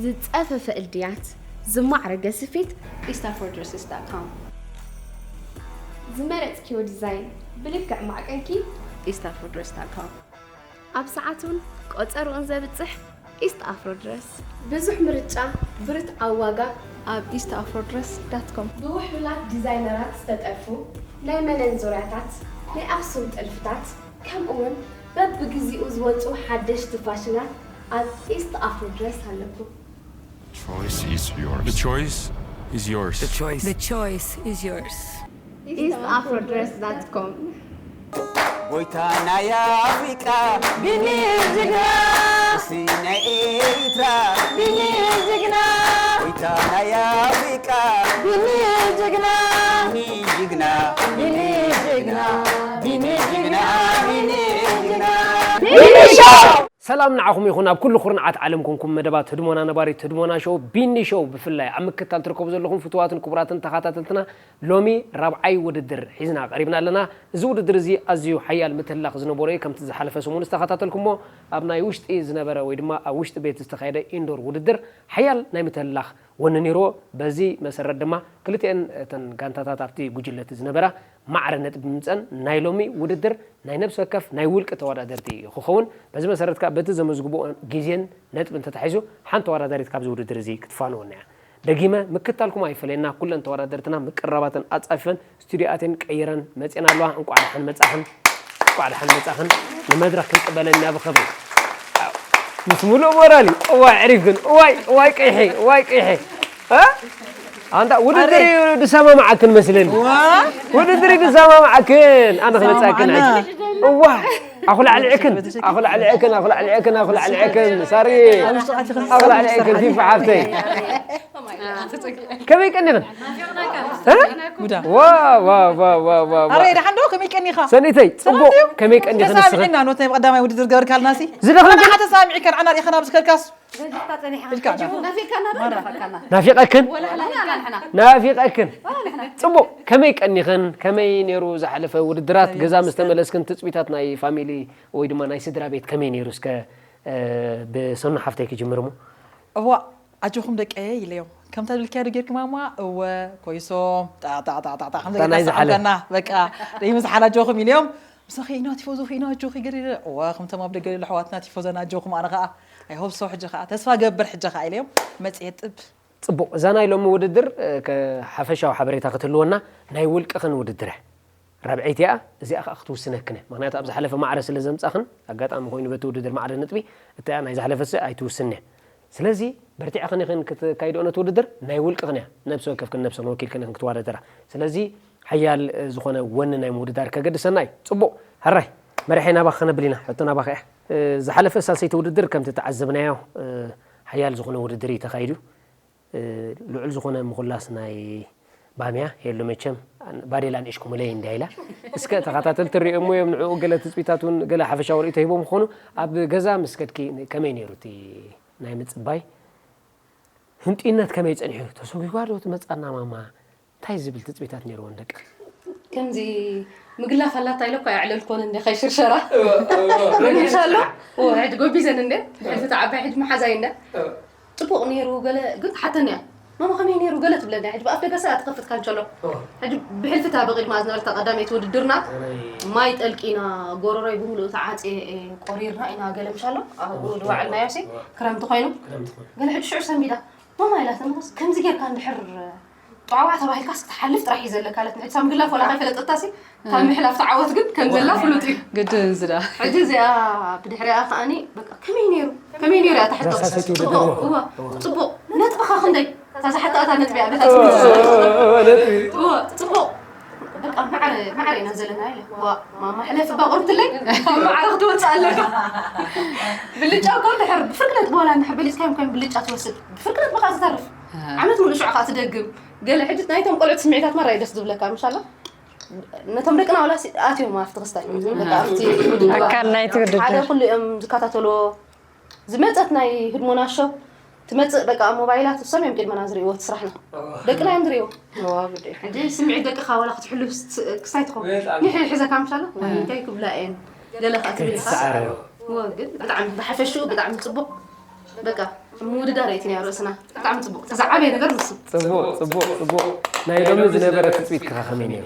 ዝጸፈፈ እልድያት፣ ዝማዕረገ ስፌት፣ ኢስት ኣፍሮ ድረስስ ዳት ኮም። ዝመረጽክዮ ዲዛይን ብልክዕ ማዕቀንኪ፣ ኢስት ኣፍሮ ድረስ ዳት ኮም። ኣብ ሰዓቱን ቆጸርኡን ዘብጽሕ ኢስት ኣፍሮ ድረስ። ብዙሕ ምርጫ፣ ብርትዓዊ ዋጋ፣ ኣብ ኢስት ኣፍሮ ድረስ ዳት ኮም። ብውሕሉላት ዲዛይነራት ዝተጠልፉ ናይ መነን ዙርያታት፣ ናይ ኣኽሱም ጥልፍታት፣ ከምኡውን በብግዚኡ ዝወጹ ሓደሽቲ ፋሽናት ኣብ ኢስት ኣፍሮ ድረስ ኣለኩም። Choice is yours. The choice is yours. The choice. The choice is yours. ኢስት ኣፍሮ ድረስ ዳት ኮም። ጎይታ ናይ ኣፍሪቃ ቢኒ ጅግና፣ እስቲ ናይ ኤሪትራ ቢኒ ጅግና፣ ጎይታ ናይ ኣፍሪቃ ቢኒ ጅግና፣ ቢኒ ጅግና፣ ቢኒ ጅግና፣ ቢኒ ጅግና፣ ቢኒ ጅግና። ሰላም ንዓኹም ይኹን ኣብ ኩሉ ኩርንዓት ዓለም ኮንኩም መደባት ህድሞና ነባሪት ህድሞና ሾው ቢኒ ሾው ብፍላይ ኣብ ምክትታል ትርከቡ ዘለኹም ፍቱዋትን ክቡራትን ተኸታተልትና ሎሚ ራብዓይ ውድድር ሒዝና ቀሪብና ኣለና። እዚ ውድድር እዚ ኣዝዩ ሓያል ምትህልላኽ ዝነበሮ እዩ። ከምቲ ዝሓለፈ ሰሙን ዝተኸታተልኩሞ ኣብ ናይ ውሽጢ ዝነበረ ወይ ድማ ኣብ ውሽጢ ቤት ዝተኻየደ ኢንዶር ውድድር ሓያል ናይ ምትህልላኽ ወኒ ነይርዎ። በዚ መሰረት ድማ ክልቲኤን እተን ጋንታታት ኣብቲ ጉጅለ እቲ ዝነበራ ማዕረ ነጥቢ ብምምፀን ናይ ሎሚ ውድድር ናይ ነብሲ ወከፍ ናይ ውልቂ ተወዳደርቲ ክኸውን። በዚ መሰረት ከዓ በቲ ዘመዝግብኦ ግዜን ነጥብን ተታሒዙ ሓንቲ ተወዳዳሪት ካብዚ ውድድር እዚ ክትፋነወና እያ። ደጊመ ምክታልኩም ኣይፈለየና። ኩለን ተወዳደርትና ምቅርራባተን ኣጻፊፈን ስቱዲዮ ኣትየን ቀይረን መጺኤን ኣለዋ። እንቋዕ ደሓን መጻኽን፣ እንቋዕ ደሓን መጻኽን። ንመድረኽ ክንቅበለን ኢና ብኽብሪ ምስ ሙሉእ ሞራል እዩ። እዋይ ኣዕሪፍ ግን፣ እዋይ፣ እዋይ ቀይሐ፣ እዋይ ቀይሐ። እ? ኣንታ ውድድር እዩ ድሰማማዓክን መስለኒ። ውድድር እዩ ድሰማማዓክን። ኣነ ክመጻክን። እዋ ኣኹላዕሊዕክን ኣኹላዕሊዕክን ኣኹላዕሊዕክን ኣኹላዕሊዕክን ሳሪ ኣኹላዕሊዕክን ፊፋ ሓፍተይ ከመይ ቀኒኽን? እ? ዋ ዋ ዋ ዋ ዋ ዋ። ኣረ ደሓን ዶ ከመይ ቀኒኻ? ሰኒተይ ጽቡቕ ከመይ ቀኒኽን ንስኽን? ተሳሚዕና ኖት ናይ ቀዳማይ ውድድር ገበርካልና ሲ ዝደኽመ ንዓኻ ተሳሚዕካ ንዓና ርኢኻና ኣብ ዝከድካስ ኢልካ ናፊቐክን ናፊቐክን ጽቡቕ ከመይ ቀኒኽን ከመይ ነይሩ ዝሓለፈ ውድድራት ገዛ ምስ ተመለስክን ትጽቢታት ናይ ፋሚሊ ወይ ድማ ናይ ስድራ ቤት ከመይ ነይሩ እስከ ብሰኑ ሓፍተይ ክጅምር እሞ እዋ ኣጆኹም ደቀየ ኢለዮም ከምታ ድልክያ ዶ ጌርክማ እማ እወ ኮይሶም ጣጣጣጣጣ ከም እታ ናይ ዝሓለ። ዘጋጣምከና በቃ ደይምዝሓል ኣጆኹም ኢለዮም ምሳኺ ኢና ቲፎዞ ኺና ኣጆኺ ገለ እዋ ከምቶም ኣብ ደገ ለለ ኣሕዋትና ቲፎዘና ኣጆኹም ኣነ ኸዓ ኣይሆብ ሰው ሕጂ ኸዓ ተስፋ ገብር ሕጂ ኸዓ ኢለዮም መፅየ ጥብ ጽቡቕ እዛ ናይ ሎሚ ውድድር እ፣ ከ- ሓፈሻዊ ሓበሬታ ክትህልወና ናይ ውልቅኽን ውድድር እያ ራብዐይቲ እያ እዚኣ ከዓ ክትውስነክን እያ ምክንያቱ ኣብ ዝሓለፈ ማዕረ ስለ ዘምፃኽን ኣጋጣሚ ኮይኑ በቲ ውድድር ማዕረ ነጥቢ እታ ናይ ዝሓለፈ ስ ኣይትውስን እያ ስለዚ በርቲዕኽን ኢኽን ክትካይድኦ ነቲ ውድድር ናይ ውልቅኽን እያ ነብሲ ወከፍክን ነብሰን ወኪልክን ኢኽን ክትወዳደራ ስለዚ ሓያል እ፣ ዝኾነ ወኒ ናይ ምውድዳር ከገድሰና እዩ ጽቡቕ ሕራይ መርሐ ናባኽ ከነብል ኢና ሕቶ ናባኻ እያ እ፣ ዝሓለፈ ሳልሰይቲ ውድድር ከምቲ ተዓዘብናዮ እ፣ ሓያል ዝኾነ ውድድር እዩ ተኻይዱ ልዑል ዝኾነ ምኹላስ ናይ ባምያ የሉ መቸም ባዴላ ንእሽኩምለይ እንዲያ ኢላ እስከ ተኸታተልቲ ሪኦሞ እዮም ንዕኡ ገለ ትፅቢታት እውን ገለ ሓፈሻዊ ርእቶ ሂቦም ክኾኑ ኣብ ገዛ ምስ ከድኪ ከመይ ነይሩ እቲ ናይ ምፅባይ ህንጡይነት ከመይ ፀኒሑ ተሰጒጓ ዶ ትመፃና ማማ እንታይ ዝብል ትፅቢታት ነይርወን ደቂ ከምዚ ምግላፍ ኣላታ ኢለ እኳ የዕለልኮን እንደ ከይሽርሸራ መግሻ ኣሎ ሕጂ ጎቢዘን እንደ ሕጂ ተዓባይ ሕጂ መሓዛይ እንደ ጽቡቕ ነይሩ ገለ ግን ትሓተኒ እያ ማማ ከመይ ነይሩ ገለ ትብለኒ ሕጂ ብኣፍ ደገ ሰ ትኸፍት ካንቸሎ ሕጂ ብሕልፊ እታ በቒድማ ዝነበረት ቀዳመይቲ ውድድርና ማይ ጠልቂና ጎረሮይ ብምሉእ ተዓጽየ ቆሪርና ኢና ገለ ምሻሎ ኣብኡ ዝወዓልናዮ ሲ ክረምቲ ኮይኑ ገለ ሕጂ ሽዑ ሰንቢዳ ማማ ኢላትኒ ከምዚ ጌርካ እንድሕር ጧዕዋ ተባሂልካስ ክትሓልፍ ጥራሕ እዩ ዘለካ ኢላትኒ ሕጂ ሳምግላፍ ወላ ከይፈለጠታሲ ካብ ምሕላፍ ተዓወት ግን ከም ዘላ ፍሉጥ እዩ ግድን ዝዳ ሕጂ እዚኣ ብድሕሪኣ ከዓኒ በቃ ከመይ ነይሩ ከመይ ነይሩ እያ ትሕቶ ጽቡቕ እዋ ጽቡቕ ነጥብኻ ክንደይ እታ ዝሓተኣታ ነጥቢ እያ በታ ጽቡቕ በቃ ማዕረ ማዕረ ኢና ዘለና ኢለ ዋ ማማ ሕለፊ ባቑርትለይ ካብ ማዕረ ክትወፅእ ኣለካ ብልጫ እኮ እንድሕር ብፍርቂ ነጥቢ ዋላ እንድሕር በሊፅካዮም ከም ብልጫ ትወስድ ብፍርቂ ነጥቢ ከዓ ትተርፍ ዓመት ሙሉእ ሽዑ ከዓ ትደግም ገለ ሕጂ ናይቶም ቆልዑት ስምዒታት ማራ እዩ ደስ ዝብለካ ምሻላ ነቶም ደቅና ዋላ ኣትዮም ኣብቲ ክስታይ በቃ ኣብቲ ውድድር ኣካል ናይቲ ውድድር ሓደ ኩሉ እዮም ዝከታተልዎ ዝመፀት ናይ ህድሞና ሾው ትመፅእ በቃ ኣብ ሞባይላት እሶም እዮም ቅድመና ዝርእይዎ እቲ ስራሕና ደቅና እዮም ዝርእይዎ ሕጂ ስምዒት ደቅኻ ዋላ ክትሕሉ ክስታይ ትኸውን ንሕሪ ሕዘካ ምሻላ እንታይ ክብላ እየን ገለ ከዓ ትብል ኢኻ ግን ብጣዕሚ ብሓፈሽኡ ብጣዕሚ ፅቡቅ በቃ ምውድዳር እቲ ናይ ርእስና። ብጣዕሚ ጽቡቕ። እቲ ዝዓበየ ነገር ንሱ። ጽቡቕ፣ ጽቡቕ፣ ጽቡቕ። ናይ ሎሚ ዝነበረ ትጽቢት ከ ከመይ ነይሩ?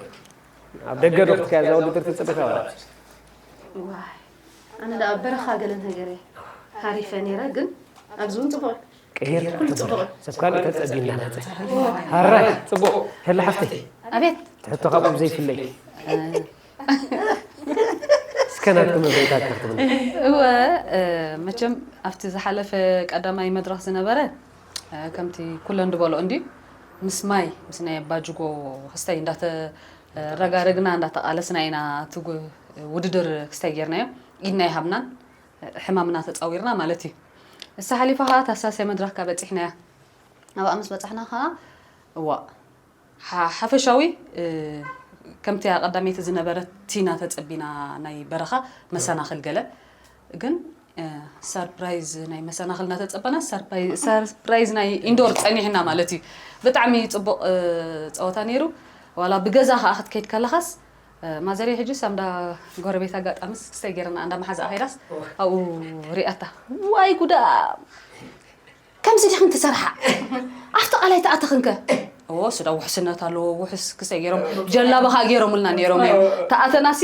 ኣብ ደገ ዶ ክትከያ እዛ ውድድር ትጽቢት ኣባላት? ዋይ፣ ኣነ ደኣ ኣብ በረኻ ገለ ነገር እየ ሓሪፈ ነይረ፣ ግን ኣብዚ እውን ጽቡቕ። ቀይር ኩሉ ጽቡቕ። ሰብ ካልእ ተጸቢና መጸ። ሃራይ፣ ጽቡቕ። ሄላ ሓፍተይ። ኣቤት። ትሕቶ ካብኦም ዘይፍለይ። እስከ ናትኩም መብሬታት ክትብሉ። እወ፣ እ፣ መቸም ኣብቲ ዝሓለፈ ቀዳማይ መድረኽ ዝነበረ፣ እ፣ ከምቲ ኩለን ዝበሎ እንዲ ምስ ማይ፣ ምስ ናይ ኣባጅጎ ክስታይ እንዳተረጋረግና፣ እንዳተቓለስና ኢና እቲ ጉ-፣ ውድድር ክስታይ ጌርናዮ። ኢድና ይሃብናን፣ እ፣ ሕማምና ተጻዊርና ማለት እዩ። እሳ ሓሊፋ ኸዓ ታሳስያ መድረኽካ በጺሕናያ። ኣብኣ ምስ በጻሕና ኸዓ፣ እዋእ፣ ሓ-፣ ሓፈሻዊ፣ እ፣ ከምቲ ቀዳመይቲ ዝነበረት ቲና ተጸቢና ናይ በረኻ መሰናኽል ገለ፣ ግን፣ እ፣ ሰርፕራይዝ ናይ መሰናኽል እናተጸበና ሰርፕራይ-፣ ሰርፕራይዝ ናይ ኢንዶር ጸኒሕና ማለት እዩ። ብጣዕሚ ጽቡቕ፣ እ፣ ጸወታ ነይሩ። ዋላ ብገዛ ኸኣ ክትከይድ ከለኻስ፣ እ፣ ማዘረይ ሕጂ ሳምዳ ጎረቤት ኣጋጣምስ ክስታይ ገይርና እንዳ መሓዛኣ ኸይዳስ ኣብኡ ሪኣታ። ዋይ ጉዳ! ከምዚ ዲኽን ትሰርሓ? ኣብቲ ቃላይ ተኣተኽንከ? እዎ፣ ስዳ ውሕስነት ኣለዎ፣ ውሕስ ክስተ ገይሮም፣ ጀላባ ኸኣ ገይሮምልና ነይሮም እዮም። ተኣተናሲ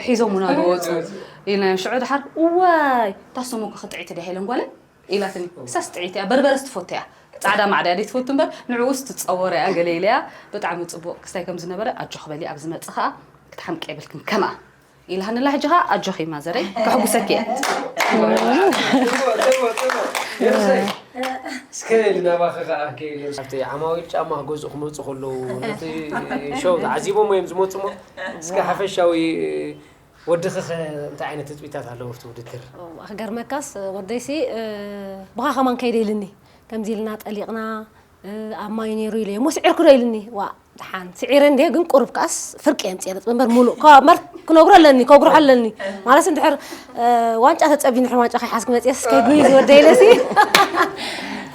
ሒዞሙና ዝወፁ ኢልና፣ ሽዑ ድሓር፣ እዋይ፣ ታስሙ እኮ ክጥዒት ድያ ሄለን ጓለይ? ኢላትኒ። እሳስ ጥዒት እያ፣ በርበረስ ትፈቱ እያ። ጻዕዳ ማዕዳ እያ፣ ደይትፈቱ እምበር፣ ንዕኡስ ትጸወር እያ፣ ገለ ኢለ እያ። ብጣዕሚ ጽቡቕ ክስታይ ከም ዝነበረ፣ ኣጆኺ በሊ፣ ኣብ ዝመጽእ ኸኣ ክትሓምቂ የብልክን፣ ከምኣ። ኢልሃንላ፣ ሕጂ ኸኣ ኣጆኺ ማዘረይ፣ ከሕጉሰኪ እየ። እስከ ናባኺ ኸኣ ከይብል፣ ኣብቲ ዓማዊል ጫማ ክገዝኡ ክመጹ ከለዉ፣ ነቲ ሾው ተዓዚቦም እዮም ዝመጹ እሞ፣ እስከ ሓፈሻዊ ወድኺ ኸ እንታይ ዓይነት ትጽቢታት ኣለዎ ኣብቲ ውድድር? እዋ፣ ክገርመካስ ወደይሲ፣ እ፣ ብኻ ኸማን ከይደ ኢልኒ። ከምዚ ኢልና ጠሊቕና፣ እ፣ ኣብ ማይ ነይሩ ኢለ እሞ፣ ስዒርኩ ዶ ኢልኒ? ዋ፣ ደሓን ስዒረ እንድየ፣ ግን ቁሩብ ከኣስ ፍርቂ የምጽእ ነጥቢ እምበር፣ ሙሉእ ከ-፣ መር-፣ ክነግሮ ኣለኒ፣ ከጉርሖ ኣለኒ። ማለት እንድሕር፣ እ፣ ዋንጫ ተጸቢ፣ እንድሕር ዋንጫ ከይሓዝኩ መጽየስ፣ ከይጉይ ዝወደ ኢለሲ፣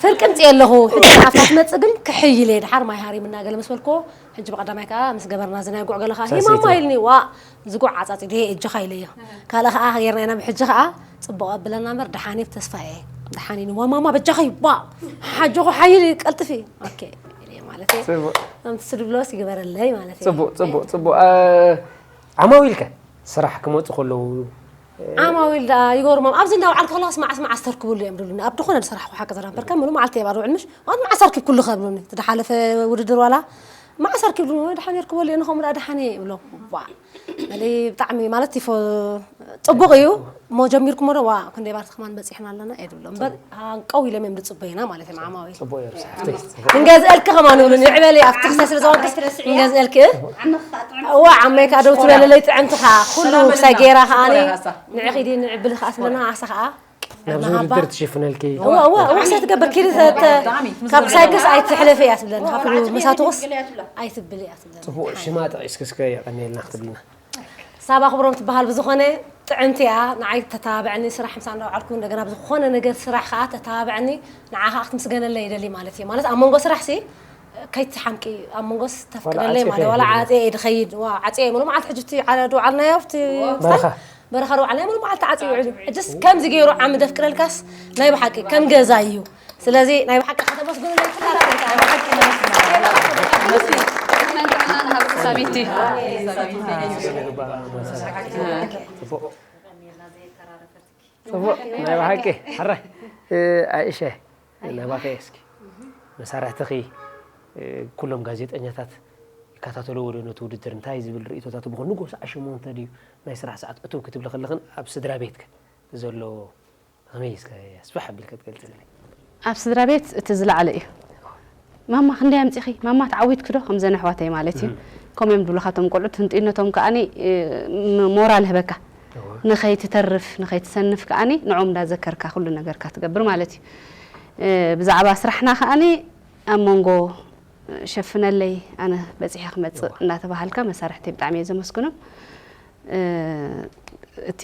ፍርቂ እምጽእ ኣለኹ። ሕጂ ኣብታ ትመጽእ ግን ክሕይል እየ። ደሓር ማይ ሃሪምና ገለ ምስ በልክዎ፣ ሕጂ ብቐዳማይ ከኣ ምስ ገበርና እዚ ናይ ጉዕ ገለ ከኣ፣ ሳሰይቲ። "ሂማማ" ኢልኒ፣ "ዋእ፣ እዚ ጉዕ ዓጻጺ ድየ እጀኻ?" ኢለዮ። ካልእ ከኣ ጌርና ኢና፣ ብሕጂ ከኣ ጽቡቕ ኣብለና እምበር፣ ደሓን እየ፣ ብተስፋ እየ። ደሓን ኢልኒ፣ "ዋ ማማ፣ በጃኺ፣ ዋ፣ ሓጆኹ ሓይሊ፣ ቀልጥፊ።" ኦኬ፣ ኢለዮ ማለት እየ። ጽቡቕ። ከምቲ ስድብሎስ ይግበረለይ ማለት እየ። ጽቡቕ፣ ጽቡቕ፣ ጽቡቕ። እ፣ ዓማዊልከ ስራሕ ክመጹ ከለዉ፣ ዓማዊል ደኣ ይገርሞም። ኣብዚ እንዳውዓልኩ ከለዋስ መዓስ መዓስ ተርክብሉ እዮም ድብሉኒ። ኣብ ድኾነ ዝሰራሕኩ ሓቂ ዘራንበር ከም ሙሉ መዓልቲ እየ ባዶ ውዕል ምሽ፣ ማለት መዓስ ኣርኪብኩሉ ከብሉኒ። እቲ ዝሓለፈ ውድድር ዋላ መዓስ ኣርኪብሉ ወይ ደሓን የርክበሉ እየ፣ ንኸምኡ ደኣ ደሓን እየ ይብሎም። ዋ፣ በሊ ብጣዕሚ ማለት ይፎ-፣ ጽቡቕ እዩ። እሞ ጀሚርኩሞ ዶ? ዋ፣ ክንደይ ባር ተኽማን በጺሕና ኣለና እየ ድብሎም። እምበር ሃንቀው ኢሎም እዮም ዝጽበዩና ማለት እዮም ዓማዊል። ጽቡቕ እዮም፣ ሓፍተይ፣ ጽቡቕ። ክንገዝአልኪ ከማን ይብሉኒ። ንዕበሊ ኣብቲ ክሳይ ስለ ዝኾንክስ ክንገዝአልኪ፣ እ? እዋ፣ ዓመይ ከኣ ደው ትበለለይ ጥዕምቲ ከኣ። ኩሉ ክሳይ ገይራ ከኣኒ፣ ንዒ ኺዲ ንዒ ብሊ ከኣ ትብለና፣ ዓሳ ከኣ ናብዚ ናሃባ። ውድድር ትሽፍነልኪ። እዋ፣ እዋ፣ እዋ፣ ክሳይ ትገብር ኪዲ ተ-፣ ተ-፣ ካብ ክሳይ ክስ ኣይትሕለፊ እያ ትብለኒ። ካብ ኩሉ መሳትኹስ ኣይትብሊ እያ ትብለኒ። ጽቡቕ ሽማ ጠቒስኪ እስከ የቐንየልና ክትብልና። ሳባ ክብሮም ትበሃል። ብዝኾነ ጥዕምቲ እያ፣ ንዓይ ተተባብዐኒ፣ ስራሕ ምሳኣ እንዳውዓልኩ እንደገና ብዝኾነ ነገር ስራሕ ከኣ ተተባብዐኒ፣ ንዓ ከኣ ክትምስገነለይ ይደሊ ማለት እየ። ማለት ኣብ መንጎ ስራሕሲ ከይትሓምቂ፣ ኣብ መንጎስ ተፍቅደለይ ማለት፣ ዋላ ዓጽየ ማለት፣ ዋላ ይደሊ። ዓጽየ እየ ድኸይድ፣ ዋ፣ ዓጽየ እየ ሙሉ መዓልቲ ሕጂ እቲ ዓለ-፣ ድውዓልናዮ ኣብቲ በረኻ። በረኻ ድውዓልናዮ ሙሉ መዓልቲ ዓጽየ ይውዕል እዩ። ሕጅስ ከምዚ ገይሩ ዓሚ ደፍቅደልካስ ናይ ብሓቂ ከም ገዛ እዩ። ስለዚ ናይ ብሓቂ ከተመስግኑ ናይ ኩላትና ናይ ብሓቂ ጥዕናን ሃብቲ ሳቢቲ። ጽቡቕ። ጽቡቕ። ናይ ብሓቂ። ሕራይ። እ፣ ኣይሸ፣ ናባኸ እስኪ። መሳርሕትኺ፣ እ፣ ኩሎም ጋዜጠኛታት ይከታተልዎ ዶ ነቲ ውድድር? እንታይ ዝብል ርእይቶታት ብኹ-፣ ንጎ ሰዓት ሸሞንተ ድዩ ናይ ስራሕ ሰዓት እትው ክትብሊ ከለኽን ኣብ ስድራ ቤትከ ዘሎ ከመይ እስከ ኣስፍሕ ኣቢልካ ትገልጽለይ? ኣብ ስድራ ቤት እቲ ዝለዓለ እዩ። ማማ ክንደይ ኣምጺኺ? ማማ ተዓዊትኪ ዶ? ከምዘን ኣሕዋተይ ማለት እዩ። እም። ከምኡ እዮም ዝብሉኻ እቶም ቆልዑት። ህንጥይነቶም ከኣኒ፣ እ፣ ም-፣ ሞራል ህበካ። እወ። ንኸይትተርፍ፣ ንኸይትሰንፍ ከኣኒ ንዕኦም እንዳዘከርካ ኩሉ ነገርካ ትገብር ማለት እዩ። እ፣ ብዛዕባ ስራሕና ከኣኒ ኣብ መንጎ ሸፍነለይ ኣነ በጺሐ ክመጽእ እወ። እናተባሃልካ መሳርሕተይ ብጣዕሚ እየ ዘመስግኖም። እ፣ እቲ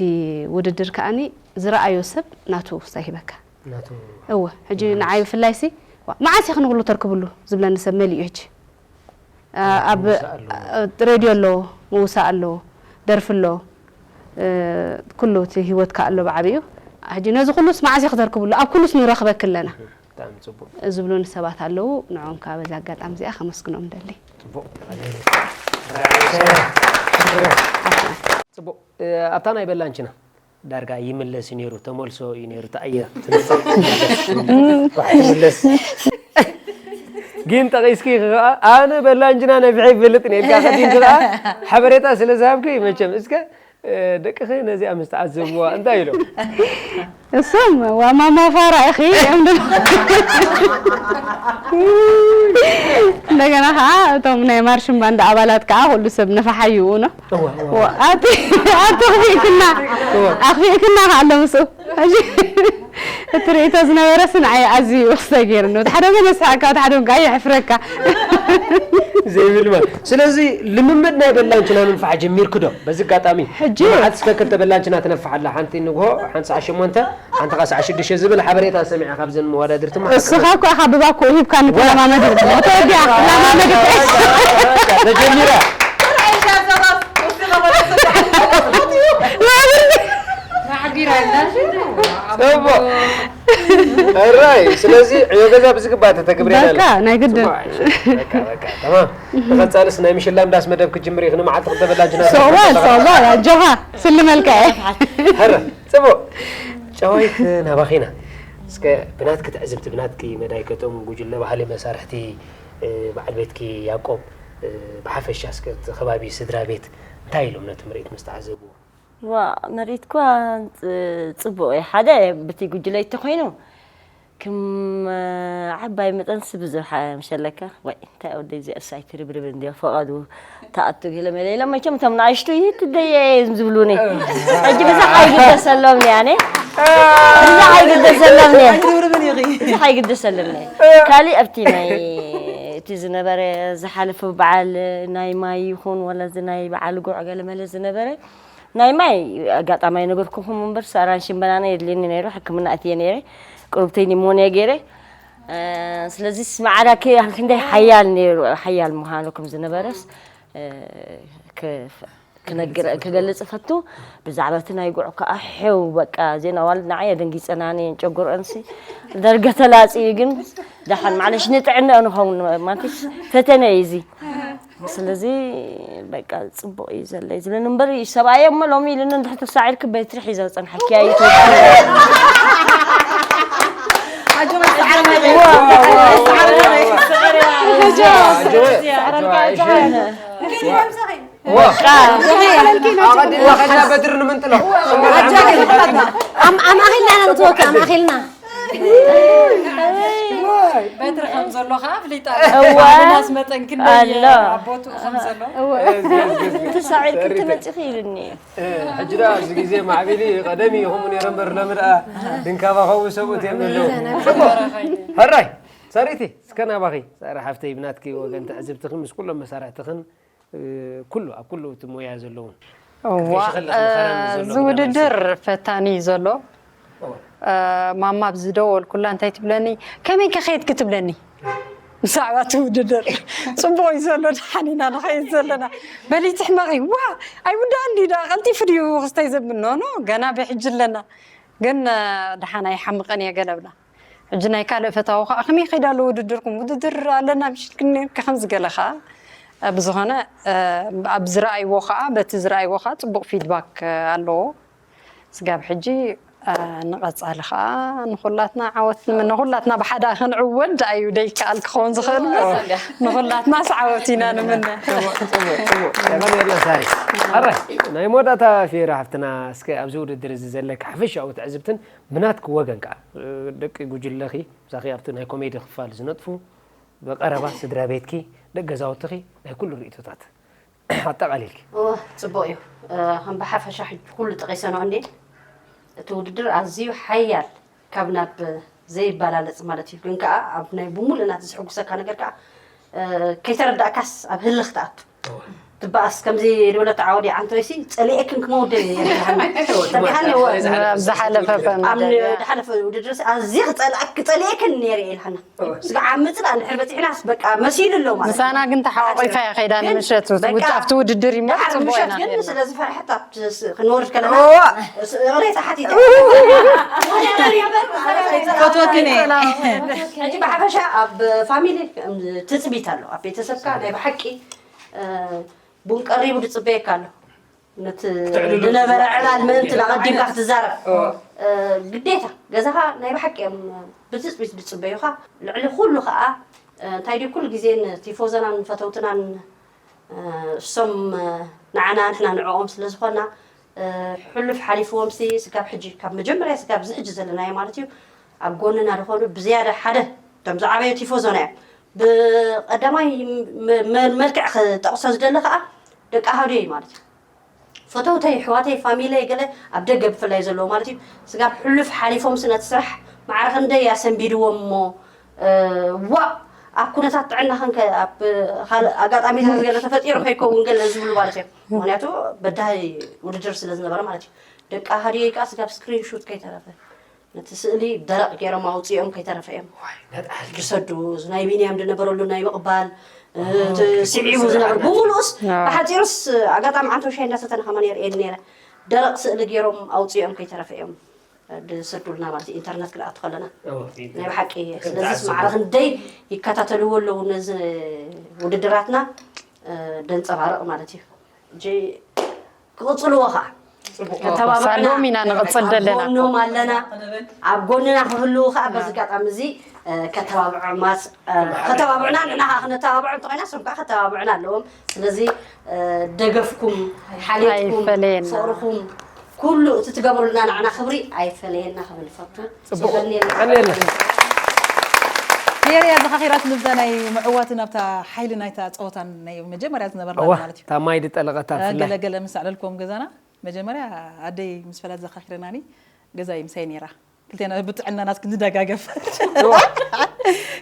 ውድድር ከኣኒ ዝረኣዮ ሰብ ናቱ ውሳኔ ሂበካ። ናቱ እወ፣ ሕጂ ምናልባት ንዓይ ብፍላይሲ፣ ዋ፣ መዓስ ኢኺ ንኹሉ ተርክብሉ ዝብለኒ ሰብ መሊኡ ሕጂ። አ፣ ኣብ ምውሳእ ኣለዎ። አ፣ ሬድዮ ኣሎ፣ ምውሳእ ኣሎ፣ ደርፊ ኣሎ፣ እ፣ ኩሉ እቲ ህይወትካ ኣሎ ብዓቢኡ። ሕጂ ነዚ ኩሉስ መዓስ ኢኺ ተርክብሉ? ኣብ ኩሉስ ንረኽበኪ ኣለና። ብጣዕሚ ጽቡቅ። ዝብሉኒ ሰባት ኣለዉ። ንዖም ከዓ በዚ ኣጋጣሚ እዚኣ ከመስግኖም ደሊ። ጽቡቅ። ጽቡቅ። ኣብታ ናይ በላንችና ዳርጋ ይምለስ እዩ ነይሩ፣ ተመልሶ እዩ ነይሩ። ተኣየ ትምለስ ግን ጠቂስኪ ከዓ ኣነ በላንችና ነፊሐ ይፈልጥ ነልካ ከዲንኪ ከዓ ሓበሬታ ስለ ዝሃብኪ መቸም እስከ ደቅኺ ነዚኣ ምስ ተዓዘብዋ እንታይ ኢሎም? እሶም ዋማማ ፋራ ኢኺ እዮም ድም እንደገና ከዓ እቶም ናይ ማርሽን ባንድ ኣባላት ከዓ ኩሉ ሰብ ነፋሓይኡ ነው። ኣቲ ኣቲ ኣኽፊእክና ኣኽፊእክና ከዓ ኣሎ ምስኡ እቲ ርእቶ ዝነበረ ስንዓይ ኣዝዩ ክስተ ገይርኒ እቲ ሓደ ገለ ስሓቅካ እቲ ሓደ እውን ከዓ የሕፍረካ። ዘይብል ማለት ስለዚ ልምምድ ናይ በላንችና ምንፋዕ ጀሚርክ ዶ በዚ ኣጋጣሚ ሕጂ መዓት እስከ ክልተ በላንችና ትነፍሕ ኣላ ሓንቲ ንግሆ ሓንቲ ሰዓ ሸሞንተ ሓንቲ ኸዓ ሰዓ ሽዱሽተ ዝብል ሓበሬታ ሰሚዐ ካብዘን መወዳድርቲ ማለት እስኻ እኮ ኢኻ ብባኮ ሂብካ ንተለማመድ ተወዲኣ ክትለማመድ ተጀሚራ ተሓጊራ ኣላ ጽቡቅ ሕራይ ስለዚ ዕዮ ገዛ ብዝግባእ ተተግብሬና በቃ ናይ ግድን ተማም ንቐጻልስ ናይ ምሽላም ዳስ መደብ ክጅምር እዩ ንመዓልቲ ክተበላጅና ሶዋል ሶዋል ኣጆኻ ስልመልካ እየ ሕረ ጽቡቅ ጨዋይት ናባኺና እስከ ብናትኪ ትዕዝብቲ ብናትኪ መዳይ ከቶም ጉጅለ ባህሊ መሳርሕቲ በዓል ቤትኪ ያቆብ ብሓፈሻ እስከ እቲ ከባቢ ስድራ ቤት እንታይ ኢሎም ነቲ ምርኢት ምስ ተዓዘብዎ ዋ መሬት እኳ ጽቡቕ እዩ ሓደ ብቲ ጉጅለ ይተኮይኑ ክም ዓባይ መጠንስ ብዙሕ ምሸለካ ወይ እንታይ ወደ እዚ እሳይ ትርብርብ እንዲዮ ፈቐዱ ተኣቱ ገለ መለ ኢሎም መቸም እቶም ንኣሽቱ ይትደየ እዮም ዝብሉኒ ሕጂ ብዙሕ ኣይግደሰሎም እኔ ኣነ ብዙሕ ኣይግደሰሎም እኔ ብዙሕ ኣይግደሰሎም እኔ ካሊእ ኣብቲ ናይ እቲ ዝነበረ ዝሓለፈ በዓል ናይ ማይ ይኹን ወላ እዚ ናይ በዓል ጉዕ ገለ መለ ዝነበረ ናይ ማይ ኣጋጣሚ ኣይነገርኩኹም እምበር ኣራንሽን በናና የድልየኒ ነይሩ ሕክምና ኣትየ ነይረ ቅሩብተይ ኒሞንያ ገይረ ስለዚ ማዕዳ ክንደይ ሓያል ነይሩ ሓያል ምዃኑ ከም ዝነበረስ ክነግር ክገልጽ ፈቱ ብዛዕባ እቲ ናይ ጉዕ ከዓ ሕው በቃ ዜና ዋልድ ንዓይ ኣደንጊጸናኒ ጨጉርአንሲ ደርገ ተላጽዩ ግን ደሓን ማለሽ ንጥዕንኦ ንኸውን ማለት ፈተነ እዩ እዚ ስለዚ በቃ ፅቡቅ እዩ ዘለይ ዝብለኒ እምበር ሰብኣየ እሞ ሎሚ ኢሉኒ እንድሕር ተሳዒርኪ በትሪ ሒዛ ዝፀንሓኪያ እዩ ኣቐዲምና ከድና በትሪ ንምንጥሎ ኣማኺልና ኢና ንትወካ ኣማኺልና በትሪ ከም ዘሎ ከዓ ኣፍሊጣ እዋ። ብናስ መጠን ክንደይ ኣሎ። ኣብ ቦትኡ ከም ዘሎ ተሳዒርኪ ተመፂኺ ኢሉኒ እዩ ሕጂ ዳ ኣብዚ ግዜ ማዕቢሊ ቀደም እዩ ከምኡ ነይረ እምበር ሎሚ ደኣ ድንካባ ከምኡ ሰብኡት እዮም ዘለዉ ሕራይ ሰሪቲ እስከ ናባኺ ሳራ ሓፍተይ ብናትኪ ወገን ትዕዝብትኽን ምስ ኩሎም መሳርሕትኽን ኩሉ ኣብ ኩሉ እቲ ሞያ ዘለውን እዋ እዚ ውድድር ፈታኒ እዩ ዘሎ ማማ ብዝደወልኩላ እንታይ ትብለኒ ከመይ ከኸየድኪ ትብለኒ ብዛዕባ እቲ ውድድር ፅቡቅ እዩ ዘሎ ደሓን ኢና ንኸይድ ዘለና በሊ ትሕመቂ ዋ ኣይውዳእን ድዩ ደኣ ቀልጢፉ ድዩ ክስተይ ዘብል ኖኖ ገና ብሕጂ ኣለና ግን ደሓን ኣይሓምቀን እየ ገለ ብላ ሕጂ ናይ ካልእ ፈታዊ ከዓ ከመይ ይኸይድ ኣሎ ውድድርኩም ውድድር ኣለና ብሽልክኒ ከምዚ ገለ ከዓ ብዝኾነ ኣብ ዝረኣይዎ ከዓ በቲ ዝረኣይዎ ከዓ ፅቡቅ ፊድባክ ኣለዎ ስጋብ ሕጂ ንቐፃሊ ከዓ ንኩላትና ዓወት ንምነ ኩላትና ብሓዳ ክንዕወት ደኣ እዩ ደይከኣል ክኸውን ዝኽእል ንኩላትናስ ዓወት ኢና ንምነ የቐንየልና ሳሪ ኣረ ናይ መወዳእታ ፌራ ሓፍትና እስከ ኣብዚ ውድድር እዚ ዘለካ ሓፈሻዊ ትዕዝብትን ብናትኪ ወገን ከዓ ደቂ ጉጅለኺ ምሳኺ ኣብቲ ናይ ኮሜዲ ክፋል ዝነጥፉ ብቐረባ ስድራ ቤትኪ ደቂ ገዛውትኺ ናይ ኩሉ ርእቶታት ኣጠቓሊልኪ ጽቡቕ እዩ ከም ብሓፈሻ ሕጂ ኩሉ ጠቒሰኖ እንዴ እቲ ውድድር ኣዝዩ ሓያል ካብ ናብ ዘይበላለጽ ማለት እዩ ግን ከዓ ኣብ ናይ ብሙሉእ ናት ዝሕጉሰካ ነገር ከዓ ከይተረዳእካስ ኣብ ህልኽ ትኣቱ ትበኣስ ከምዚ ዝበለት ዓወዲ ዓንቶይሲ ጸሊኤክን ክመውደ እየ። ኣብ ዝሓለፈ ዝሓለፈ ውድድር ኣዝየ ክጸልኣክ ክጸልኤክን ነይረ ኢልሃና። ስጋ ዓምጽና እንድሕር በፂሕናስ በቃ መሲሉ ኣሎ ማለት ምሳና ግን ተሓቋቂፋ እያ ከይዳ ንምሸት ኣብቲ ውድድር ይሞ ጽቡቅ ምሸት ግን ስለ ዝፈርሐት ክንወርድ ከለና እቕሬታ ሓቲተ። ፈትወክን እየ። ሕጂ ብሓፈሻ ኣብ ፋሚሊ ትፅቢት ኣሎ ኣብ ቤተሰብካ ናይ ብሓቂ ቡን ቀሪቡ ዝፅበየካ ኣሎ። ነቲ ዝነበረ ዕላል ምእንቲ ኣቐዲምካ ክትዛረብ ግዴታ ገዛኻ ናይ ብሓቂ እዮም ብትፅቢት ዝፅበዩኻ። ልዕሊ ኩሉ ከዓ እንታይ ድዩ ኩሉ ግዜ ንቲፎዞናን ፈተውትናን እሶም ንዓና ንሕና ንዕኦም ስለ ዝኾና ሕሉፍ ሓሊፍዎም ሲ ስጋብ ሕጂ ካብ መጀመርያ ስጋብ እዚ ሕጂ ዘለናዮ ማለት እዩ ኣብ ጎንና ዝኾኑ ብዝያዳ ሓደ እቶም ዝዓበዩ ቲፎዞና እዮም። ብቀዳማይ መልክዕ ክጠቕሶ ዝደሊ ከዓ ደቂ ኣሃዱየ ማለት እዩ። ፈተውተይ ኣሕዋተይ ፋሚለይ ገለ ኣብ ደገ ብፍላይ ዘለዎ ማለት እዩ ስጋብ ሕሉፍ ሓሊፎም ስነቲ ስራሕ ማዕረ ክንደይ ኣሰንቢድዎም እሞ ዋእ ኣብ ኩነታት ጥዕና ከንከ ኣብ ካልእ ኣጋጣሚታት ገለ ተፈጢሩ ከይከውን ገለ ዝብሉ ማለት እዮም። ምክንያቱ በዳሂ ውድድር ስለ ዝነበረ ማለት እዩ። ደቂ ኣሃድየይ ከዓ ስጋብ ስክሪን ሹት ከይተረፈ ነቲ ስእሊ ደረቕ ገይሮም ኣውፅኦም ከይተረፈ እዮም ዝሰዱ። ናይ ቢንያም ዝነበረሉ ናይ ምቕባል ስዒቡ ዝነበር ብምሉኡስ ብሓፂሩስ ኣጋጣሚ ዓንቶ ሻይ እንዳሰተነ ከማን የርእየኒ ነይረ። ደረቕ ስእሊ ገይሮም ኣውፅኦም ከይተረፈ እዮም ዝሰዱልና ማለት ኢንተርነት ክልኣቱ ከለና ናይ ብሓቂ ስለዚስ ማዕረ ክንደይ ይከታተልዎ ኣለዉ ነዚ ውድድራትና ደንፀባርቕ ማለት እዩ። ክቕፅልዎ ከዓ ሳሎም ኢና ንቕፅል ዘለና ጎኖም ኣለና ኣብ ጎንና ክህልዉ ከዓ በዚ ኣጋጣሚ እዚ ከተባብዑና ንዕና ከዓ ክነተባብዑ እንተኮይና እሶም ከዓ ከተባብዑና ኣለዎም። ስለዚ ደገፍኩም ሓልዮትኩም ፍቅርኩም ኩሉ እቲ ትገብሩልና ንዓና ክብሪ ኣይፈለየና ክብል ፈቱ። ሜርያ ዘኻኺራት ንብዛ ናይ ምዕዋትን ኣብታ ሓይሊ ናይታ ፀወታን ናይ መጀመርያ ዝነበርና ማለት እዩ። እታ ማይ ዝጠለቐት ኣብ ፍላይ። ገለገለ ምስ ኣዕለልክዎም ገዛና መጀመርያ ኣደይ ምስ ፈላት ዘኻኺረናኒ ገዛይ ምሳይ ነይራ። ክልቴና ብጥዕናና እስኪ ንደጋገፍ።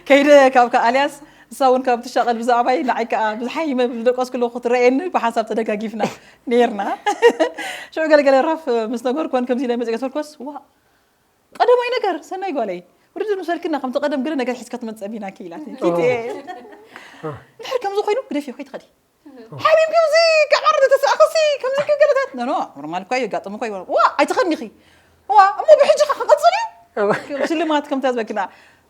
ከይደ ካብ ከኣልያስ እሳ እውን ካብ ትሻቐል ብዛዕባይ ንዓይ ከዓ ብዝሓይመ ዝደቀስኩ ኣለኹ ክትረእየኒ ብሓንሳብ ተደጋጊፍና ነይርና። ሽዑ ገለገለ ራፍ ምስ ነገርኮን ከምዚ ኢለ መፅእ ተልኮስ ዋ ቀደማይ ነገር ሰናይ ጓለይ ውድድር ምስ በልክና ከምቲ ቀደም ገለ ነገር ሒዝካ ትመፅእ ቢናኪ ኢላትኒ። ፊት እየ እንድሕር ከምዚ ኮይኑ ግደፍዮ ከይትኸዲ ሓቢብ ከምዚ ከማር ተተሳእኽሲ ከምዚ ገለታት ኖ ኖ ኖርማል እኳ እዩ ኣጋጥሙ እኳ ይበሉ ዋ ኣይትኸድኒ ኢኺ ዋ እሞ ብሕጂ ኸ ክቐፅል እዩ ሽልማት ከምታ ዝበልክና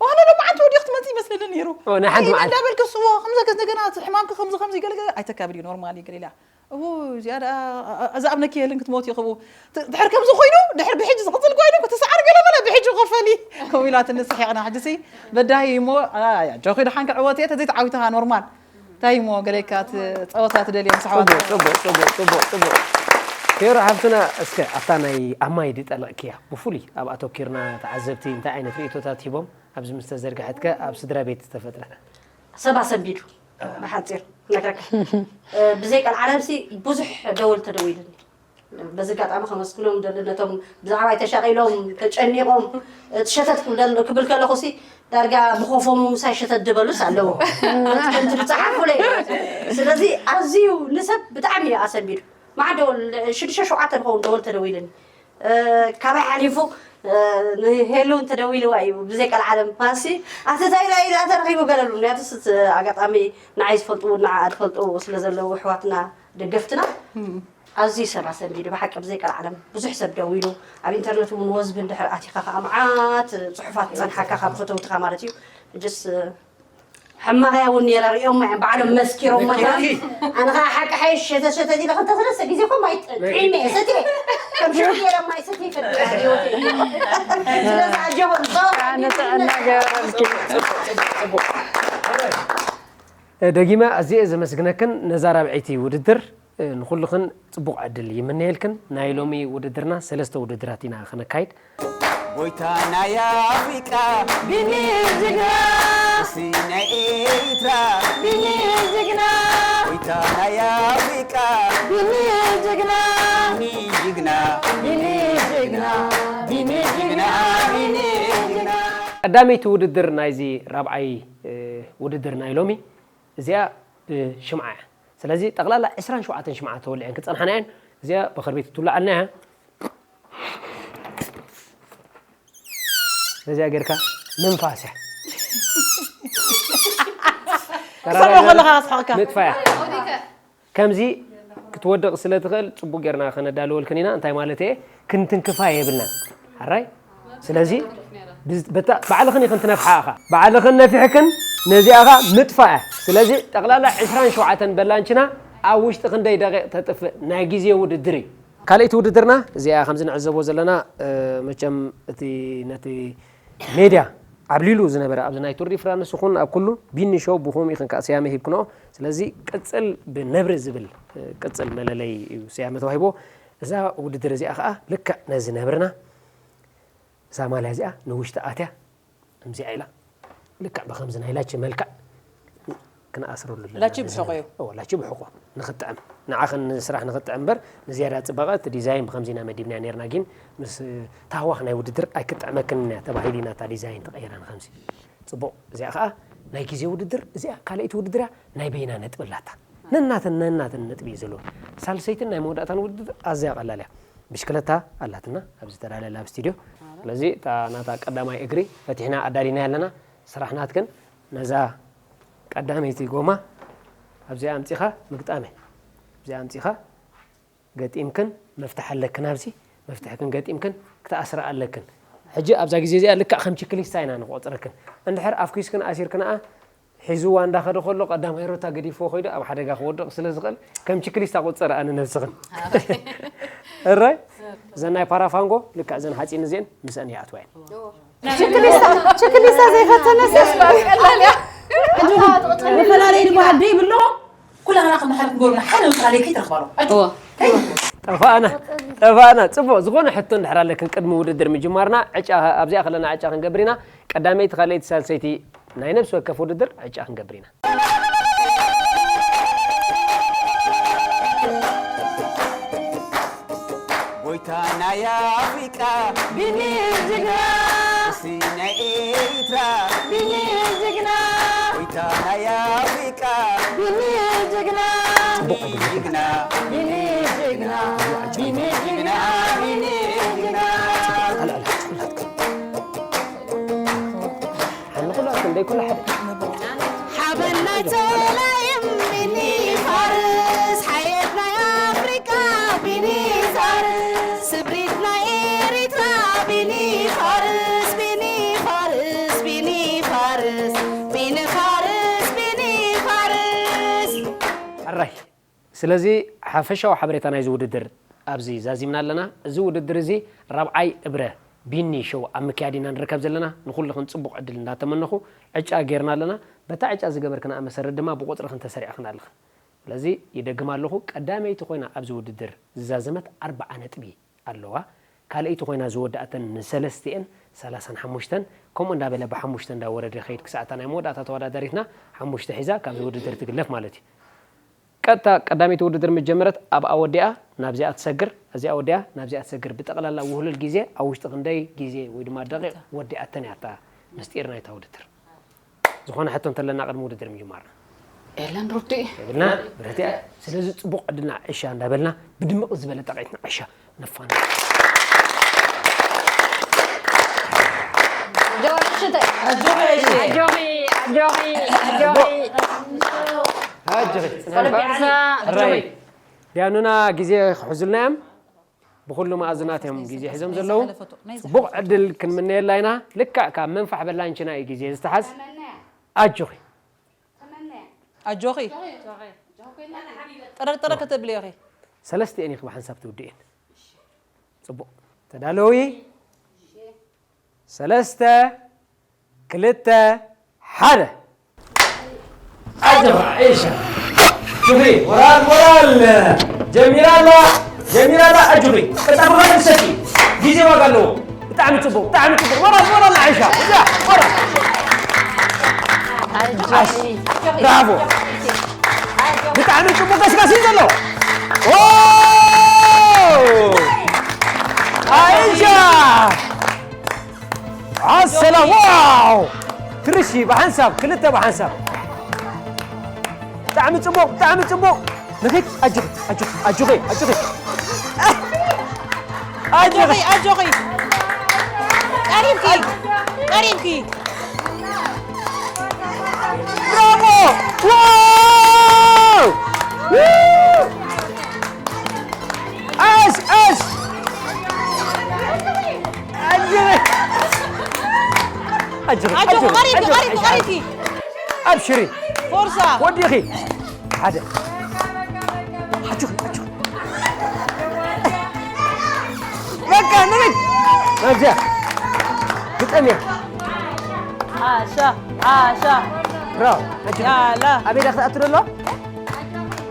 ዋላ ሎማዓንቲ ወዲኹ ትመፅእ ይመስለኒ ነይሩ ናይ ሓንቲ መዓልቲ እንዳበልክስ ዋ ከምዚ ገዝ ነገና ሕማምኪ ከምዚ ከምዚ ገለገለ ኣይተካብድ እዩ ኖርማል እዩ ገለ ኢላ እቡ እዚኣ ደኣ እዛ ኣብ ነኪ የልን ክትሞት እዩ ክብኡ ድሕር ከምዚ ኮይኑ ድሕር ብሕጂ ዝቕፅል ኮይኑ ክትሰዓር ገለ በለ ብሕጂ ክፈሊ ከምኡ ኢላትኒ ስሒቕና ሕጂሲ በዳሂ እሞ ኣጆኺ ደሓን ክዕወት እየ ተዘይተዓዊትኻ ኖርማል እንታይ እሞ ገሌካ እቲ ፀወታ ትደልዮም ሰሓዋት ፅቡቅ ፅቡቅ ፅቡቅ ፅቡቅ ፌሮ ሓፍትና እስከ ኣብታ ናይ ኣማይ ድጠለቅክያ ብፍሉይ ኣብ ኣተኪርና ተዓዘብቲ እንታይ ዓይነት ርእቶታት ሂቦም ኣብዚ ምስ ተዘርግሐትከ ኣብ ስድራ ቤት ዝተፈጥረ ሰብ ኣሰንቢዱ ብሓፂር ክነግረካ ብዘይ ቀልዓለም ሲ ብዙሕ ደወል ተደዊሉኒ በዚ ኣጋጣሚ ከመስግኖም ደሊ ነቶም ብዛዕባይ ተሻቒሎም ተጨኒቖም እቲ ሸተት ክብል ከለኹ ሲ ዳርጋ ብኾፎም ምሳይ ሸተት ድበሉስ ኣለዉ ከምቲ ዝፀሓፉለይ ስለዚ ኣዝዩ ንሰብ ብጣዕሚ እዩ ኣሰንቢዱ ማዕዶ ሽዱሽተ ሸውዓተ ንኸውን ደወል ተደዊልኒ ካባይ ሓሊፉ ንሄሉ እንተደዊልዋ እዩ ብዘይ ቀልዓለም ማሲ ኣተታይና እዩ ተረኺቡ ገለሉ ምክንያቱ ኣጋጣሚ ንዓይ ዝፈልጡ ንዓ ዝፈልጡ ስለ ዘለዉ ኣሕዋትና ደገፍትና ኣዝዩ ሰብ ኣሰንቢዱ ብሓቂ ብዘይ ቀልዓለም ብዙሕ ሰብ ደዊሉ ኣብ ኢንተርነት እውን ወዝቢ እንድሕር ኣቲኻ ከዓ መዓት ፅሑፋት ፀንሓካ ካብ ፈተውትኻ ማለት እዩ ሕጅስ ሕማቕያ እውን ነይረ ሪኦማ እዮም ባዕሎም መስኪሮማ እዮም ኣነ ከዓ ሓቂ ሓይሽ ሸተሸተ ኢለ ክልተ ሰለስተ ግዜ ኮም ኣይጥዒመ እየ ሰትየ ከም ሽዑ ነይረ ማይ ሰትየ ይፈልጥ ህይወት ስለዚ ኣጆኹም ንጥዕና ገበረልኪ ደጊመ ኣዝየ ዘመስግነክን ነዛ ራብዐይቲ ውድድር ንኹልኽን ጽቡቕ ዕድል ይምነየልክን። ናይ ሎሚ ውድድርና ሰለስተ ውድድራት ኢና ኸነካይድ። ጎይታ ናይ ኣፍሪቃ ቢኒ ጅግና እስቲ ናይ ኤርትራ ቢኒ ጅግና ጎይታ ናይ ኣፍሪቃ ቢኒ ጅግና ቢኒ ጅግና ቢኒ ጅግና ቢኒ ጅግና ቢኒ ጅግና ቀዳመይቲ ውድድር ናይዚ ራብዓይ ውድድር ናይ ሎሚ እዚኣ ብሽምዓ እያ። ስለዚ ጠቕላላ ዕስራን ሸውዓተን ሽምዓ ተወሊዐን ክጸንሓና እየን። እዚኣ ብኸርቤት ትውላዓልና እያ። ነዚኣ ጌርካ ምንፋስ እያ። ሰምዑ ከለኻ ኣስሓቕካ። ምጥፋያ። ከምዚ ክትወድቕ ስለ ትኽእል ጽቡቕ ጌርና ከነዳልወልክን ኢና። እንታይ ማለት እየ? ክንትንክፋ የብልናን። ሓራይ? ስለዚ ብዝ-፣ በታ-፣ ባዕልኽን ኢኽን ትነፍሓ ኢኻ። ባዕልኽን ነፊሕክን ነዚኣ ኸኣ ምጥፋእ እያ። ስለዚ ጠቕላላ ዕስራን ሸውዓተን በላንችና ኣብ ውሽጢ ክንደይ ደቂቕ ተጥፍእ ናይ ግዜ ውድድር እዩ። ካልኣይቲ ውድድርና እዚኣ ከምዚ ንዕዘቦ ዘለና፣ እ፣ መቸም እቲ ነቲ ሜድያ ዓብሊሉ ዝነበረ ኣብዚ ናይ ቱር ዲ ፍራንስ ይኹን ኣብ ኩሉ ቢኒ ሾው ብኸምኡ ኢኽን ከኣ ስያመ ሂብክንኦ። ስለዚ ቅጽል ብነብሪ ዝብል፣ እ፣ ቅጽል መለለይ እዩ ስያመ ተዋሂቦ። እዛ ውድድር እዚኣ ከኣ ልክዕ ነዚ ነብርና እዛ ማልያ እዚኣ ንውሽጢ ኣትያ ከምዚኣ ኢላ ልክዕ ብኸምዚ ናይ ላቺ መልክዕ ክንኣስረሉ ኣለና። ላቺ ብሕቖ እዩ። እወ፣ ላቺ ብሕቖ ንኽጥዕም። ንዓኽን ንስራሕ ንኽጥዕም እምበር ንዝያዳ ጽባቐ እቲ ዲዛይን ብኸምዚ ኢና መዲብናያ ነይርና፣ ግን ምስ ታህዋኽ ናይ ውድድር ኣይክጥዕመክን እያ ተባሂሉ ኢና እታ ዲዛይን ተቐይራ ንኸምዚ። ጽቡቕ። እዚኣ ኸኣ ናይ ግዜ ውድድር፣ እዚኣ ካልኣይቲ ውድድር እያ። ናይ በይና ነጥቢ ኣላታ። ነናተን፣ ነናተን ነጥቢ እዩ ዘለዎ። ሳልሰይትን ናይ መወዳእታን ውድድር ኣዝያ ቀላል እያ። ብሽክለታ ኣላትና፣ ኣብዚ ተዳለላ ኣብ ስቱድዮ። ስለዚ እታ ናታ ቀዳማይ እግሪ ፈቲሕና ኣዳሊና ኣለና። ስራሕ ናትክን ነዛ ቀዳመይቲ ጎማ ኣብዚኣ ኣምጺኻ ምግጣም እያ። ኣብዚኣ ኣምጺኻ ገጢምክን መፍትሕ ኣለክን፣ ኣብዚ መፍትሕክን ገጢምክን ክትኣስራ ኣለክን። ሕጂ ኣብዛ ግዜ እዚኣ ልክዕ ከም ችክሊስታ ኢና ንቆጽረክን። እንድሕር ኣፍኲስክን ኣሲርክንኣ ሒዝዋ እንዳኸደ ከሎ ቀዳማይ ሮታ ገዲፍዎ ከይዱ ኣብ ሓደጋ ክወድቕ ስለ ዝኽእል ከም ችክሊስታ ቁጸር ኣነ ነብስኽን። እራይ? እዘን ናይ ፓራፋንጎ ልክዕ እዘን ሓጺን እዚአን ምስአን ይኣትዋ እየን። ችክሊስታ፣ ችክሊስታ ዘይፈተነ ሰብ ቀላል እያ። መፈላለይ ድማ ደይ ብሎ ኩላና ክንሓልፍ ንገብርና ሓደ ውሳኔ ከይትረኽባሉ። እወ። ጠፋእና፣ ጠፋእና። ጽቡቕ፣ ዝኾነ ሕቶ እንድሕር ኣለክን ቅድሚ ውድድር ምጅማርና፣ ዕጫ፣ ኣብዚኣ ከለና ዕጫ ክንገብር ኢና። ቀዳመይቲ፣ ካልኣይቲ፣ ሳልሰይቲ ናይ ነፍሲ ወከፍ ውድድር ዕጫ ክንገብር ኢና። ጎይታ ናይ ኣፍሪቃ ቢኒ ጅግና፣ ንጉሲ ናይ ኤርትራ ቢኒ ጅግና፣ ጎይታ ናይ ኣፍሪቃ ቢኒ ጅግና፣ ቢኒ ጅግና፣ ቢኒ ጅግና፣ ቢኒ ጅግና፣ ቢኒ ጅግና። ሓንቲ ኩላ ክንደይ ኩላ ሓደ። ሓበን ናይ ጸላይም ቢኒ ፋርስ፣ ሓየት ናይ ኣፍሪቃ ቢኒ ፋርስ፣ ስብሪት ናይ ኤሪትራ ቢኒ ፋርስ፣ ቢኒ ፋርስ፣ ቢኒ ፋርስ፣ ቢኒ ፋርስ፣ ቢኒ ፋርስ። ሕራይ። ስለዚ ሓፈሻዊ ሓበሬታ ናይዚ ውድድር ኣብዚ ዛዚምና ኣለና። እዚ ውድድር እዚ ራብዓይ እብረ ቢኒ ሾው ኣብ ምክያድ ኢና ንርከብ ዘለና። ንኹልኽን ጽቡቕ ዕድል እንዳተመነኹ ዕጫ ጌርና ኣለና። በታ ዕጫ ዝገበርክንኣ መሰረት ድማ ብቁጽርኽን ተሰሪዕኽን ኣለኽን። ስለዚ ይደግም ኣለኹ፣ ቀዳመይቲ ኮይና ኣብዚ ውድድር ዝዛዘመት ኣርብዓ ነጥቢ ኣለዋ። ካልኣይቲ ኮይና ዝወዳእተን ንሰለስቲኤን ሰላሳን ሓሙሽተን፣ ከምኡ እንዳበለ ብሓሙሽተ እንዳወረደ ይኸይድ ክሳዕ እታ ናይ መወዳእታ ተወዳዳሪትና ሓሙሽተ ሒዛ ካብዚ ውድድር ትግለፍ ማለት እዩ። ቀጥታ ቀዳመይቲ ውድድር ምስ ጀመረት ኣብኣ ወዲኣ ናብዚኣ ትሰግር፣ እዚኣ ወዲኣ ናብዚኣ ትሰግር። ብጠቕላላ ውህሉል ግዜ ኣብ ውሽጢ ክንደይ ግዜ ወይ ድማ ደቂቕ ወዲኣተን እያ እታ ምስጢር ናይታ ውድድር። ዝኾነ ሕቶ እንተለና ቅድሚ ውድድር ምጅማርና። የለን ሩዲ። የብልና፣ ብረትያ። ስለዚ ጽቡቕ ዕድልና ዕሻ እንዳበልና ብድምቕ ዝበለ ጣቕዒትና ዕሻ ነፋና። ጆርጅ ሽተ። ኣጆኺ፣ ኣጆኺ፣ ኣጆኺ፣ ኣጆኺ። ኣጆኺ፣ ጽናት። በርሳ፣ ኣጆኺ። ራይ። ዲያኑና ግዜ ክሕዙልና እዮም። ብኹሉ መኣዝናት እዮም ግዜ ሒዞም ዘለዉ። ጽቡቕ ዕድል ክንምነየላ ኢና። ልክዕ ካብ መንፋሕ በላንችና እዩ ግዜ ዝተሓዝ። ኣጆኺ። ኣጆኺ። ጥርቅ ጥርቅ ክትብሊ ኢኺ። ሰለስቲኤን ኢኺ ብሓንሳብ ትውድእን። ጽቡቕ። ተዳለዊ። ሰለስተ፣ ክልተ፣ ሓደ። ኣጆኻ፣ ዒሻ። ሹፊ፣ ሞራል፣ ሞራል። ጀሚራ ኣላ፣ ጀሚራ ኣላ፣ ኣጆኺ። ቀልጣፋ ክትሰኪ። ግዜ ዋጋ ኣለዎ። ብጣዕሚ ጽቡቕ፣ ብጣዕሚ ጽቡቕ። ሞራል፣ ሞራል፣ ዒሻ። እዛ፣ ሞራል። ኣጆኺ። ብራቮ። ብጣዕሚ ጽቡቕ ገስጋስ እዩ ዘሎ። ኦ! ኣይሻ! ዓሰላ፣ ዋው! ትርሺ ብሓንሳብ፣ ክልተ ብሓንሳብ። ብጣዕሚ ጽቡቕ፣ ብጣዕሚ ጽቡቕ። ንኺድ፣ ኣጆኺ፣ ኣጆኺ፣ ኣጆኺ፣ ኣጆኺ። ኣጆኺ። ኣጆኺ፣ ኣጆኺ። ቀሪብኪ፣ ቀሪብኪ። ብራቮ! ዋው! ኣስ፣ ኣስ! ኣጆኺ! ኣጆኺ፣ ኣጆኺ፣ ኣጆኺ፣ ቀሪብኪ፣ ኣጆኺ፣ ቀሪብኪ፣ ኣጆኺ። ቀሪብኪ። ኣብሽሪ። ፎርሳ። ወዲኺ። ሓደ። ኣጆኺ፣ ኣጆኺ። በቃ፣ ንበይ። ኣብዚኣ። ግጠምያ። ዓሻ፣ ዓሻ። ብራቮ። ኣጆኺ። ያላ። ኣበይ ደኣ ክትኣቱ ደሎ?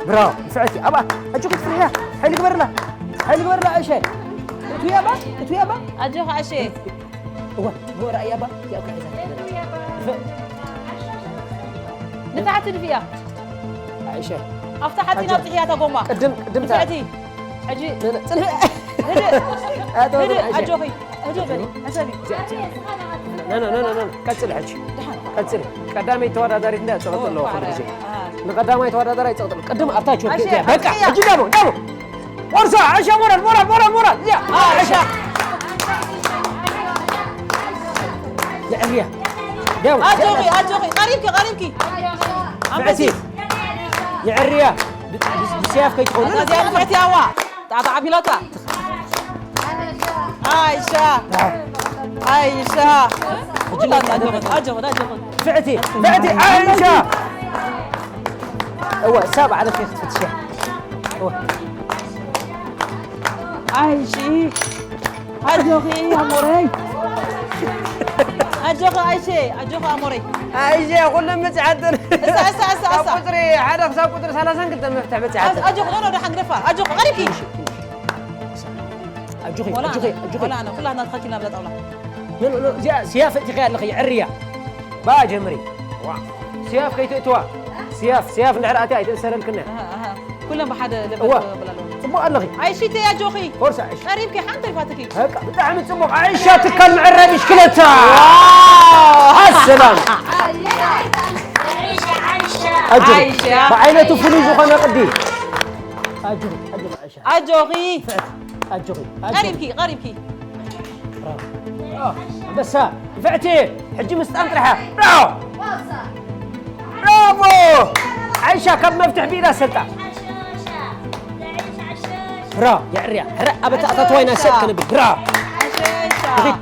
ብራቮ። ንፍዕቲ። ኣብኣ። ኣጆኺ፣ ትፍርሕያ። ሓይሊ ግበርላ። ሓይሊ ግበርላ፣ ኣሸ። እቱ ያባ፣ እቱ ያባ። ኣጆኺ፣ ኣሸ። እወ፣ እወ፣ ራእያ ባ፣ ያው ከዛ። ንታሕቲ ድፍያ። ኣይሸ። ኣብታ ሓፂን ኣጆ። ኣብፅሕያ እታ ጎማ። ቅድም፣ ቅድም ታ- ንፍዕቲ። ሕጂ። ነ-፣ ነ-፣ ፅንሒ። ህድእ። ኣቶ ህድእ፣ ኣይሸ። ኣጆኺ። ህድእ በሊ። ሕሰቢ። ነ፣ ነ፣ ነ፣ ነ፣ ነ። ቀፅል ሕጂ። ደሓን። ቀፅል። ቀዳመይ ተወዳዳሪት እንዳ ፀቕጥ ኣለዎ ኩሉ ግዜ። ኣሃ። ንቀዳማይ ተወዳዳራይ ፀቕጥ ኣለዎ። ቅድም ኣብታ ቾክ ኣሸ፣ እቲያ። በቃ፣ ኣሸ። ሕጂ ደሞ፣ ደሞ። ፎርሳ፣ ኣሸ፣ ሞራል፣ ሞራል፣ ሞራል፣ ሞራል። እዚኣ። ኣሸ። የዕርያ። ደው። ኣጆኺ፣ ኣጆኺ። ቀሪብኪ፣ ቀሪብኪ። ምዕቲ። ኣንበሲት። የዕርያ። ብ-፣ ብ-፣ ብስያፍ ከይትኾኑ። ኣታ እዚኣ ንፍዕቲ ኣዋ። ጣጣ ዓቢላታ። ኣይሻ። ኣይሻ። ሕጂ ኣጆኺ፣ ኣጆኺ፣ ኣጆኺ። ፍዕቲ፣ ፍዕቲ፣ ኣይሻ። እወ፣ እሳ ባዕለኪ ክትፍትሽያ። እወ። ኣይሺ። ኣጆኺ ኣሞረይ። ኣጆኺ ኣይሼ፣ ኣጆኺ ኣሞረይ። ኣይሸ፣ ኩሎም መጽሓትን። እሳ፣ እሳ፣ እሳ፣ ካብ እሳ። ቁጽሪ ሓደ ክሳብ ቁጽሪ ሰላሳን ክልተን መፍትሕ መጽሓትን። ኣጆኺ፣ ኖ፣ ኖ፣ ደሓን ግደፋ። ኣጆኺ፣ ቀሪብኪ። ኣጆኺ፣ ወላ ኣጆኺ፣ ኣነ፣ ኣጆኺ። ወላ ኣነ፣ ኩላትና ተኸቲልና ብላ ጣውላ። ኖ፣ ኖ፣ ኖ፣ እዚኣ ስያ ፈቲኺ ኣለኺ፣ የዕርያ። ብኣ ጀምሪ። ዋ፣ ስያፍ ከይትእትዋ። ስያፍ፣ ስያፍ እንድሕር ኣትያ ኣይትእሰረልክን እያ። ኣሃ፣ ኣሃ። ኩለን ብሓደ ለበጥ እዋ። ክብል ኣለዎ። ጽቡቕ ኣለኺ። ኣይሺተይ ኣጆኺ። ፎርሳ፣ ኣይሺ። ቀሪብኪ፣ ሓንቲ ተሪፋትኪ። በቃ፣ ብጣዕሚ ጽቡቕ። ኣይሻ ትካል መዐረይ ብሽክለታ። ዋው! ኣሰላም። ኣጆኺ። ኣይሻ። ብዓይነቱ ፍሉይ ዝኾነ ቅዲ። ኣጆኺ፣ ኣጆኺ፣ ኣይሻ። ኣጆኺ። ኣጆኺ፣ ኣጆኺ። ቀሪብኪ፣ ቀሪብኪ። ብራቮ። ኣንበሳ፣ ንፍዕቲ፣ ሕጂ ምስጣም ጥራሕ። ብራቮ። ብራቮ። ዓይሻ ካብ መፍትሕ ብኢዳ ሰልጣ። ብራቮ፣ የዕርያ። ሕረ ኣበታ ኣታተዋይና ሰብ ከነብል። ብራቮ። ንኺድ።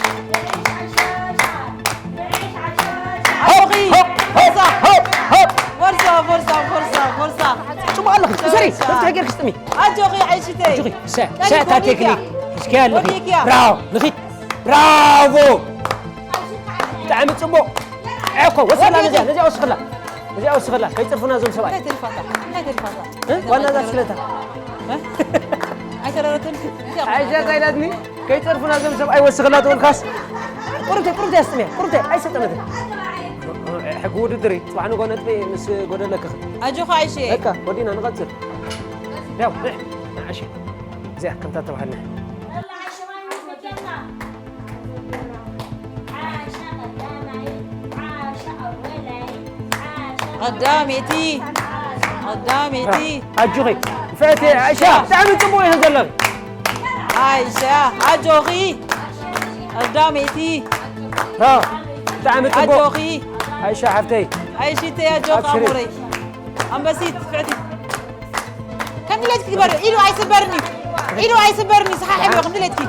ኣጆኺ። ሆፕ፣ ሆፕ፣ ፎርሳ። ሆፕ፣ ሆፕ። ፎርሳ፣ ፎርሳ፣ ፎርሳ፣ ፎርሳ። ጽቡቕ ኣለኺ። እሰሪ፣ ፎርሳ። መፍትሕ ጌርኪ ስጥሚ። ኣጆኺ ዓይሽተይ። ኣጆኺ፣ ሰ-፣ ቀሪብ ሰ-፣ እታ ወዲእኪ ቴክኒክ። እያ። እስኪ ኣለኺ። ወዲእኪ እያ። ብራቮ፣ ንኺድ። ብራቮ። ብጣዕሚ ጽቡቕ። እኮ፣ ወስኽላ ወዲእኪ። ነዚኣ፣ ነዚኣ ወስኽላ። ነዚኣ ወስኽላ። ከይጽርፉና እዞም ሰብኣይ። እንታይ ተሪፋታ? እንታይ ተሪፋታ? እ? ዋና እዛ ብሽክለታ። እ? ኣይተረረትን? እንታይ ዓይሻ እንታይ ኢላትኒ? ከይጸርፉና እዞም ሰብኣይ ወስኽላ ትብልካስ? ቁርብተይ፣ ቁርብተይ ኣስጥምያ። ቁርብተይ ኣይሰጠመትን። ሕጊ ውድድር እዩ። ጽባሕ ንጎ ነጥቢ ምስ ጎደለኪ። ኣጆኻ ኣይሽ። በቃ፣ ወዲና ንቐጽል። ያው፣ ንሕ፣ ንዓሽ። እዚኣ ከምታ ተባህልና። ቀዳመይቲ፣ ቀዳመይቲ። ኣጆኺ፣ ፍዕቲ፣ ኣይሻ፣ ብጣዕሚ ጽቡቕ ኢኺ ዘለኺ። ኣይሻ፣ ኣጆኺ። ቀዳመይቲ። ራ፣ ብጣዕሚ ጽቡቕ። ኣጆኺ። ኣይሻ ሓፍተይ። ኣይሽተይ፣ ኣጆኻ ኣምሽሪ። ኣሞረይ። ኣንበሲት፣ ፍዕቲ። ከም ድሌትኪ ግበሪ። ኢዱ ኣይስበርን እዩ። ኢዱ ኣይስበርን እዩ። ሰሓሕብ እዩ፣ ከም ድሌትኪ።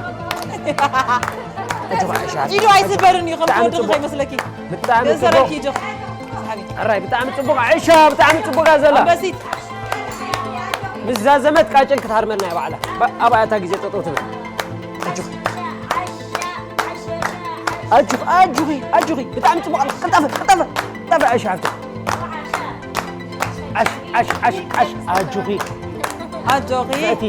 ኣጆኻ፣ ኣይሻ። ኢዱ ኣይስበርን እዩ፣ ከም ብጣዕሚ ትወድኡ ጽቡቕ። ከይመስለኪ። ብጣዕሚ ክእሰረኪ ጽቡቕ። እዩ፣ ጆኽ። ሰሓቢ። ሕራይ፣ ብጣዕሚ ጽቡቕ። ኣይሻ፣ ብጣዕሚ ጽቡቕ እያ ዘላ። ኣንበሲት። ምስ ዛዘመት ቃጭል ክትሃርመልና እያ ባዕላ። ባ-፣ ኣብኣ እታ ግዜ ጠጠው ትብል። ኣጆኺ። ኣጆኺ፣ ኣጆኺ፣ ኣጆኺ። ብጣዕሚ ጽቡቕ ኣለኺ። ቅልጣፈ፣ ቅልጣፈ፣ ቅልጣፈ፣ ኣይሻ ሓፍተይ። ዓሽ፣ ዓሽ፣ ዓሽ፣ ዓሽ፣ ኣጆኺ። ኣጆኺ። እቲ፣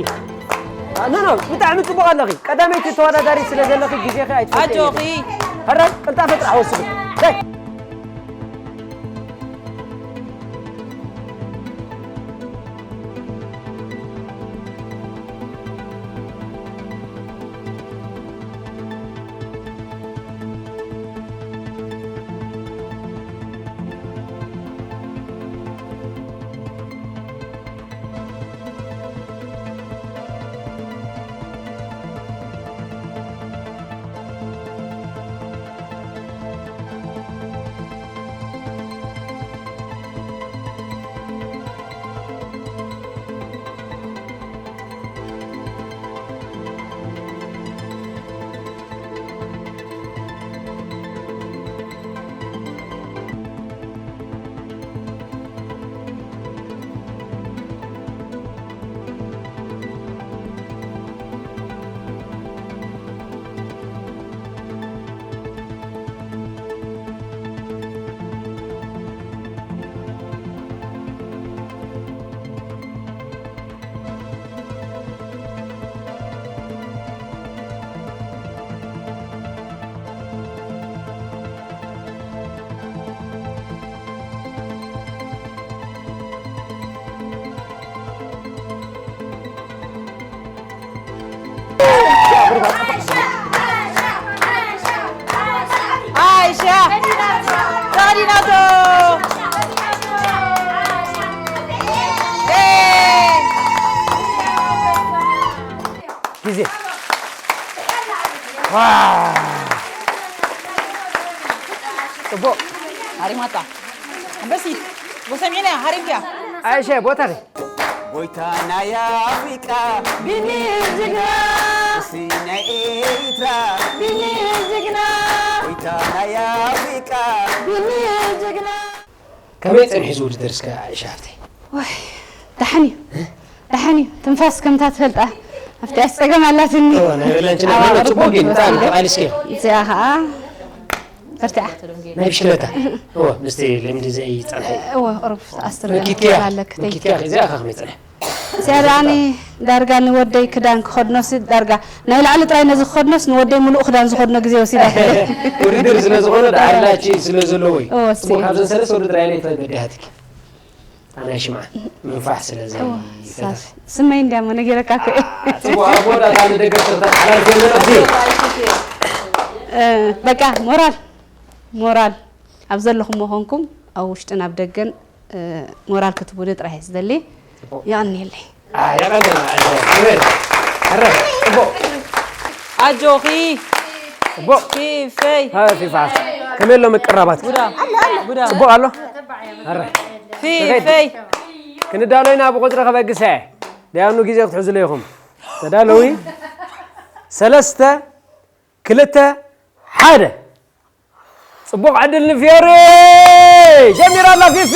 ኖ፣ ኖ፣ ብጣዕሚ ጽቡቕ ኣለኺ። ቀዳመይቲ ተወዳዳሪት ስለ ዘለኺ ግዜኺ ኣይትፈልጥን ኣጆኺ። ኢኺ። ሕራይ፣ ቅልጣፈ ጥራሕ ወስኺ። ዳይ። ናቶ። ግዜ። ዋው። ጽቡቕ። ሃሪማታ። ኣንበሲት። ወሰሚዕና፣ ሃሪምክያ። ኣይሸ፣ ቦታ ኸ? ጎይታ ናይ ኣፍሪቃ ቢኒ ጅግና። እስቲ ናይ ኤርትራ ቢኒ ጅግና። ጎይታ ናይ ኣፍሪቃ ቢኒ ጅግና። ከመይ ጸኒሑ እዚ ውድድር እስከ ኣይሻ ሃፍተይ? ወይ፣ ደሓን እዩ። ደሓን እዩ። ትንፋስ ከምታ ትፈልጣ። ኣብቲ ኣስጸገም ኣላትኒ። እወ፣ ናይ ርላንችን ኣዋ፣ ኣበሎ ጽቡቕ ጌም፣ ብጣዕሚ ተቓሊስኪ። እዚኣ ኸኣ በርትዓ። ናይ ብሽክለታ። እወ፣ ምስቲ ልምዲ ዘይጸንሐ እዩ። እወ፣ ቁሩብ ኣስተርጉም መኪትያ፣ ክህብ ኣለክ፣ ተይ። መኪትያ እዚኣ ከመይ ጸኒሑ? እዚኣ ደኣኒ ዳርጋ ንወደይ ክዳን ክኸድኖሲ ዳርጋ ናይ ላዕሊ ጥራይ ነዚ ክኸድኖስ ንወደይ ሙሉእ ክዳን ዝኸድኖ ግዜ ወሲዳትለይ። ውድድር ስለ ዝኾነ ደሓር ላቺ ስለ ዘለዎ እዩ። እወ፣ እሲ። ጽቡቕ፣ ካብዘን ሰለስተ ውድድር ኣየነይቲ በዲሃትኪ? ኣናይ ሽምዓ ምንፋሕ ስለ እወ፣ ዘይፈተኽ። ሳስ-፣ ስመይ እንድያሞ ነጊረካ እኮ እየ። ጽቡቕ፣ ኣቦ ዳታ ንደገፍ ተኽተት ሓላልፍ የለን ኣብዚ። እ፣ በቃ ሞራል፣ ሞራል ኣብ ዘለኹሞ ኾንኩም ኣብ ውሽጥን ኣብ ደገን እ፣ ሞራል ክትቡኒ ጥራሕ እየ ዝደሊ። ጽቡቕ። የቐንየለይ። ኣይ፣ የቐንየልና፣ ኣጆ። ኣሜን። ሕረ፣ ሕረ። ጽቡቕ። ኣጆኺ። ጽቡቕ። ፊፈይ። ሃ፣ ፊፋ። ከመይ ኣሎ ምቅራባት? ጉዳ። ጉዳ። ጽቡቕ ኣሎ? ሕረ። ፊፈይ። ክንዳሎ ኢና ብቁጽሪ ከበግሰ። ደያኑ ግዜ ክትሕዙ ኢኹም። ተዳለዊ። ሰለስተ፣ ክልተ፣ ሓደ። ጽቡቕ ዕድል ንፊዮሪ! ጀሚራ ኣላ ፊፊ!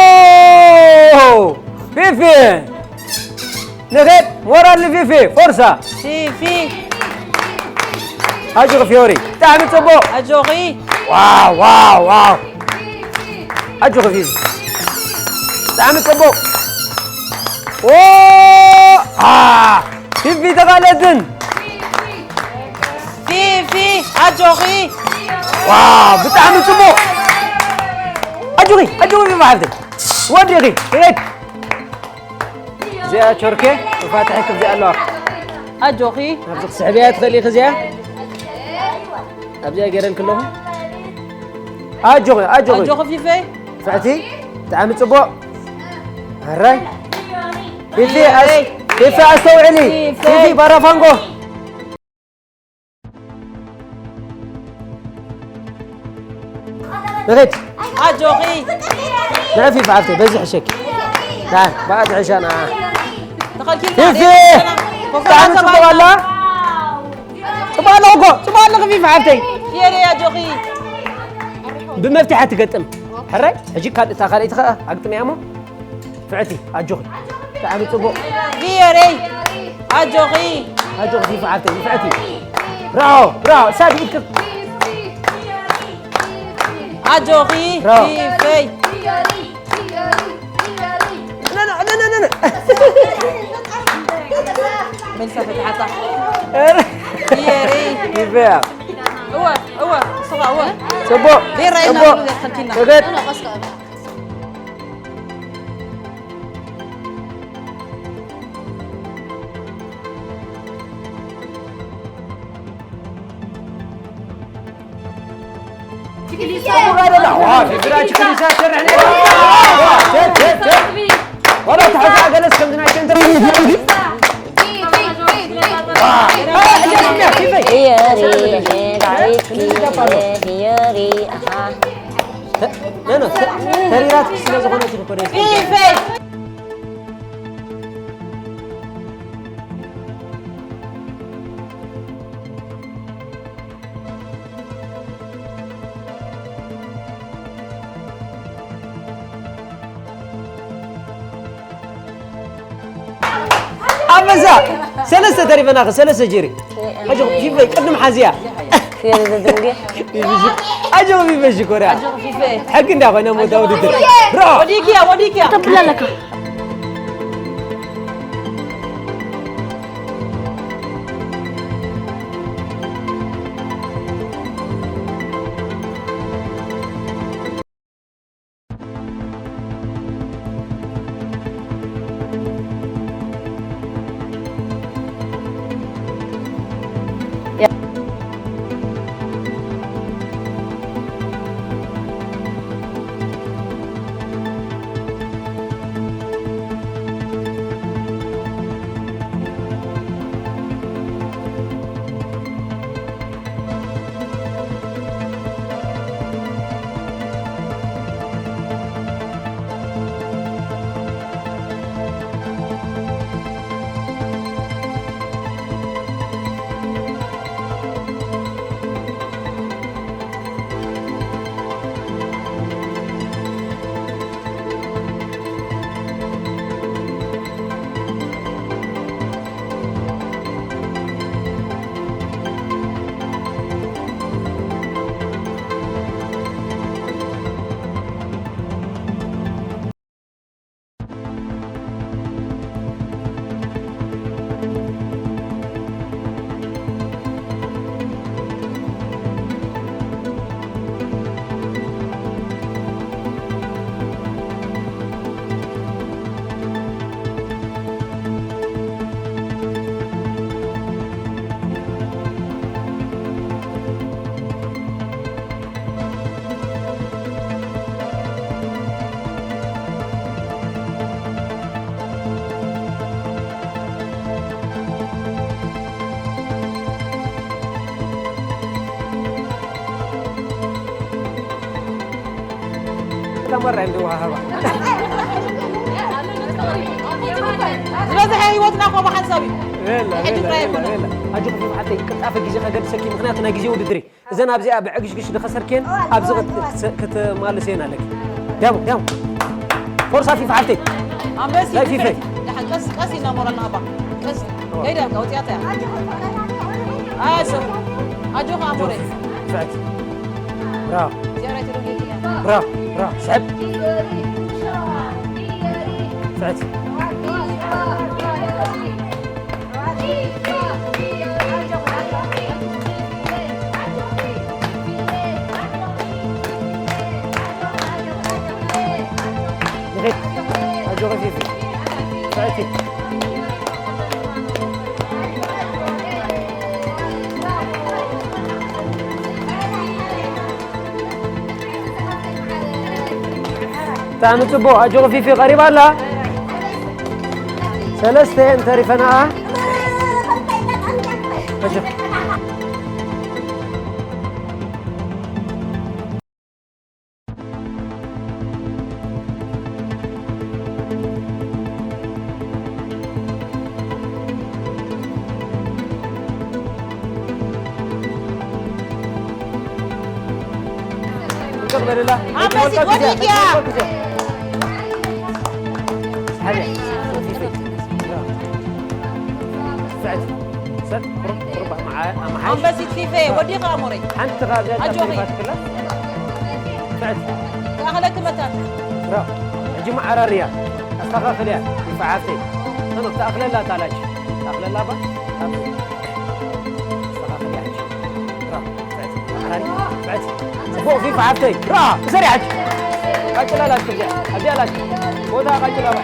ዋው! ፊፊ! ንኸድ ሞራል ንፊፊ! ፎርሳ! ፊፊ! ኣጆኺ ፊዮሪ! ብጣዕሚ ጽቡቕ! ኣጆኺ! ዋው፣ ዋው፣ ዋው! ኣጆኺ ፊፊ! ብጣዕሚ ጽቡቕ! ኦ! ኣ! ፊፊ ተቓለትን! ፊፊ፣ ኣጆኺ! ዋው፣ ብጣዕሚ ጽቡቕ! ኣጆኺ፣ ኣጆኺ ፊፊ ሓፍተይ! ወዲኺ፣ ሄድ! እዚኣ ቾርኬ፣ መፋትሒ ክፍዚኣ ኣለዋ። ኣጆኺ! ኣብዚ ክስሕብያ ትኽእሊ ኢኺ እዚኣ? ኣብዚኣ ገይረን ከለኹ። ኣጆኺ፣ ኣጆኺ። ኣጆኺ ፊፌ። ፍዕቲ፣ ብጣዕሚ ጽቡቕ። ኣራይ። ፊፊ፣ ኣስ-፣ ፊፊ ኣስተውዕሊ። ፊፌ። ፊፊ ባራፋንጎ። ንኺድ። ኣጆኺ። ንዒ ፊፊ ሓፍተይ፣ በዚ ሕሸኪ። ዳን፣ ብኣ ትሕሻ ንዓ። ተኸልኪልካ ፊፊ! ድየ? ኮፈራ ብጣዕሚ ጽቡቕ ተባሂልካ። ኣላ። ጽቡቕ ኣለኹ እኮ፣ ጽቡቕ ኣለኺ ፊፊ ሓፍተይ። የሪ ኣጆኺ። ብመፍትሒ ትገጥም። ሕራይ፣ ሕጂ ካልእ፣ እታ ካልኣይቲ ኸኣ ኣግጥምያ እሞ። ፍዕቲ፣ ኣጆኺ። ብጣዕሚ ጽቡቕ። ፊየረይ፣ ኣጆኺ። ኣጆኺ ፊፊ ሓፍተይ፣ ፍዕቲ። ብራቮ፣ ብራቮ፣ ሳድ ኢድኪ። ኣጆኺ፣ ብራቮ። ፊፈይ። ነ፣ ነ፣ ነ፣ ነ፣ ነ። መልሳ ተተሓታ። ኧረ። ፊየረይ። ፊፈያ። እወ፣ እወ፣ ንስኻ እወ። ጽቡቕ፣ ዴራ ኢልና ጽቡቕ። ንብሎ ዘትኸልኪና። ትኽክል። ተሪራት ስለ ዝኾነት እዩ እኮ ደስ ፊፈይ። ኣንበሳ! ሰለስተ ተሪፈናኺ፣ ሰለስተ ጀሪ። ኣጆኺ ፊፈይ፣ ቅድም ሓዝያ። ፊፈይ ዘድንጌ። ኣጆኺ ፊፈይ ሽኮርያ። ኣጆኺ ፊፈይ። ሕጊ እንዳ ኮይና ሞታ ውድድር። ብሮ! ወዲክያ፣ ወዲክያ። ተብላ ኣለካ። መራ እንደ ዋሃባ ዝበዝሐ ህይወትና እኮ ብሓንሳብ እዩ። ላ ሕጂ ጥራይ ኣይኮነን። ኣጆ ክፉ ሓተይ ቅልጣፈ ግዜ ከገድሰኪ፣ ምክንያቱ ናይ ግዜ ውድድር እዩ። እዘን ኣብዚኣ ብዕግሽግሽ ዝኸሰርክየን ኣብዚ ክት- ክትማልስየን ኣለኪ። ዳሙ ዳሙ ፎርሳ ፊፋ ሓፍተይ። ኣንበሲ ናይ ፊፋ። ድሓን ቀስ ቀስ ኢልና ሞራልና ሃባ። ቀስ ከይዳ ወፂኣታ እያ። ኣጆኻ ኣሞረይ። ፍዕት ብራው እዚኣ ናይ ትርጉም ብራው ብራው ስሕብ ፍዕት ንኺድ ኣጆኺ ፊፊ ፍዕቲ ብጣዕሚ ጽቡቕ ኣጆኺ ፊፊ ቀሪባ ኣላ ሰለስተ እየን ተሪፈና ኣጆኺ ኣንበሲት ፊፈ ወዲኻ ኣሞረይ ሓንቲ ካብዛ ኣጆኺ። ተሪፋትክላ ፍዕት ተኣኽለኪ መታን ብራው ሕጂ መዓራርያ ኣስተኻኽልያ ይፈዓፍተይ ተሎ ተኣኽለላ ታላች ተኣኽለላ ባ ኣስተኻኽልያ ሕጂ ብራው ፍዕት መዓራሪ ፍዕት ጽቡቕ ፊ ፈዓፍተይ ብራ እሰሪ ሕጂ ቀጭላ ላች ክብዚያ ኣብዚያ ላች ቦታ ቀጭላ ባ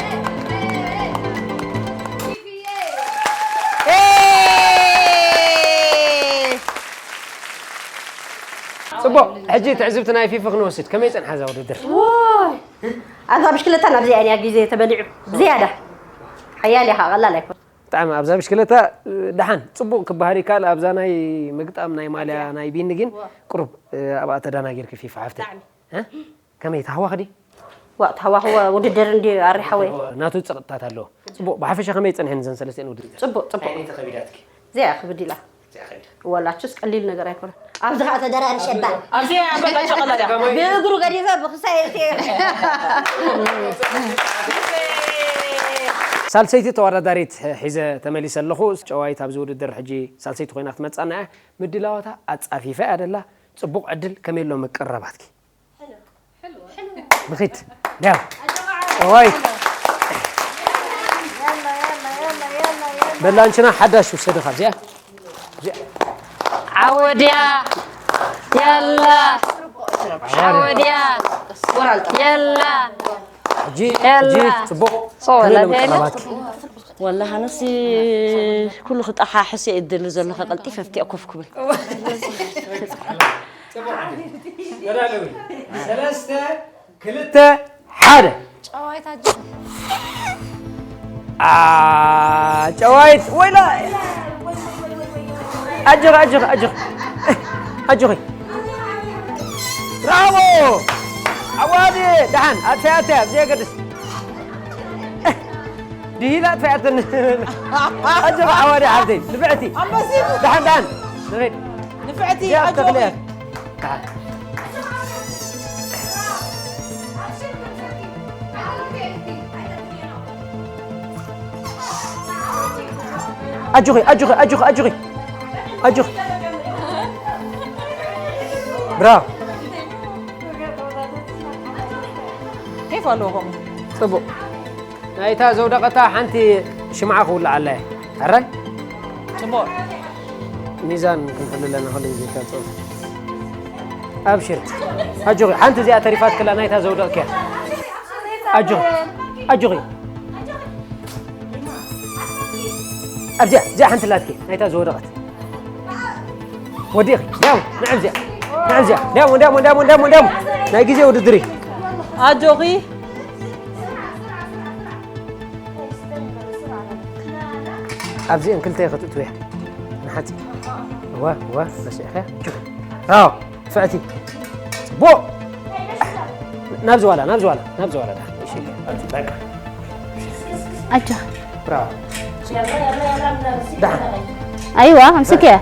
ጽቡቕ ሕጂ ትዕዝብቲ ናይ ፊፊ ክንወስድ ከመይ ጸንሓ እዛ ውድድር ኣብዛ ብሽክለታ ናብዚኣ እያ ግዜ ተበሊዑ ብዝያዳ ሓያል ኢኻ ቀላል ኣይኮን ብጣዕሚ ኣብዛ ብሽክለታ ደሓን ጽቡቕ ክበሃል ይከኣል ኣብዛ ናይ ምግጣም ናይ ማልያ ናይ ቢኒ ግን ቁሩብ ኣብኣ ተዳናጊርኪ ፊፋ ሓፍተይ ከመይ ተሃዋኽዲ ዋእ ተሃዋኽወ ውድድር እንዲ ኣሪሓወይ ናቱ ጸቕጥታት ኣለዎ ጽቡቕ ብሓፈሻ ከመይ ጸንሐን ዘን ሰለስቲአን ውድድር ጽቡቕ ጽቡቕ ከቢዳትኪ እዚኣ ከብድ ኢላ ወላችስ ቀሊል ነገር ኣይኮነ ኣብዚ ከዓ ተደራሪ ሸባ ኣብዚ ኣበቃ ሸቀላ ድያ ብእግሩ ገዲፈ ብክሳይ እቲ ሳልሰይቲ ተወዳዳሪት ሒዘ ተመሊሰ ኣለኹ ጨዋይት ኣብዚ ውድድር ሕጂ ሳልሰይቲ ኮይና ክትመፃና እያ ምድላዋታ ኣፃፊፈ እያ ደላ ፅቡቕ ዕድል ከመይ ኣሎ ምቅረባትኪ ንኺድ ዳው ጨዋይት በላንችና ሓዳሽ ውሰድኻ እዚኣ ዓወድያ ያላ ዓወድያ ያላ ሕጂ ሕጂ ጽቡቕ ከመይ ኣሎ ምቅረባትኪ ወላ ሃነሲ ኩሉ ክጠሓሕስ እየ እድሊ ዘለኹ ቀልጢፈ ኣብቲኣ ኮፍ ክብል ሰለስተ ክልተ ሓደ ጨዋይት ወይላ ኣጆኺ ኣጆኺ ኣጆኺ ኣጆኺ ብራቮ ዓዋዲ ደሓን ኣተያ ኣተያ ብዘየገድስ ድሂላ ኣጥፊኣትኒ ኣጆኺ ዓዋዲ ሓብተይ ንፍዕቲ ደሓን ደሓን ንኺድ ንፍዕቲ እዚኣ ኣጆኺ ተኽልያ ኣጆኺ ኣጆኺ ኣጆኺ ኣጆኺ ኣጆኺ ብራቮ ኬፍ ኣለዎ ከምኡ ጽቡቕ ናይታ ዘውደቐታ ሓንቲ ሽምዓ ክውልዓላ እየ ኣራይ ጽቡቕ ሚዛን ክንሕሉ ኣለና ኩሉ ግዜ ካብ ጸወታ ኣብሽር ኣጆኺ ሓንቲ እዚኣ ተሪፋትክላ ናይታ ዘውደቕክያ ኣጆኺ ኣጆኺ ኣብዚኣ እዚኣ ሓንቲ ላትኪ ናይታ ዝወደቐት ወዲኺ ዳሞ ንዕብዚኣ ንዕብዚኣ ዳሞ ዳሞ ዳሞ ዳሞ ዳሞ ናይ ግዜ ውድድር እዩ ኣጆኺ ኣብዚአን ክልተ ከተእትውያ ንሓንቲ እወ እወ በሲዕኸያ ራው ፍዕቲ ጽቡቕ ናብዚ ዋላ፣ ናብዚ ዋላ፣ ናብዚ ዋላ፣ ደሓን። እሺ፣ ናብዚ፣ በቃ። ኣጆኻ። ብራቮ። ደሓን። ኣይዋ፣ ኣምስክያ።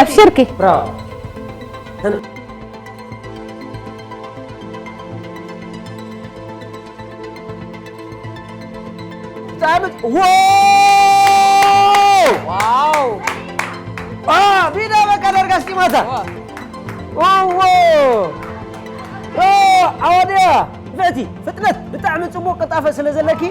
ኣብሽርኪ። ብራቮ። ብጣዕሚ ዋው! ዋው አ ቢዳ በቃ ዳርጋ ስጢማታ። ዋው! ኦ ኣወድያ ፍዕቲ ፍጥነት ብጣዕሚ ጽቡቅ ቅጣፈ ስለ ዘለኪ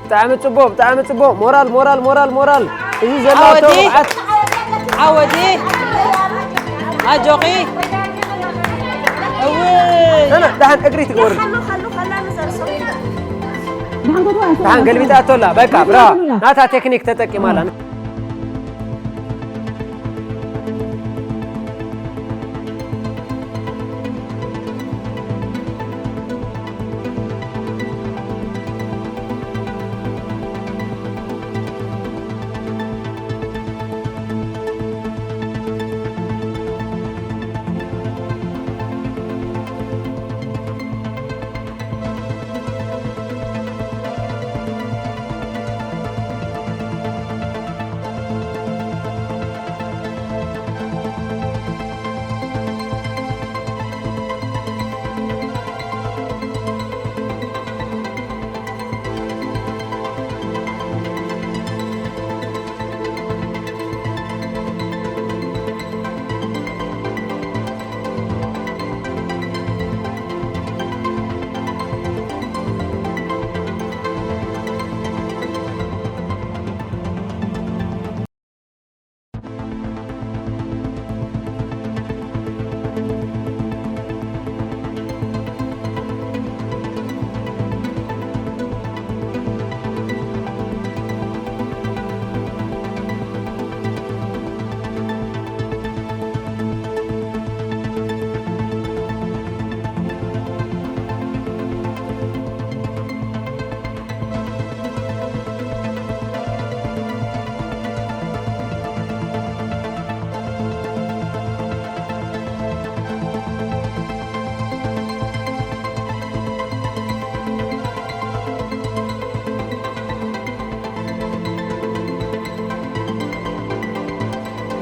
ብጣዕሚ ጽቡቕ፣ ብጣዕሚ ጽቡቕ። ሞራል፣ ሞራል፣ ሞራል፣ ሞራል። እዚ ዘላቶ ዓወዲ። ብቕዓት። ዓወዲ ኣጆኺ እውይ ሰና፣ ደሓን እግሪ ትግበር። ደሓን ገልቢጣቶ ኣላ። በቃ፣ ብራዋ። ናታ ቴክኒክ ተጠቂማ ኣላ።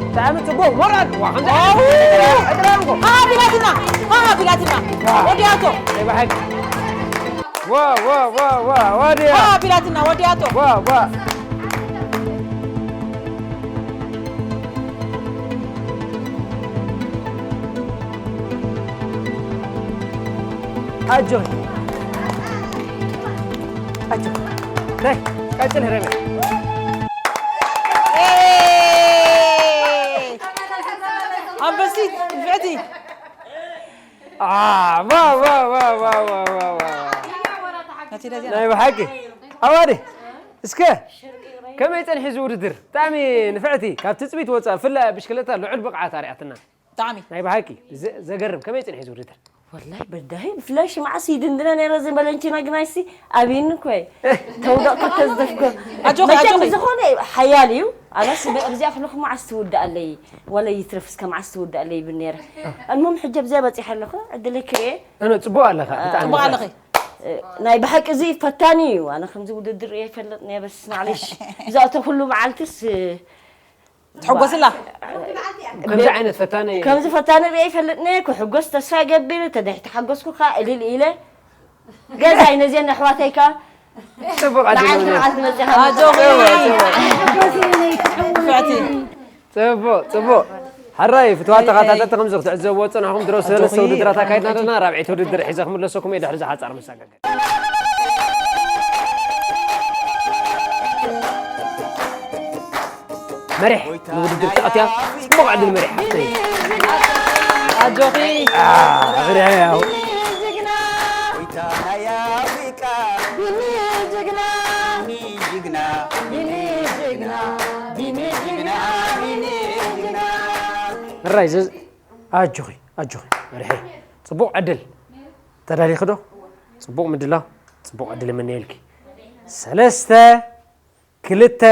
ብጣዕሚ ጽቡቕ ሞራል። ዋ፣ ከምዚ ዓይነት እድራንጎ። ቢላትና ቢላትና ወዲያቶ ናይ ብሓቂ። ዋ፣ ዋ፣ ዋ፣ ዋ፣ ወዲያ። ቢላትና ወዲያቶ ዋ፣ ዋ። ኣጆኺ። ኣጆኺ። ናይ፣ ቀጽል ህረመ። ኣንበሲት ንፍዕቲ ዋ፣ ዋ፣ ዋ። ናይ ብሓቂ። ኣዋዲ። እስከ ከመይ ጸኒሑ እዚ ውድድር? ብጣዕሚ ንፍዕቲ። ካብ ትጽቢት ወጻኢ፣ ብፍላይ ኣብ ብሽክለታ ልዑል ብቕዓት ኣርኣያትና። ብጣዕሚ። ናይ ብሓቂ ዘ-፣ ዘገርም። ከመይ ጸኒሑ እዚ ውድድር? ወላሂ በዳሂ ብፍላይ ሽምዓ ስይድንድና ነይረ ዝበለንቺ ነግናይሲ ኣብይኒ እኮ እየ ተውደቕ ክልተ ዝደፍኮ ኣጆኺ፣ መቸም ኣጆኺ። ዝኾነ ሓያል እዩ ኣነስ ብዚኣ ክልኹ መዓስ ትውድኣለይ ወለ ይትረፍ እስከ መዓስ ትውድኣለይ ይብል ነይረ እሞም ሕጂ ኣብዚኣ በፂሐ ኣለኹ ዕድለይ ክርኤ እነ ጽቡቕ ኣለኻ። ብጣዕሚ ጽቡቕ ኣለኺ። ናይ ብሓቂ እዚ ፈታኒ እዩ ኣነ ከምዚ ውድድር እየ ይፈልጥ ነየ በስ ማዕለሽ ብዛእቶ ኩሉ መዓልትስ ትሕጎስላ ከምዚ ዓይነት ፈታኒ ከምዚ ፈታኒ ርእየ ይፈልጥኒ ክሕጎስ ተስፋ ይገብር ተደሕ ተሓጎስኩ ከ እልል ኢለ ገዛይ ነዚአን ኣሕዋተይ ከ ጽቡቕ መዓልቲ ኣድነውና። መዓልቲ መፅኻ ኣጆኺ። ፍዕቲ ጽቡቕ ጽቡቕ። ሕራይ ፍትዋት ተኸታተልቲ፣ ከምዚ ክትዕዘብዎ ዝጸናሕኩም ድሮ ሰለስተ ውድድራት ኣካይድና ኣለና። ራብዐይቲ ውድድር ሒዘ ክምለሰኩም እየ ድሕሪ ዝሓጻር መሳጋገሪ። መሪሕ ንውድድር ክኣትያ ጽቡቕ ዕድል መሪሕ ሓፍተይ። ኣጆኺ። ኣግሪሐ ያው። ሕራይ ዘዝ-፣ ኣጆኺ፣ ኣጆኺ መሪሐይ። ጽቡቕ ዕድል። ተዳሊኺ ዶ? ጽቡቕ ምድላው፣ ጽቡቕ ዕድል እምነየልኪ። ሰለስተ፣ ክልተ፣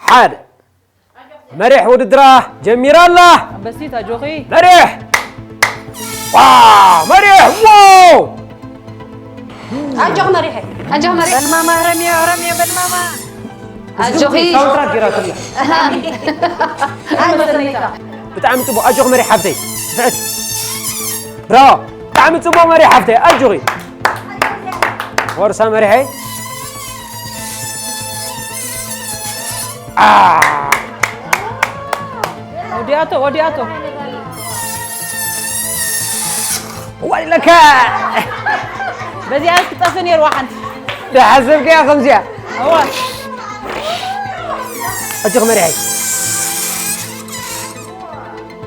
ሓደ። መሪሕ ውድድራ ጀሚራ ኣላ። ኣንበሲት ኣጆኺ። መሪሕ! ዋ! መሪሕ! ዋው! ኣጆኺ መሪሐ። ኣጆኺ መሪሐ። በልማማ፣ ረምዮ፣ ረምዮ፣ በልማማ። ኣጆኺ። ሳውንትራክ ጌራትላ። ኣይ መሰለይካ። ብጣዕሚ ጽቡቕ። ኣጆኺ መሪሕ ሓፍተይ። ትፍዕቲ። ብራቮ። ብጣዕሚ ጽቡቕ መሪሕ ሓፍተይ። ኣጆኺ። ወርሳ መሪሐይ። ኣ። ወዲኣቶ፣ ወዲኣቶ። ወይለካ። በዚኣስ ክጠፍእ ነይርዋ ሓንቲ። ዝሓሰብክያ ከምዚኣ። እወ። ኣጆኺ መሪሐይ።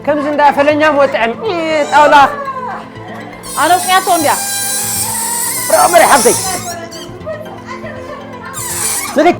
ከምዚ እንዳ ፈለኛ ሞ ጥዕም፣ እ፣ ጣውላ። ኣነ ውቅያቶ እንድያ። ብራቮ መሪሕ ሓፍተይ። ንኺድ።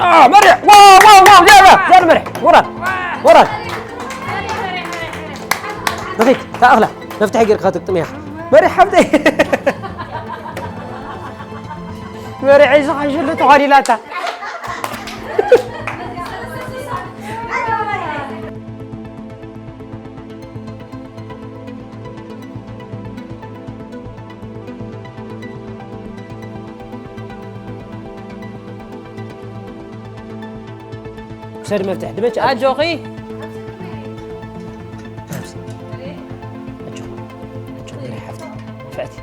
አ፣ መሪሕ! ዋው፣ ዋው፣ ዋው! ያ፣ ያ፣ ያ፣ መሪሕ! ወራድ! ወራድ! ንኺድ፣ ታእኽላ፣ መፍትሒ ጌርካ ትግጥም እያ። መሪሕ ሓፍተይ! መሪሕ ሒዙ ሓሽሉ ተኾዲላታ። ውሰድ መፍትሕ፣ ድበች። ኣጆኺ። ኣጆኺ። ኣጆኺ፣ መሪሕ ሓፍቲ። ንፍዕቲ፣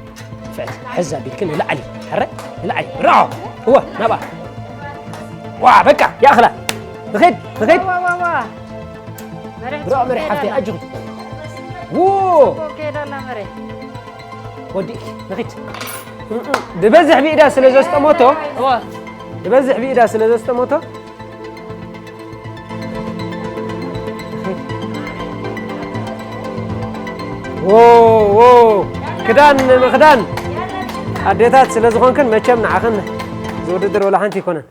ንፍዕቲ። ሕዝ ኣቢልኪ ንላዕሊ። ሕራይ፣ ንላዕሊ። ብራቮ። እወ፣ ናብኣ። ዋ፣ በቃ፣ ይኣኽላ። ንኺድ፣ ንኺድ። ዋ፣ ዋ፣ ዋ። መሪሕ ብራቮ፣ መሪሕ ጽቡቅ ሓፍቲ፣ ከይዳ ኣላ። ኣጆኺ። ው። ጽቡቅ ከይዳ ኣላ መሪሕ። ወዲእኪ፣ ንኺድ። ብበዝሕ ብኢዳ ስለ ዘስጠመቶ፣ እወ። ብበዝሕ ብኢዳ ስለ ዘስጠመቶ፣ ዎ፣ ዎ፣ ክዳን ንምኽዳን ኣዴታት ስለ ዝኾንክን መቸም ንዓኽን ዝውድድር ወላ ሓንቲ ኣይኮነን።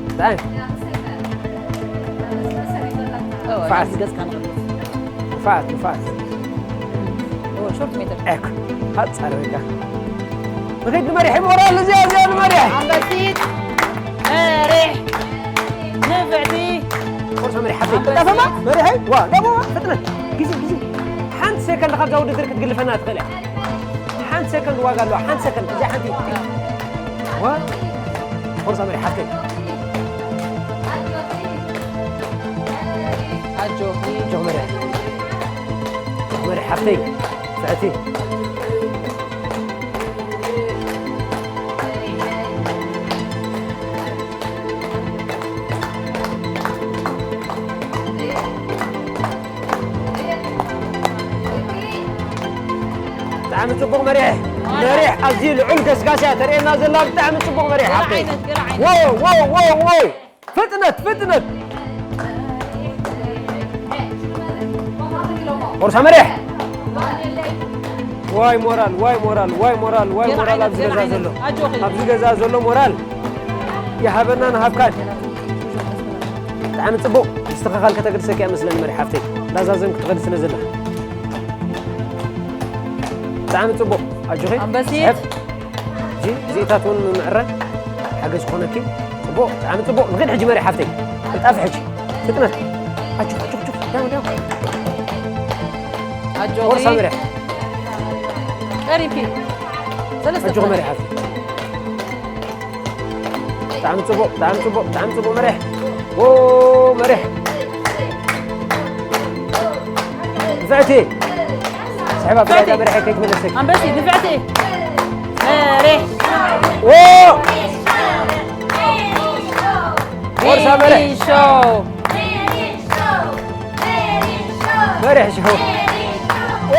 ብጣዕሚ። ፋት። ንፋት፣ ንፋት። ሾርት ሜትር። ኤክ። ሓጻር ወይ ከኣ። ንኸይድ ንመሪሕ፣ ሞራል እዚኣ፣ እዚኣ ንመሪሕ። ኣንበሲት። መሪሕ። ንፍዕቲ። ቁርሶ መሪሕ፣ ሓፍተይ። ኣንበሲት። ቀልጣፈማ? መሪሐይ? ዋ፣ ደሞ፣ ፍጥነት። ግዜ፣ ግዜ። ሓንቲ ሴከንድ ካብዛ ውድድር ክትግልፈና ትኽእል እያ። ሓንቲ ሰከንድ ዋጋ ኣለዋ። ሓንቲ ሰከንድ፣ እዚኣ ሓንቲ። ዋ፣ ፎርሳ መሪሕ ሓፍተይ። ኣጆኺ። ኣጆኺ መሪሕ። ኣጆኺ መሪሕ ሓፍተይ። ፍዕቲ። ብጣዕሚ ጽቡቕ መሪሕ። መሪሕ፣ ኣዝዩ ልዑል ገስጋስ እያ ተርእየና ዘላ። ብጣዕሚ ጽቡቕ መሪሕ፣ ገለ ሓፍተይ። ዓይነት፣ ገለ ዓይነት። ዎ፣ ዎ፣ ዎ፣ ዎ። ፍጥነት፣ ፍጥነት። ቦርሳ መሪሕ። ዋይ ሞራል፣ ዋይ ሞራል፣ ዋይ ሞራል፣ ዋይ ሞራል ኣብዚ ገዛ ዘሎ። ኣብዚ ገዛ ዘሎ ሞራል ይሃበና ንሃብካን። ብጣዕሚ ጽቡቕ። ምስትኽኻል ከተገድሰኪ እያ መስለኒ መሪሕ ሓፍተይ። እንዳዛዘምኪ ትኸዲ ስለ ዘለኺ። ብጣዕሚ ጽቡቕ። ኣጆኺ። ኣንበሲት። ሕፍ። እዚታት እውን ምምዕራይ ሓገዝ ክኾነኪ። ጽቡቕ፣ ብጣዕሚ ጽቡቕ። ንኺድ ሕጂ መሪሕ ሓፍተይ። ቅልጣፊ ሕጂ። ፍጥነት። ኣጆኺ፣ ኣጆኺ፣ ኣጆኺ። ዳም፣ ዳም። ኣጆኺ። ወርሳ መሪሕ። ቀሪብኪ። ሰለስተ ኣጆኺ ፍጥነት። መሪሕ ሓፍተይ። ብጣዕሚ ጽቡቕ፣ ብጣዕሚ ጽቡቕ፣ ብጣዕሚ ጽቡቕ መሪሕ። ዎ፣ መሪሕ። ንፍዕቲ። ስሕባ ብላይታ ንፍዕቲ። መሪሕ ከይትመለሰኪ። ኣንበሲ፣ ንፍዕቲ። መሪሕ። ዎ። ቦርሳ መሪሕ። ሜሪ ሾው። መሪሕ ሾው። ዎ።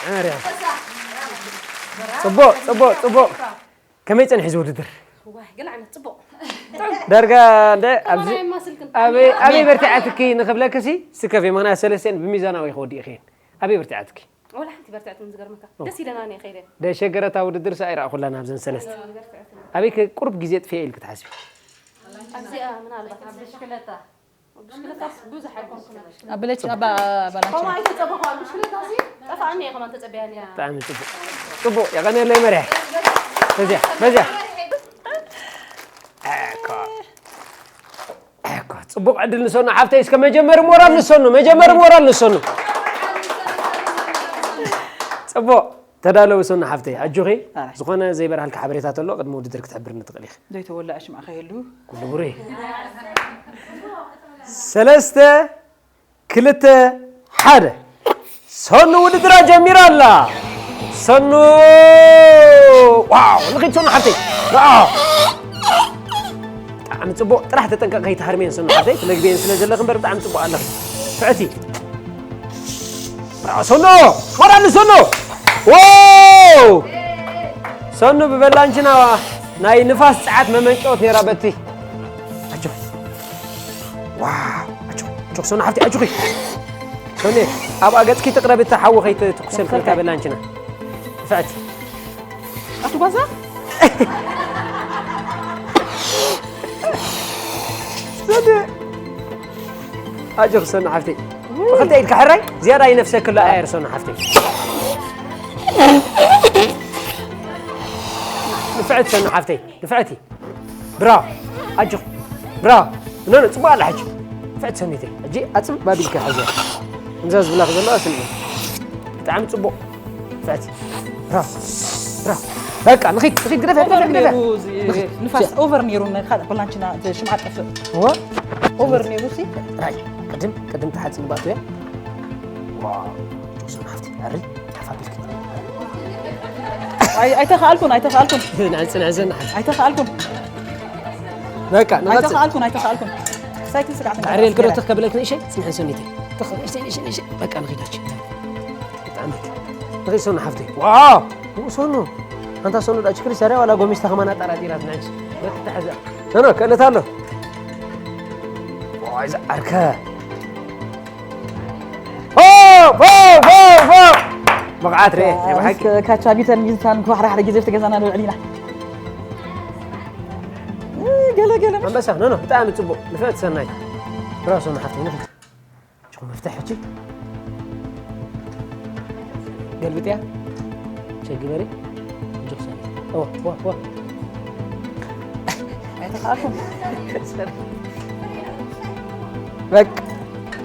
መሪሕ። ጽቡቕ፣ ጽቡቕ፣ ጽቡቕ። ከመይ ጸኒሑ እዚ ውድድር? ዋይ፣ ገለ ዓይነት ጽቡቕ። ዳርጋ እንደ ኣብዚ ጥቕላላ የማስልክን። ኣበይ፣ ኣበይ በርቲዓትኪ ንኽብለክሲ ስከፍ የማና ሰለስቴን ብሚዛናዊ ክወዲ ኢኺ። ኣበይ በርቲዓትኪ? ወላ ሓንቲ በርቲዓትኒ ዝገርመካ። ኦ። ደስ ኢለና እኔ ኸይደ። ደሸገረታ ውድድር ሰ ኣይረኣኹላን ኣብዘን ሰለስተ። በርቲዓትኒ። ኣበይ ከ ቁሩብ ግዜ ጥፊኤ ኢልክ ትሓስቢ? ኣብዚኣ ምናልባት ኣብ ብሽክለታ። ብሽክለታስ ብዙሕ ኣይኮንኩን። ኣብ ብለች-፣ ኣብ ባላንቻ። ከምኡ ኣይተጸበኹዋን። ብሽክለታሲ ጠፋኣኒ እየ ከማን ተጸበያኒ እያ። ብጣዕሚ ጽቡቕ። ጽቡቕ። የቐንየለይ መሪሕ። በዚያ፣ በዚያ። ኣኮ። ኣኮ። ጽቡቕ ዕድል ንሰኑ ሓፍተይ። እስከ መጀመሪ ሞራል ንሰኑ። መጀመሪ ሞራል ንሰኑ። ጽቡቕ። ተዳለዊ ሰኑ ሓፍተይ። ኣጆኺ። ኣራይ። ዝኾነ ዘይበርሃልካ ሓበሬታ ተሎ ቅድሚ ውድድር ክትሕብርኒ ትኽእል ኢኺ። ዘይተወልዐ ሽምዓ ከይህሉ። ኩሉ ብሩህ። ሰለስተ፣ ክልተ፣ ሓደ። ሰኑ ውድድራ ጀሚራ ኣላ። ሰኑ፣ ዋው፣ ንኺድ ሰኑ ሓፍተይ። ዋው። ብጣዕሚ ጽቡቕ። ጥራሕ ተጠንቀቕ ከይትሃርምየን ሰኑ ሓፍተይ። ትመግብየን ስለ ዘለኺ እምበር ብጣዕሚ ጽቡቕ ኣለኺ። ፍዕቲ። ብራቮ ሰኑ! ሞራል ሰኑ! ዋው! ሰኑ ብበላንችና ናይ ንፋስ ጸዓት መመንጨወት ነይራ በቲ። ኣጆኺ። ዋው! ኣጆኺ። ኣጆኺ ሰኑ ሓፍቲ፣ ኣጆኺ። ሰኑ፣ ኣብ ኣገጽኪ ትቕረቢ፣ እታ ሓዊ ከይትትኩሰልኪ እታ በላንችና። ንፍዕቲ። ኣቲ ጓዛ? ሰኑ። ኣጆኺ ሰኑ ሓፍተይ። ብኽልተ ኢድካ ሕራይ፣ ዝያዳ ይነፍሰክሎ ኣየር ሰኑ ሓፍተይ። ንፍዕቲ ሰኑ ሓፍተይ፣ ንፍዕቲ። ብራቮ። ኣጆኺ። ብራቮ። ኖ፣ ኖ፣ ጽቡቕ ኣላ ሕጂ። ንፍዕቲ ሰኒተይ። ሕጂ ኣጽብብ ኣቢልኪ ሓዝያ። ከምዛ ዝብላኺ ዘለዋ ስምዒ። ብጣዕሚ ጽቡቕ። ንፍዕቲ። ብራቮ። ብራቮ። በቃ፣ ንኺድ፣ ንኺድ፣ ግደፍያ፣ ኦቨር ግደፍያ፣ ግደፍያ። ነይሩ እዚ ንኺድ። ንፋስ ኦቨር ነይሩ፣ ነካ-፣ በላንችና፣ እቲ ሽምዓ ጠፍእ። እወ። ኦቨር ነይሩ ሲ። ራይ፣ ቅድም፣ ቅድም ተሓጺን ባእቱ እያ። ዋው፣ ጆሶን ሓፍቲ፣ ኣሪ፣ ሓፍ ኣቢልኪ። ኣይ-፣ ኣይተኻኣልኩን፣ ኣይተኻኣልኩን። ንዕጽ-፣ ንዕዘን ሓፍ። ኣይተኻኣልኩን። በቃ፣ ንቐጽል። ኣይተኻኣልኩን፣ ኣይተኻኣልኩን። ሳይክል ስጋዕ ኣዕርየልኪ ዶ ተኸብለክ ንእሸይ? ጽንሐን ሰኒተይ። ተኸ-፣ ንእሸይ፣ ንእሸይ፣ ንእሸይ። በቃ፣ ንኺድ ሕጂ። ብጣዕሚ። ንኺድ ሰኑ ሓፍተይ። ዋው! ኡ፣ ሰኑ። ኣንታ ሰኑ፣ ዳ ችክሪ ሰሪያ ዋላ ጎሚስታ ከማን ኣጠራጢራት ንዕሽ። በቃ፣ ተሓዛ። ኖ፣ ኖ፣ ክእለት ኣሎ። ዋይ፣ ዝዓርከ። ሆ፣ ሆ፣ ሆ፣ ሆ። ብቕዓት ርኤ፣ ናይ ብሓቂ። እስከ ካቻ ቢተን ሚዛን ክዋሕራ ሓደ ግዜ ኣብቲ ገዛና ንውዕል ኢና። እ፣ ገለ፣ ገለ። ኣንበሳ፣ ኖ፣ ኖ፣ ብጣዕሚ ጽቡቕ። ንፍዕቲ ሰናይ። ብራቮ፣ ሰኑ ሓፍተይ፣ ንኺድ። ጭኹ መፍትሕ ሕጂ። ገልብጥያ። ቸክ ግበሪ። እጆ ክሳብ። እወ፣ እወ፣ እወ። ኣይተኻእልኩም። በቃ።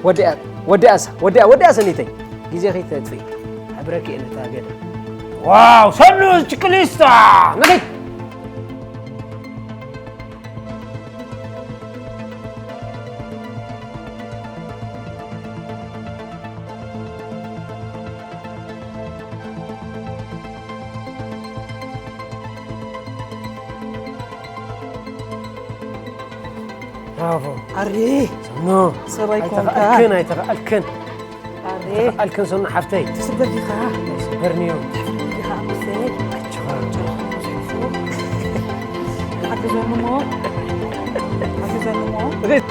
ወዲኣ፣ ወዲኣሳ፣ ወዲኣ፣ ወዲኣ ሰኒተይ። ግዜ ከይተጥፍኢ። ሕብረኪ እየ ነታ ገለ። ዋው፣ ሰኑ ችክሊስታ። ንኺድ። ብራቮ። ኣሪ። ሰኑ። ሰብኣይ ኮንካ። ኣይተኸኣልክን፣ ኣይተኸኣልክን። ኣሬ። ኣልክን ሰኑ ሓፍተይ። ትስበር ዲኻ? ኣይስበርንዮ። ትሕፍር ዲኻ ኣንበሰይ? ኣችኻ። ሓግዘኒ እሞ። ሓግዘኒ እሞ። እቤት።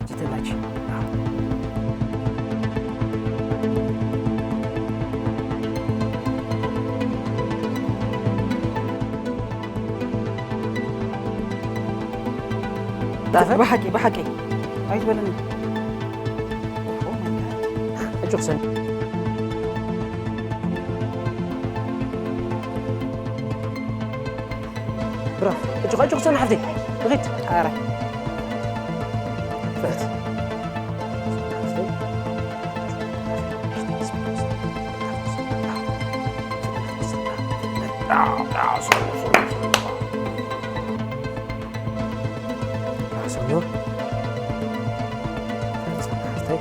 ጅተላች። ብሓቂ ብሓቂ ኣይትበለኒ። ኣጆኽሰን ብራፍ ኣጆኽ ኣጆኽሰን ሓፍተይ ንኺድ። ኣረ ፍዕት ሰኞ ፍዕት ሓፍተይ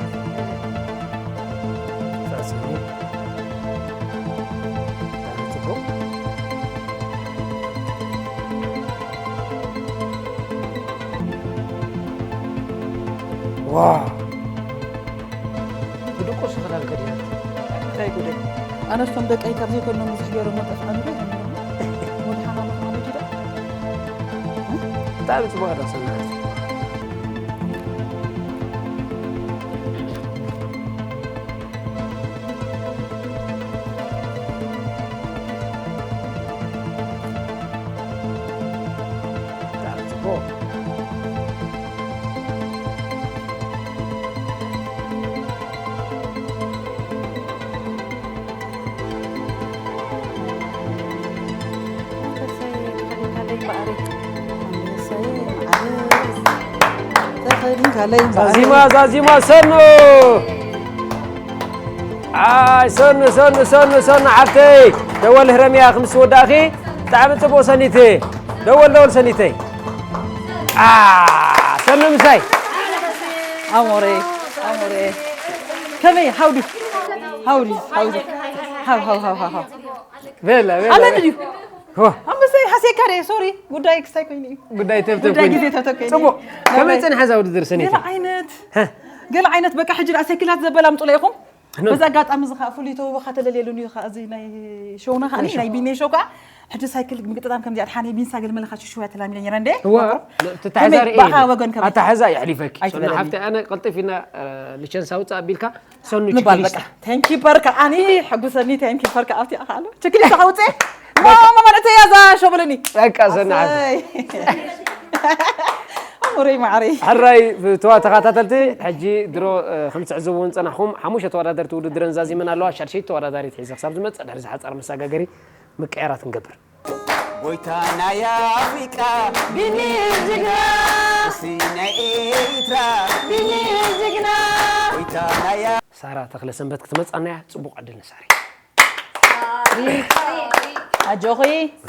ፍዕት ሰኞ ጽቡቕ ዋ ብድቁስ ክዳን ከዲና እንታይ ጉደይ ኣነስቶም ደቀይ ካብ ዘይኮኖም ብዙሕ ገይሮም መጠፍኣኒ ዶ ይኾኑ ወድሓና መኾኑ ጅዳ ብጣዕሚ ጽቡቕ ኣዳ ሰናት ዛዚማ ዛዚማ ሰኑ ኣይ ሰኑ ሰኑ ሰኑ ሰኑ ሓፍተይ ደወል ህረምያ ክምስ ወዳእኺ ብጣዕሚ ፅቡቅ ሰኒተ ደወል ደወል ሰኒተይ ሰኑ ምሳይ ኣሞሬ ኣሞሬ ከመይ ሃውዲ ሃውዲ ሃውዲ ሃው ሃው ሃው ሃው በላ በላ ኣለኒ ድዩ ኣንበሳይ ሓሴካ ደ ሶሪ ጉዳይ ክሳይ ኮይኑ እዩ ጉዳይ ተብተብ ጉዳይ ኮይኑ ግዜ ተብተብ ኮይኑ ጽቡቅ እዩ። ከመይ ጸኒሓ እዛ ውድድር ሰኒታ ገለ ዓይነት ገለ ዓይነት በቃ ሕጂ ዳኣ ሳይክላት ዘበላምጡላ ኢኹም በዚ ኣጋጣሚ እዚ ከዓ ፍሉይ ተውበኻ ተለልየሉኒ እዩ ከዓ እዚ ናይ ሾውና ከዓ ናይ ቢኒ ሾው ከዓ ሕጂ ሳይክል ምግጥጣም ከምዚ ኣድሓነ ቢንሳ ገለ መለኻ ሽሽው እያ ተላሚደ ነይረ እንደ እዋ ትታሕዛሪ ብኣኻ ወገን ከም ኣታሕዛ የሕሊፈኪ ኣይትበለኒ። ሶና ሓፍቲ ኣነ ቀልጢፍ ኢና ሊቸንስ ኣውፅእ ኣቢልካ ሰኑ ምባል ችክሊስት በቃ ቴንኪፐር ከዓኒ ሕጉሰኒ ቴንኪፐር ከዓብቲ ኣኻሎ ችክሊስት ኣውፅእ ማማ ማለት እያ እዛ ሸው በለኒ በቃ ሰና ሓፍቲ ኣይ። ኣሞረይ ማዕረይ ሕራይ ብትዋ ተኸታተልቲ ሕጂ ድሮ እ፣ ከም ትዕዝብዎ ዝጸናሕኩም ሓሙሽተ ተወዳደርቲ ውድድረን ዛዚመን ኣለዋ ሻድሸይቲ ተወዳዳሪት ሒዘ ክሳብ ዝመጽእ ድሕሪ ዝሓጸረ መሰጋገሪ ምቅያራት ክንገብር ጎይታ ናይ ኣፍሪቃ ቢኒ ጅግና እስቲ ናይ ኤርትራ ቢኒ ጅግና ጎይታ ናይ ሳራ ተኽለ ሰንበት ክትመጻና እያ ጽቡቕ ዕድል ንሳሪ ኣጆኺ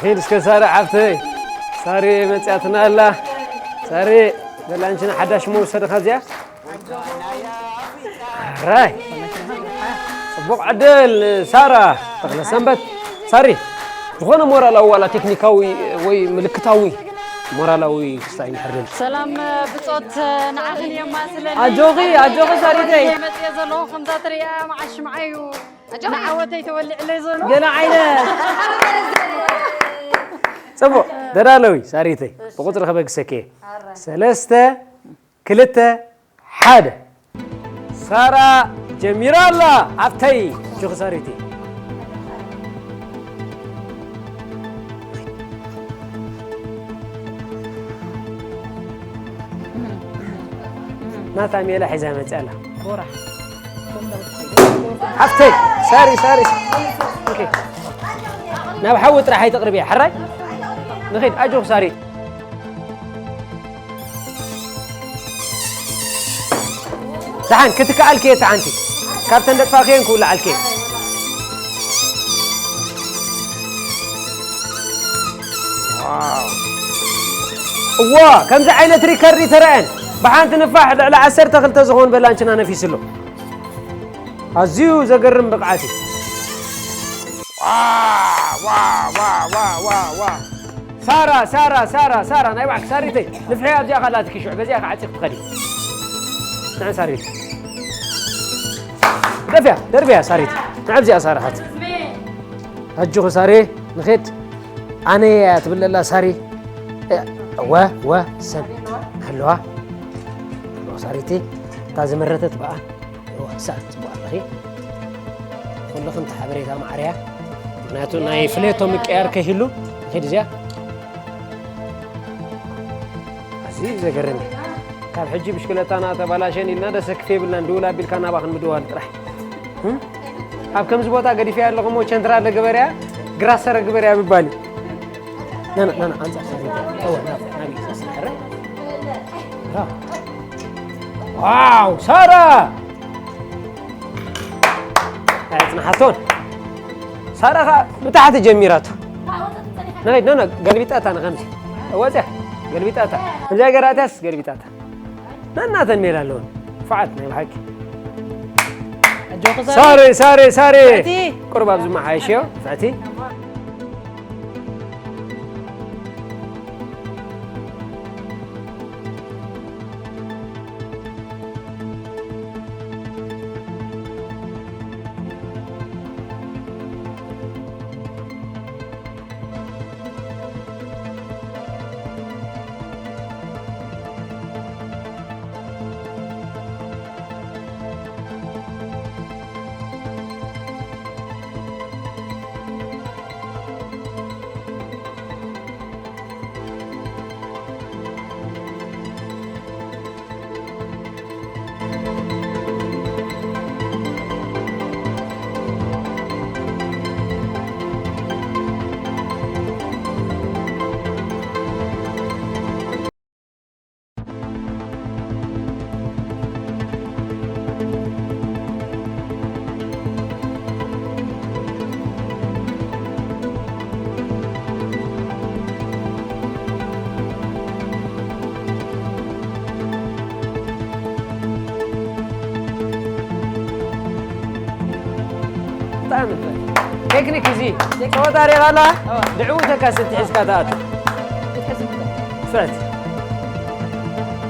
ኺድ እስከ ሳሪ ሓፍተይ ሳሪ መጽያትና ኣላ ሳሪ በላንችን ሓዳሽ መውሰድኻ እዚኣ ራይ ጽቡቕ ዕድል ንሳራ ተኽለ ሰንበት ሳሪ ዝኾነ ሞራላዊ ዋላ ቴክኒካዊ ወይ ምልክታዊ ሞራላዊ ክስታይ ንሕርል ሰላም ብጾት ንዓኽን የማስለኒ ኣጆኺ ኣጆኺ ሳሪተይ መጽየ ዘለኹ ከምዛ ትሪኣ መዓሽ መዓዩ ንዓወተይ ተወሊዕለይ ዘሎ ገለ ዓይነት ጽቡቕ ደዳለዊ ሳሪተይ ብቁፅሪ ከበግሰኪ ሰለስተ ክልተ ሓደ ሳራ ጀሚራ ኣላ ኣብተይ ጆኺ ሳሪቲ ናታ ሜላ ሒዛ መፅያ ኣላ ሓፍተይ ሳሪ ሳሪ ናብ ሓዊ ጥራሕ ኣይተቕርብያ ሕራይ ንኸይድ ኣጆኽ ሳሪ ደሓን ክትከኣልኪ እየ ተሓንቲ ካብተን ደጥፋእክየን ክውልዓልኪ እየ እዋ ከምዚ ዓይነት ሪከርድ ይተረአን ብሓንቲ ንፋሕ ልዕሊ ዓሰርተ ክልተ ዝኾን በላንችና ነፊስሎ ኣዝዩ ዘገርም ብቕዓት እዩ ሳራ ሳራ ሳራ ሳራ ናይ ባዕክ ሳሪተይ ንፍሒ ኣብዚኣ ካላትኪ ሽዑ በዚኣ ከዓፂ ክትኸዲ ንዕ ሳሪት ደፍያ ደርብያ ሳሪት ንዕብዚኣ ሳራ ሃት ኣጆኺ ሳሬ ንኺድ ኣነ እያ ትብለላ ሳሪ እወ እወ ሰብ ኣለዋ ኣለዋ ሳሪቲ እታ ዝመረተት በኣ እወ ሳር ጽቡቕ ኣለኺ ኩልኽን እቲ ሓበሬታ ማዕርያ ምክንያቱ ናይ ፍሌቶ ምቅያር ከይህሉ ንኺድ እዚኣ ኣዝዩ ዘገርም እዩ ካብ ሕጂ ብሽክለታና ተባላሸን ኢልና ደሰክፍ የብልናን፣ ድውል ኣቢልካ ናባኽን ምድዋል ጥራሕ። እም? ኣብ ከምዚ ቦታ ገዲፈያ ኣለኹ እሞ ቸንትራ ለግበርያ፣ ግራሰረ ግበርያ ምባል እዩ። ና፣ ና፣ ና፣ ና፣ ኣንጻር ሳራ። እወ፣ ናብ፣ ናብ ኢየሱስ። ራ። ዋው፣ ሳራ! ኣይጽንሓቶን። ሳራ ኸኣ ብታሕቲ ጀሚራቶ። ናይ፣ ኖ፣ ኖ፣ ገልቢጣታ ንኸምዚ። ወጽያ፣ ገልቢጣታ። ከምዚኣ ገራትያስ ገልቢጣታ። ነናተን ሜላ ኣለወን። ፍዓት ናይ ብሓቂ። ኣጆኺ ሳሪ። ሳሬ፣ ሳሬ፣ ሳሬ። ፍዕቲ። ቁሩብ ኣብዚ መሓየሽዮ፣ ፍዕቲ። ብጣዕሚ ንፉዕ። ቴክኒክ እዚ ጸወታ ሪኢኻ ኣለኻ? እወ። ድዕውተካ ስንቲ ሒዝካ ትኣቱ። ፍዕቲ።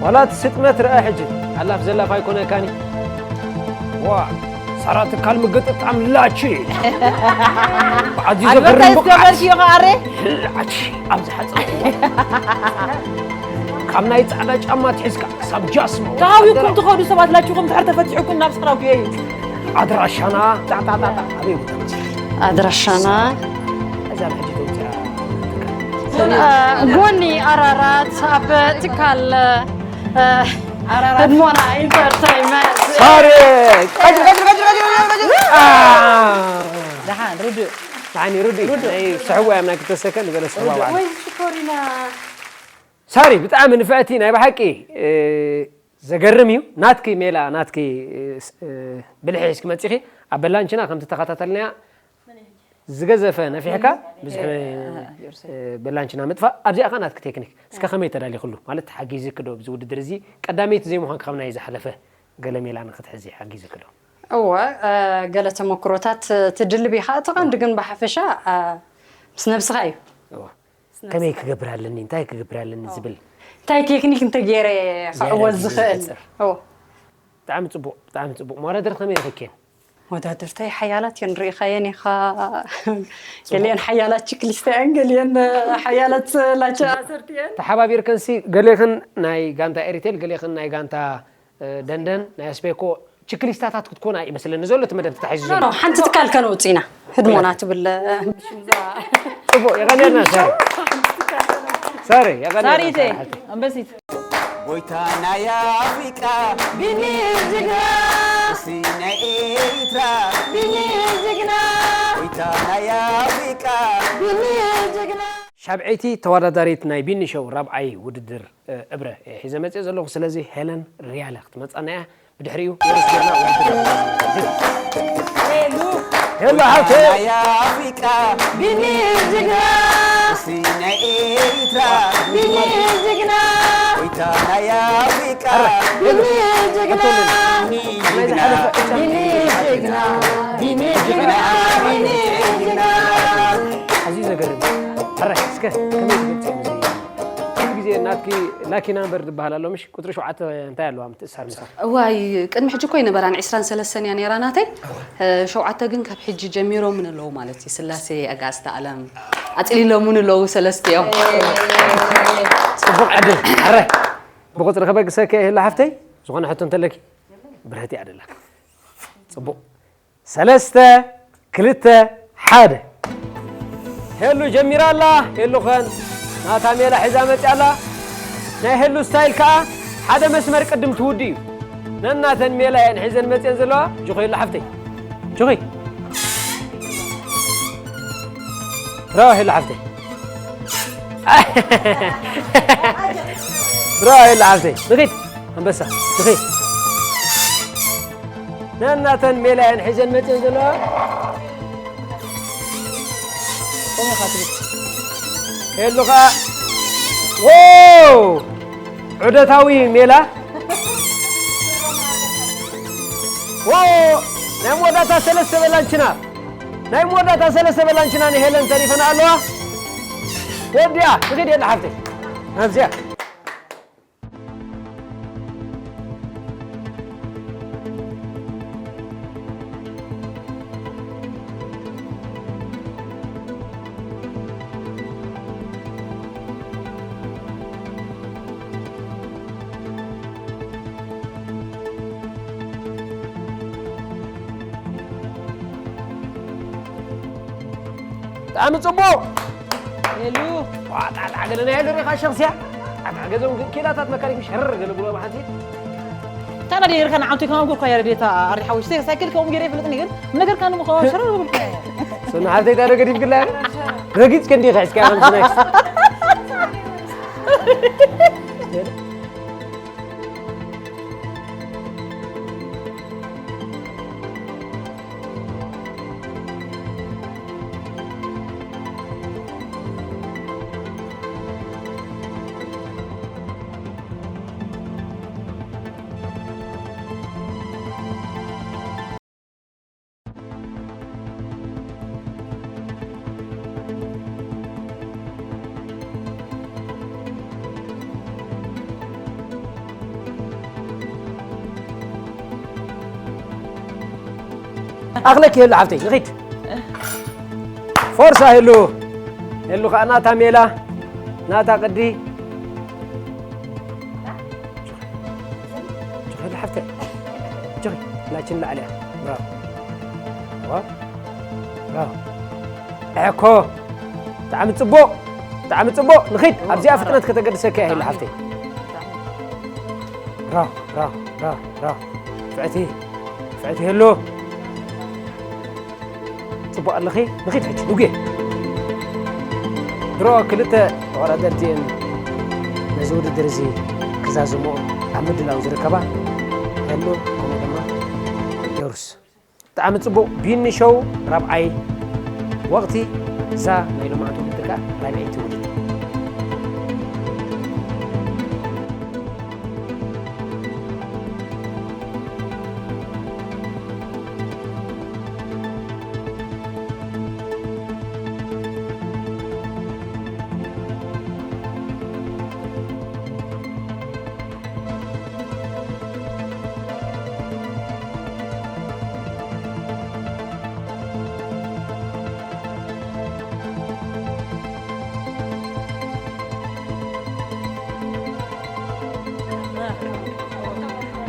ዋላ እቲ ስጥመት ረኣ ሕጂ። ኣላፍ ዘላፍ ኣይኮነካኒ። ዋ፣ ሳራ ትካል ምግጥጣም ላቺ። ኣዝዩ ኣልበርታ ዘገርም ብቕዓት። ይዝገበርክዮ ኸኣ ኣረ? ላቺ፣ ኣብዚ ሓጻ። ካብ ናይ ጻዕዳ ጫማ ትሒዝካ ክሳብ ጃስማ። ተሃዊኩም ትኸዱ ሰባት ላችኹም ድሕር ተፈቲሕኩም ናብ ሳራ ጉየዩ። ኣድራሻና ጣጣጣጣ ኣበይ ቦታ መሰለሽ? ኣድራሻና እዛ ብሕጂ ተውፅያ። እ፣ ጎኒ ኣራራት ኣብ ትካል፣ እ፣ ኣራራት። ህድሞና ኢንተርተይመንት። ሳሪ! ቀጅ፣ ቀጅ፣ ቀጅ፣ ቀጅ፣ ቀጅ፣ ቀጅ! አ! ደሓን፣ ርዱእ። ደሓን፣ ርዱእ። ርዱእ። ናይ ስሕዋ እዮም ናይ ክልተ ሰከንድ ገለ ስሕዋ ርዱእ። ባዕሉ። ወይ ሽኮሪና። ሳሪ፣ ብጣዕሚ ንፍዕቲ ናይ ብሓቂ፣ እ፣ ዘገርም እዩ። ናትኪ ሜላ፣ ናትኪ፣ እ፣ ስ-፣ እ፣ ብልሒ ሒዝኪ መጺኺ፣ ኣብ በላንችና ከምቲ ተኸታተልናያ ዝገዘፈ ነፊሕካ፣ ብዙሕ፣ እ፣ እ፣ ዮርሰ። እ፣ በላንችና ምጥፋእ። ኣብዚኣ ኸ ናትኪ ቴክኒክ። እስከ ከመይ ተዳሊኽሉ? ማለት፣ ተሓጊዝኪ ዶ ኣብዚ ውድድር እዚ? ቀዳመይቲ ዘይምዃንኪ ካብ ናይ ዝሓለፈ ገለ ሜላ ንኽትሕዚ ሓጊዝኪ ዶ? እወ፣ እ፣ ገለ ተመክሮታት ትድልብ ኢኻ። እቲ ቀንዲ ግን ብሓፈሻ፣ እ፣ ምስ ነብስኻ እዩ። እወ። ከመይ ክገብር ኣለኒ፣ እንታይ ክገብር ኣለኒ ዝብል። እንታይ ቴክኒክ እንተገይረ ክዕወት ዝኽእል። ዝፈጥር። እዎ። ብጣዕሚ ጽቡቕ፣ ብጣዕሚ ጽቡቕ። መወዳድርቲ ከመይ ረኺብክየን? መወዳድርተይ ሓያላት እየን፣ ርኢኻየን ኢኻ። ጽቡቕ። ገሊአን ሓያላት ችክሊስታ እየን፣ ገሊአን ሓያላት ላቻ ኣሰርት እየን። ተሓባቢርክንሲ ገሌኽን ናይ ጋንታ ኤሪቴል፣ ገሌኽን ናይ ጋንታ እ፣ ደንደን ናይ ኣስቤኮ ችክሊስታታት ክትኮና ይመስለኒ ዘሎ እቲ መደብ ተታሒዙ ኖ፣ ዘሎ። ኖ፣ ሓንቲ ትካል ከነውጽእ ኢና። ህድሞና ትብል። ጽቡቕ፣ የቐንየልና፣ ሳሪ። ሳሪ፣ የቐንየልና፣ ሳሪተይ፣ ሳሪ፣ ሓፍተይ። ኣንበሲት። ጎይታ ናይ ኣፍሪቃ ቢኒ ጅግና። እስቲ ናይ ኤሪትራ ቢኒ ጅግና። ጎይታ ናይ ኣፍሪቃ ቢኒ ጅግና። ሻብዐይቲ ተወዳዳሪት ናይ ቢኒ ሾው ራብዓይ ውድድር፣ እ፣ እብረ እየ ሒዘ መፅእ ዘለኹ። ስለዚ ሄለን ሪያለ ክትመፃና እያ። ብድሕሪኡ ወርስ ጌርና ውድድር። ሄሉ። ሄሉ ሓፍተይ። ናይ ኣፍሪቃ ቢኒ ጅግና። እስቲ ናይ ኤሪትራ ቢኒ ጅግና። ጎይታ ናይ ኣፍሪቃ ቢኒ ጅግና። ቢኒ ጅግና። ቢኒ ጅግና። ቢኒ ጅግና። ቢኒ ጅግና። ኣዝዩ ዘገርም። ሕራይ፣ እስከ ከመይ ትገልጽ እዩ? ኩሉ ግዜ ናትኪ ላኪ ናምበር ዝበሃል ኣሎ፣ ምሽ? ቁጽሪ ሸውዓተ እንታይ ኣለዋ ምትእስሳር ምሳኺ? እዋይ፣ ቅድሚ ሕጂ እኮ ኣይነበራን፣ ዕስራን ሰለስተን እያ ነይራ ናተይ። እወ። እ፣ ሸውዓተ ግን ካብ ሕጂ ጀሚሮምን ኣለዉ ማለት እዩ። ስላሴ፣ ኣጋእዝተ ኣለም፣ ኣጽሊሎምን ኣለዉ ሰለስቲኦም። ጽቡቕ ዕድል። ሕራይ። ብቁጽሪ ከበግሰኪ ይህሉ ሓፍተይ፣ ዝኾነ ሕቶ እንተለኪ፣ ብርህቲ ኣደላ። ጽቡቕ። ሰለስተ፣ ክልተ፣ ሓደ። ሄሉ ጀሚራ ኣላ። ሄሉ ኸን ናታ ሜላ ሒዛ መጽያ ኣላ። ናይ ሄሉ ስታይል ከኣ ሓደ መስመር ቅድም ትውዲ እዩ። ነናተን ሜላ እየን ሒዘን መፅየን ዘለዋ። ጅኾ የለ ሓፍተይ። ጅኾይ። ብራቮ የለ ሓፍተይ። ብራቮ የለ ሓፍተይ። ንኺድ። ኣንበሳ። ንኺድ። ነናተን ሜላ እየን ሒዘን መፅየን ዘለዋ። ቆም ኢኻ ትብል። ሄሉ ኸዓ። ዎ! ዑደታዊ ሜላ። ዎ! ናይ መወዳእታ ሰለስተ በላንችና። ናይ መወዳእታ ሰለስተ በላንችና ንሄለን ተሪፈን ኣለዋ። ወዲያ፣ ንኺድ የለ ሓፍተይ። ኣብዚኣ። ብጣዕሚ ጽቡቕ። ሄሉ። ዋጣጣ ገለ ናይ ሄሉ ሪኻ ሸኽስያ። ኣታ ገዞም ኪላታት መካኒክ ሸረር ገለ ብሎ ብሓንቲ። ታና ደይርካ ንዓንቱ ከማን ጎርኳ ያ ረድየታ ኣሪ ሓወይ። ሳይክል ከምኡ ገይረ ይፈልጥኒ ግን ነገርካ ንምኸዋ ሸረር ብልካ። ሶና ሓፍተይ ታዶ ገዲፍ ግላ። ረጊጽ ከንዲ ኸስካ ከም ስናክስ። ኣኽለኪ ሄሉ ሓፍተይ፣ ንኺድ። ፎርሳ ሄሉ። ሄሉ ኸዓ ናታ ሜላ፣ ናታ ቅዲ። ጆኺ ሄሉ ሓፍተይ። ጆኺ፣ ላችን ላዕሊ እያ። ብራቮ። ብራቮ። ብራቮ። እኮ። ብጣዕሚ ጽቡቕ። ብጣዕሚ ጽቡቕ። ንኺድ። ኣብዚኣ ፍጥነት ከተገድሰካ እያ ሄሉ ሓፍተይ። ብራቮ፣ ብራቮ፣ ብራቮ፣ ብራቮ። ፍዕቲ፣ ፍዕቲ ህሉ። ጽቡቕ ኣለኺ። ንኺድ ሕጂ፣ ንጉየ። ድሮ ክልተ ተወዳደርቲ እየን ነዚ ውድድር እዚ ክዛዝምኦ ኣብ ምድላው ዝርከባ። ህሉ፣ ከምኡ ድማ ዮርስ። ብጣዕሚ ጽቡቕ። ቢኒ ሾው ራብዓይ ወቕቲ፣ እዛ ናይ ሎማዓንቲ ውድድር ከኣ ራብዐይቲ ውድድር።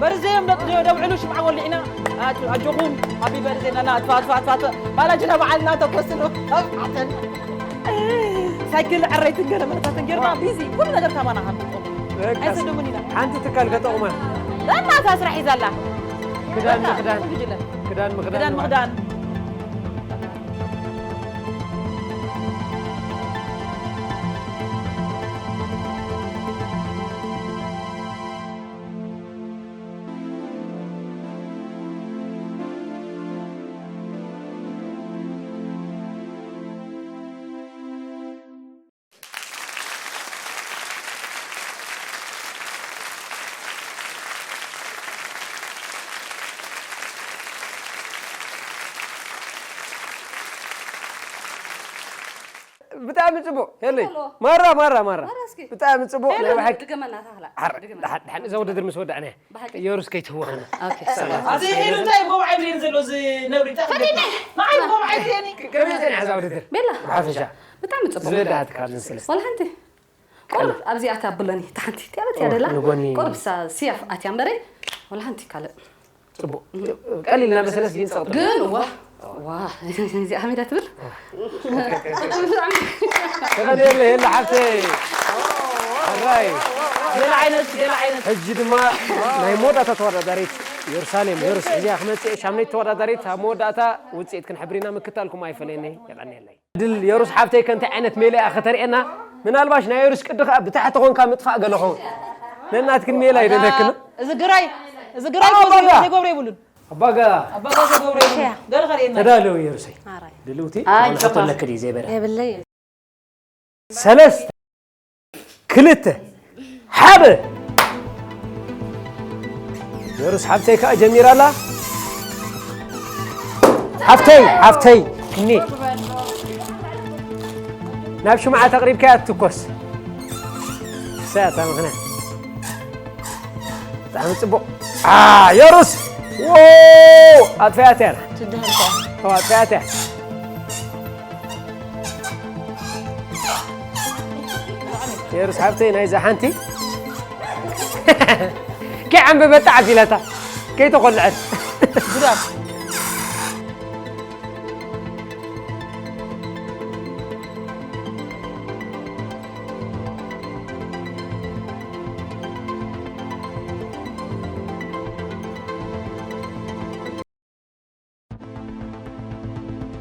በርዘዮም ደብዕሉ ሽምዓ ወሊዕና። ኣጆኹም፣ ሃቢ በርዘይ ናና፣ ኣትፋ፣ ኣትፋ፣ ኣትፋ፣ ኣትፋ። ባላጅና በዓልና ተኮስሉ። ኣትፋ፣ ኣትፋ። ሳይክል ዕረይትን ገለ መለታትን ጌርና ቢዚ። ኩሉ ነገር ካባና ሃምጥቆም። በቃ። ኣይሰደሙን ኢና። ሓንቲ ትካል ከጠቑማ። ለማታ ስራሕ ሒዛ ኣላ። ክዳን በቃ፣ ምኽዳን። ጉጅለ። ክዳን ምኽዳን። ክዳን ምኽዳን። ብጣዕሚ ጽቡቕ፣ ሄለይ። ሄሎ። ማራ፣ ማራ፣ ማራ። ማራ እስኪ። ብጣዕሚ ጽቡቕ፣ ሄሎ፣ ናይ ብሓቂ። ድገመና፣ ታህላ። ሓር-፣ ድገመና። ደሓን፣ ደሓን፣ እዛ ውድድር ምስ ወዳእና። ብሓቂ። ዮርስ ከይትህወኸና። ኦኬ። ሰላም። ኣዚ ሄሉ እንታይ ጎብዓይ ብሌን ዘሎ እዚ ነብሪ እንታይ ፈሊጠ። ንዓይ ጎብዓይ ብሌን። ከመይ ጸኒሓ እዛ ውድድር? ቤላ። ብሓፈሻ። ብጣዕሚ ጽቡቕ። ዝበዳሃት ካብ ዝንስለስ። ወላ ሓንቲ። ቁሩብ ኣብዚ ኣትያ ኣብለኒ፣ እታ ሓንቲ እትያ በትያ ኦ፣ ደላ። ንጎኒ። ቁሩብ ሳ-፣ ሲያፍ ኣትያ እምበረ፣ ወላ ሓንቲ ካልእ። ጽቡቕ። ቀሊል እናመሰለስ ግን ጸቕጢ። ግን ዋ፣ ዋ፣ እዚኣ ከመይ ትብል? ተቐንየለ፣ የለ ሓፍተይ። ሕራይ። ገለ ዓይነት ገለ ዓይነት ሕጂ ድማ ናይ መወዳእታ ተወዳዳሪት የሩሳሌም ዮርስ ሕዚያ ክመፅእ ሻምነይቲ ተወዳዳሪት ኣብ መወዳእታ ውፅኢት ክንሕብር ኢና። ምክታልኩም ኣይፈለየኒ። የቐንየለይ። ድል የሩስ ሓብተይ ከ እንታይ ዓይነት ሜላ እያ ከተርእየና? ምናልባሽ ናይ የሩስ ቅዲ ከዓ ብታሕቲ ኮንካ ምጥፋእ ገለ ኸውን። ነናትክን ሜላ ይደለክን። እዚ ግራይ እዚ ግራይ ኣባጋ! ዘይገብሮ የብሉን። ኣባጋ! ኣባጋ ዘይገብሮ የብሉን። ገለ ከርእየና። ተዳለዊ የሩሰይ። ኣራይ። ድልውቲ ኣይ፣ ተቆልዐቶ ኣለክ ድዩ ዘይበረ? የብለይ። ሰለስተ ክልተ ሓደ። ዮርስ ሓብተይ ከዓ ጀሚራ ኣላ። ሓፍተይ ሓፍተይ እኒ ናብ ሽምዓ ተቕሪብካያ ትትኮስ። እሳ እታ ምኽንያት። ብጣዕሚ ጽቡቕ። አ፣ ዮሩስ! ዎ! ኣጥፍያት እያ። ትድህል እኮ። ኦ፣ ኣጥፍያት እያ። ዮሩስ ሓብተይ ናይዛ ሓንቲ። ከይዓምበበታ ዓቢላታ። ከይተቖልዐት። ጉዳት።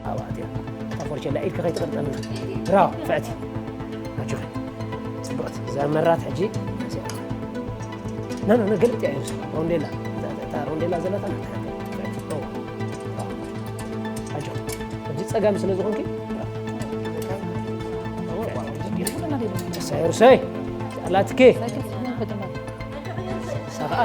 ኣብኣ ኣትያ። እታ ፎርቸላ ኢድካ ከይትቐርጠልና። ብራቮ፣ ፍዕቲ። ኣጆኺ። ጽብቕቲ። እዛ መራት ሕጂ። ና፣ ና፣ ና፣ ገልብጥ እያ፣ ዮርስ። ሮንዴላ። እታ፣ እታ ሮንዴላ ዘለታ ናታ። ፍዕቲ። ኦ። ኣጆኺ። ሕጂ ጸጋም ስለ ዝኾንኪ። ተሳይ ዮርሰይ። ኣላትኪ። ሰኸኣ።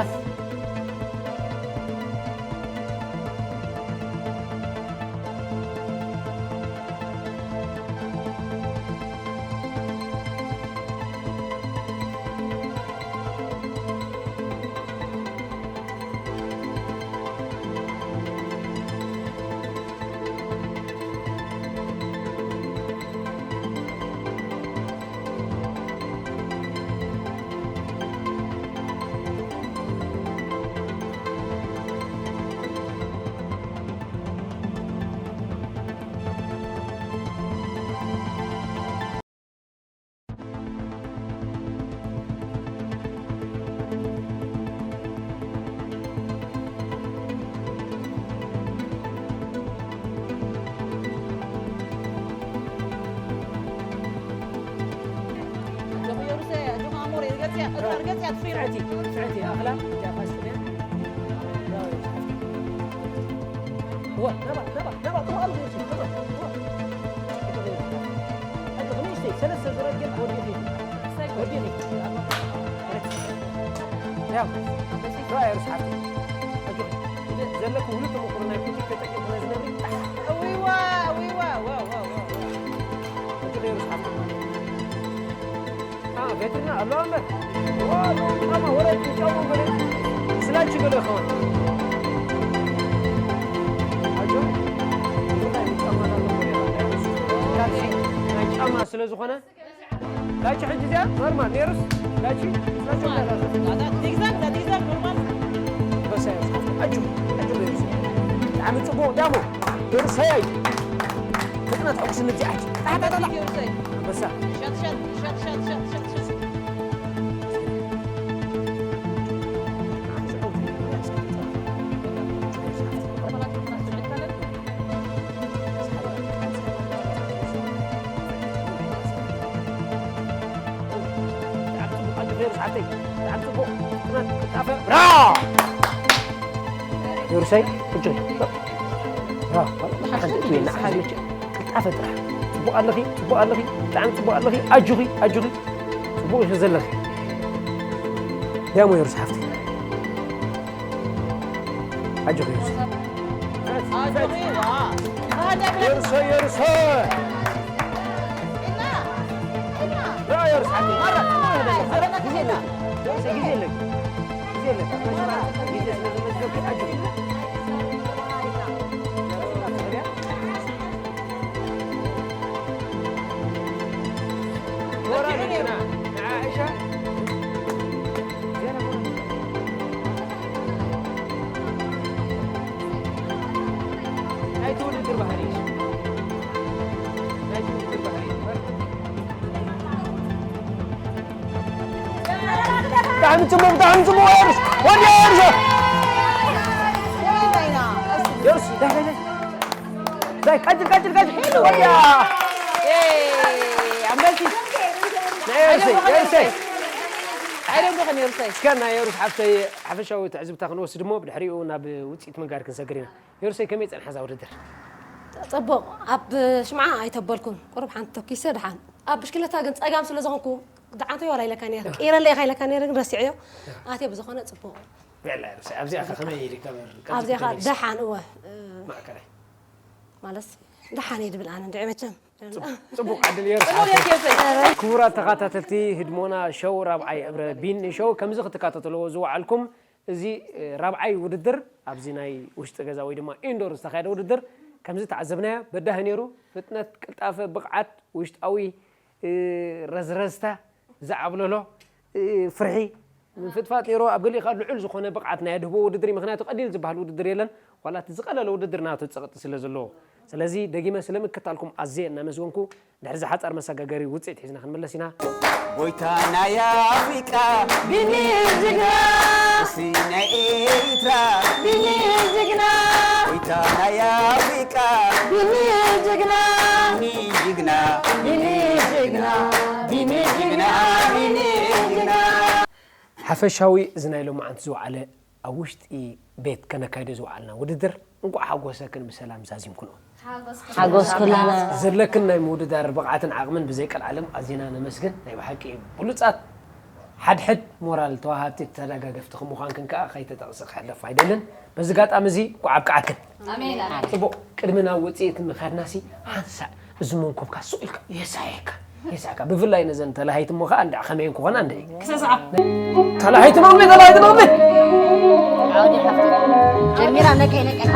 ዘለኩ ውሉድ ተመኩሮ ናይ ቡቲክ ተጠቂምኩ ነዚ ነብሪ። እዊዋ፣ እዊዋ፣ ዋው፣ ዋው፣ ዋው፣ ዋው። ኣጆኺ ዮርስ ሓፍተይ። አ፣ ቤትና ኣሎ ኣሎ። ዋ፣ ሎ፣ ጫማ፣ ወረድ፣ ጫማ፣ ገለ፣ ስላች ገለ ይኸውን። ኣጆ፣ ብፍላይ ጫማ ናቶ ገለ ይኸውን። ናይ ጫማ ስለ ዝኾነ፣ ላይቺ ሕጂ እዚኣ ኖርማል ነይሩስ፣ ላይቺ፣ ላይቺ ኖርማል። ኣታ ዚግዛግ፣ ኣታ ዚግዛግ ኖርማል። ኣንበሳ ዮርስ፣ ኣጆ፣ ኣጆ ዮርስ። ብጣዕሚ ጽቡቕ ዳሞ፣ ዮርስ ሰያይ። ፍጥነት ሕጉስ ንብዚ ዓጅ። ጣዕ፣ ጣዕ፣ ጣዕ፣ ጣዕ። ዮርሰይ። ኣንበሳ። ሻት፣ ሻት፣ ሻት። ዮርሰይ፣ እጆይ። ሓንቲ እትቤና፣ ሓንቲ እትቤና። ቅልጣፈ ጥራሕ። ጽቡቕ ኣለኺ፣ ጽቡቕ ኣለኺ፣ ብጣዕሚ ጽቡቕ ኣለኺ። ኣጆኺ፣ ኣጆኺ። ጽቡቕ ኢኺ ዘለኺ። ዳሞ ዮርስ ሓፍቲ። ኣጆኺ ዮርስ። ዮርስ፣ ዮርስ። ራ ዮርስ ሓፍቲ። ማራ፣ ግዜ ኣለኪ። ዮርስ፣ ግዜ ኣለኪ። ግዜ ኣለኪ። ግዜ ስለ ዘመዝገብኪ ኣጆኺ። ብጣዕሚ ጽቡቕ፣ ብጣዕሚ ጽቡቕ። የሩስ፣ ወዲ የሩስ። የሩስ፣ ዳይ፣ ዳይ፣ ዳይ። ዳይ፣ ቀጽል፣ ቀጽል፣ ቀጽል። ወያ። ኣንበሲ። ናይ የሩሰይ፣ የሩሰይ። ኣይደንጎኸን የሩሰይ። እስከ ናይ የሩስ ሓፍተይ ሓፈሻዊ ትዕዝብታ ክንወስድ እሞ ብድሕሪኡ ናብ ውጽኢት ምንጋር ክንሰግር ኢና። የሩሰይ ከመይ ጸንሓ እዛ ውድድር? ጽቡቕ። ኣብ ሽምዓ ኣይተበልኩን። ቁሩብ ሓንቲ ተኪሰ ደሓን። ኣብ ብሽክለታ ግን ጸጋም ስለ ዝኾንኩ ደሓንተይ ዋላ ኢለካ ነይረ። ቅይረለይ ኢኻ ኢለካ ነይረ ግን ረሲዐዮ። ኣትየ ብዝኾነ ጽቡቕ። ብዕላ የሩሰይ ኣብዚኣ ከ ከመይ ኢልካ በር-፣ ኣብዚኣ ከ ከመይ ደሓን እወ። ማእከላይ። ማለት ደሓን እየ ድብል ኣነ እንድዒ መቸም። ጽቡ-፣ ጽቡቕ ዕድል የሩስ ጽቡቕ ሓፍተይ። የሩስ። ክቡራት ተኸታተልቲ ህድሞና ሾው ራብዓይ እብረ ቢኒ ሾው ከምዚ ክትከታተልዎ ዝወዓልኩም እዚ፣ እ፣ ራብዓይ ውድድር ኣብዚ ናይ ውሽጢ ገዛ ወይ ድማ ኢንዶር ዝተኻየደ ውድድር ከምዚ ተዓዘብናዮ በዳሂ ነይሩ። ፍጥነት፣ ቅልጣፈ፣ ብቕዓት፣ ውሽጣዊ፣ እ፣ ረዝረዝታ፣ ዝዓብለሎ፣ እ፣ ፍርሒ፣ ምፍጥፋጥ ነይሩ። ኣብ ገሊኡ ከኣ ልዑል ዝኾነ ብቕዓት ናይ ኣድህቦ ውድድር እዩ። ምኽንያቱ ቀሊል ዝበሃል ውድድር የለን። ዋላ እቲ ዝቐለለ ውድድር ናቱ ጸቕጢ ስለ ዘለዎ። ስለዚ ደጊመ ስለ ምክታልኩም ኣዝየ እናመስገንኩ ድሕሪ እዚ ሓጻር መሰጋገሪ ውጽኢት ሒዝና ክንምለስ ኢና። ጎይታ ናይ ኣፍሪቃ ቢኒ ጅግና። እሲ ናይ ኤርትራ ቢኒ ጅግና። ጎይታ ናይ ኣፍሪቃ ቢኒ ጅግና። ቢኒ ጅግና። ቢኒ ጅግና። ቢኒ ጅግና። ቢኒ ጅግና። ሓፈሻዊ እዚ ናይ ሎማዓንቲ ዝወዓለ ኣብ ውሽጢ ቤት ከነካይዶ ዝወዓልና ውድድር እንቋዕ ሓጎሰክን ብሰላም ዛዚምክንኦ። ሓጎስ ኩልና። ዘለክን ናይ ምውድዳር ብቕዓትን ዓቕምን ብዘይ ቀልዓለም ኣዚና ነመስግን። ናይ ብሓቂ ብሉጻት ሓድሕድ ሞራል ተዋሃብቲ ተደጋገፍቲ ከም ምዃንክን ከኣ ከይተጠቕሰ ክሕለፍ ኣይደልን። በዚ ኣጋጣሚ እዚ እንቋዕ ኣብቅዓክን። ኣሜን። ጽቡቕ፣ ቅድሚ ናብ ውጽኢት ምኻድናሲ ሓንሳእ እዚ መንኮብካ ሱቕ ኢልካ የሳየካ፣ የሳካ። ብፍላይ ነዘን ተላሃይቲ እሞ ከኣ እንድዒ ከመይ ክኾና እንድዒ። ክሰስዓ። ተላሃይቲ ኖሚ፣ ተላሃይቲ ኖሚ። ዓውዲ ሓፍቲ። ጀሚራ ነቀይ ነቀይ።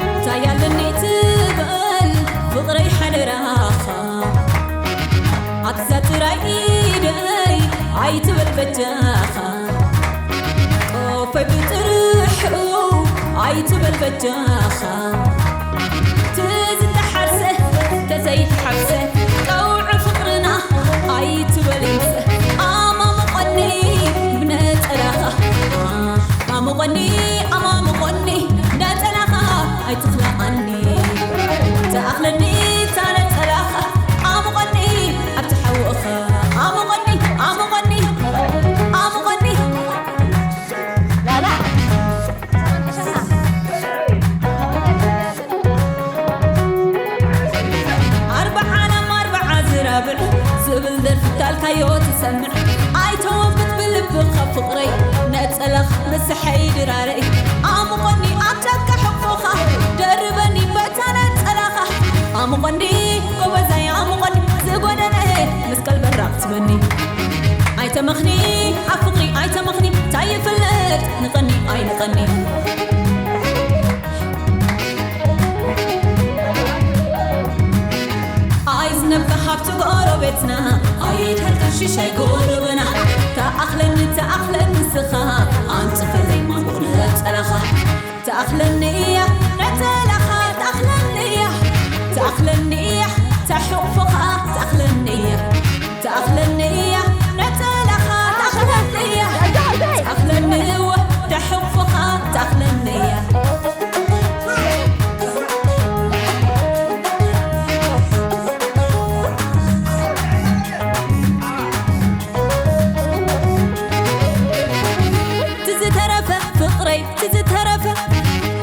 እንታይ ኣለኒ ትበል ፍቕረይ ሓደራኻ፣ ኣብዛ ጥራይ ኢደይ ኣይትበል በጃኻ፣ ቆፈይ ብጥርሑ ኣይትበል በጃኻ። ትዝተሓርሰ ተዘይትሓፍሰ ቀውዒ ፍቕርና ኣይትበል ይምሰ። ኣማሙቐኒ ብነጸላኻ፣ ኣሙቐኒ፣ ኣማሙቐኒ ነጸላኻ ኣይትኽልኣኒ። ተኣኽለኒ እታ ነጸላኻ፣ ኣሙቐኒ ኣብቲ ሓውእኻ። ኣሙቐኒ፣ ኣሙቐኒ፣ ኣሙቐኒ። ኣርባዓ ላም ኣርባዓ ዝራብዕ ዝብል ደርፊ ታልካዮ ትሰምዕ። ኣይተወግድ ብልብኻ ፍቕረይ፣ ነጸላኻ ምሳሐይ ድራረይ። ኣሙቐኒ ኣብ ጫካ ሕቑፎኻ፣ ደርበኒ በታ ነጸላኻ። ኣሙቐኒ ጎበዛይ ኣሙቐኒ፣ ዝጎደለ መስቀል በራቕ ትበኒ። ኣይተመኽኒ ኣብ ፍቕሪ ኣይተመኽኒ፣ ታይ ይፍለጥ ንቐኒ ኣይንቐኒ። ኣይዝነብካ ሃብቲ ጎረቤትና፣ ኣይድሃልካ ሽሻይ ጎረበና። ተኣኽለኒ፣ ተኣኽለኒ ንስኻ፣ ኣንጽፈለይ ማሙቕ ነጸላኻ። ተኣኽለኒ እያ ነጸላኻ፣ ተኣኽለኒ እያ፣ ተኣኽለኒ እያ ተሕቑፍኻ፣ ተኣኽለኒ እያ፣ ተኣኽለኒ እያ ነጸላኻ፣ ተኣኽለኒ እያ፣ ተኣኽለኒ እወ ተሕቑፍኻ፣ ተኣኽለኒ እያ። ትዝተረፈ ፍቕረይ ትዝተረፈ፣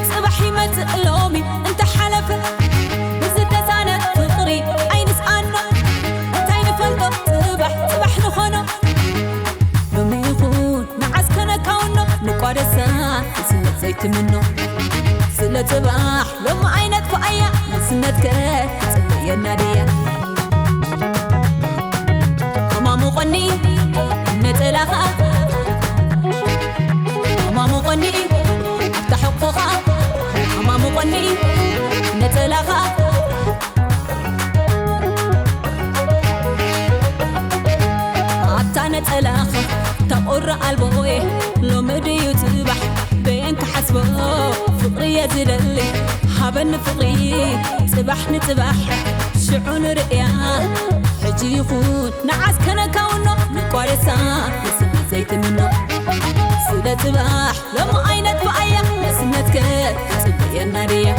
ጽባሕ ይመጽእ ሎሚ እንተሓለፈ። ብዝተሳነ ፍቕሪ ኣይንስኣኖ፣ እንታይ ንፈልጦ ጽባሕ ጽባሕ ንኾኖ። ሎሚ ይኹን ንዓስ ከነካውኖ፣ ንቋደሳ ንስነት ዘይትምኖ። ስለ ጽባሕ ሎሚ ኣይነጥፍኣያ፣ ንስነትከ ትጽበየና ድያ? ኣማሙቐኒ ነጸላኻ፣ ኣማሙቐኒ ኣብታ ሕቑፎኻ፣ ኣማሙቐኒ ነጸላኻ። ኣብታ ነጸላኻ፣ እታ ቁሪ ኣልቦ እየ ሎሚ ድዩ ጽባሕ በየን ክሓስቦ ፍቕሪ እየ ዝደሊ ሃበኒ ፍቕሪ ጽባሕ ንጽባሕ ሽዑ ንርእያ ሕጂ ይኹን ንዓስ ከነካውኖ ንቋደሳ ንስኒ ዘይትምኖ ስለ ጽባሕ ሎሚ ዓይነት ብኣያ ንስነትከ ጽበየና ድያ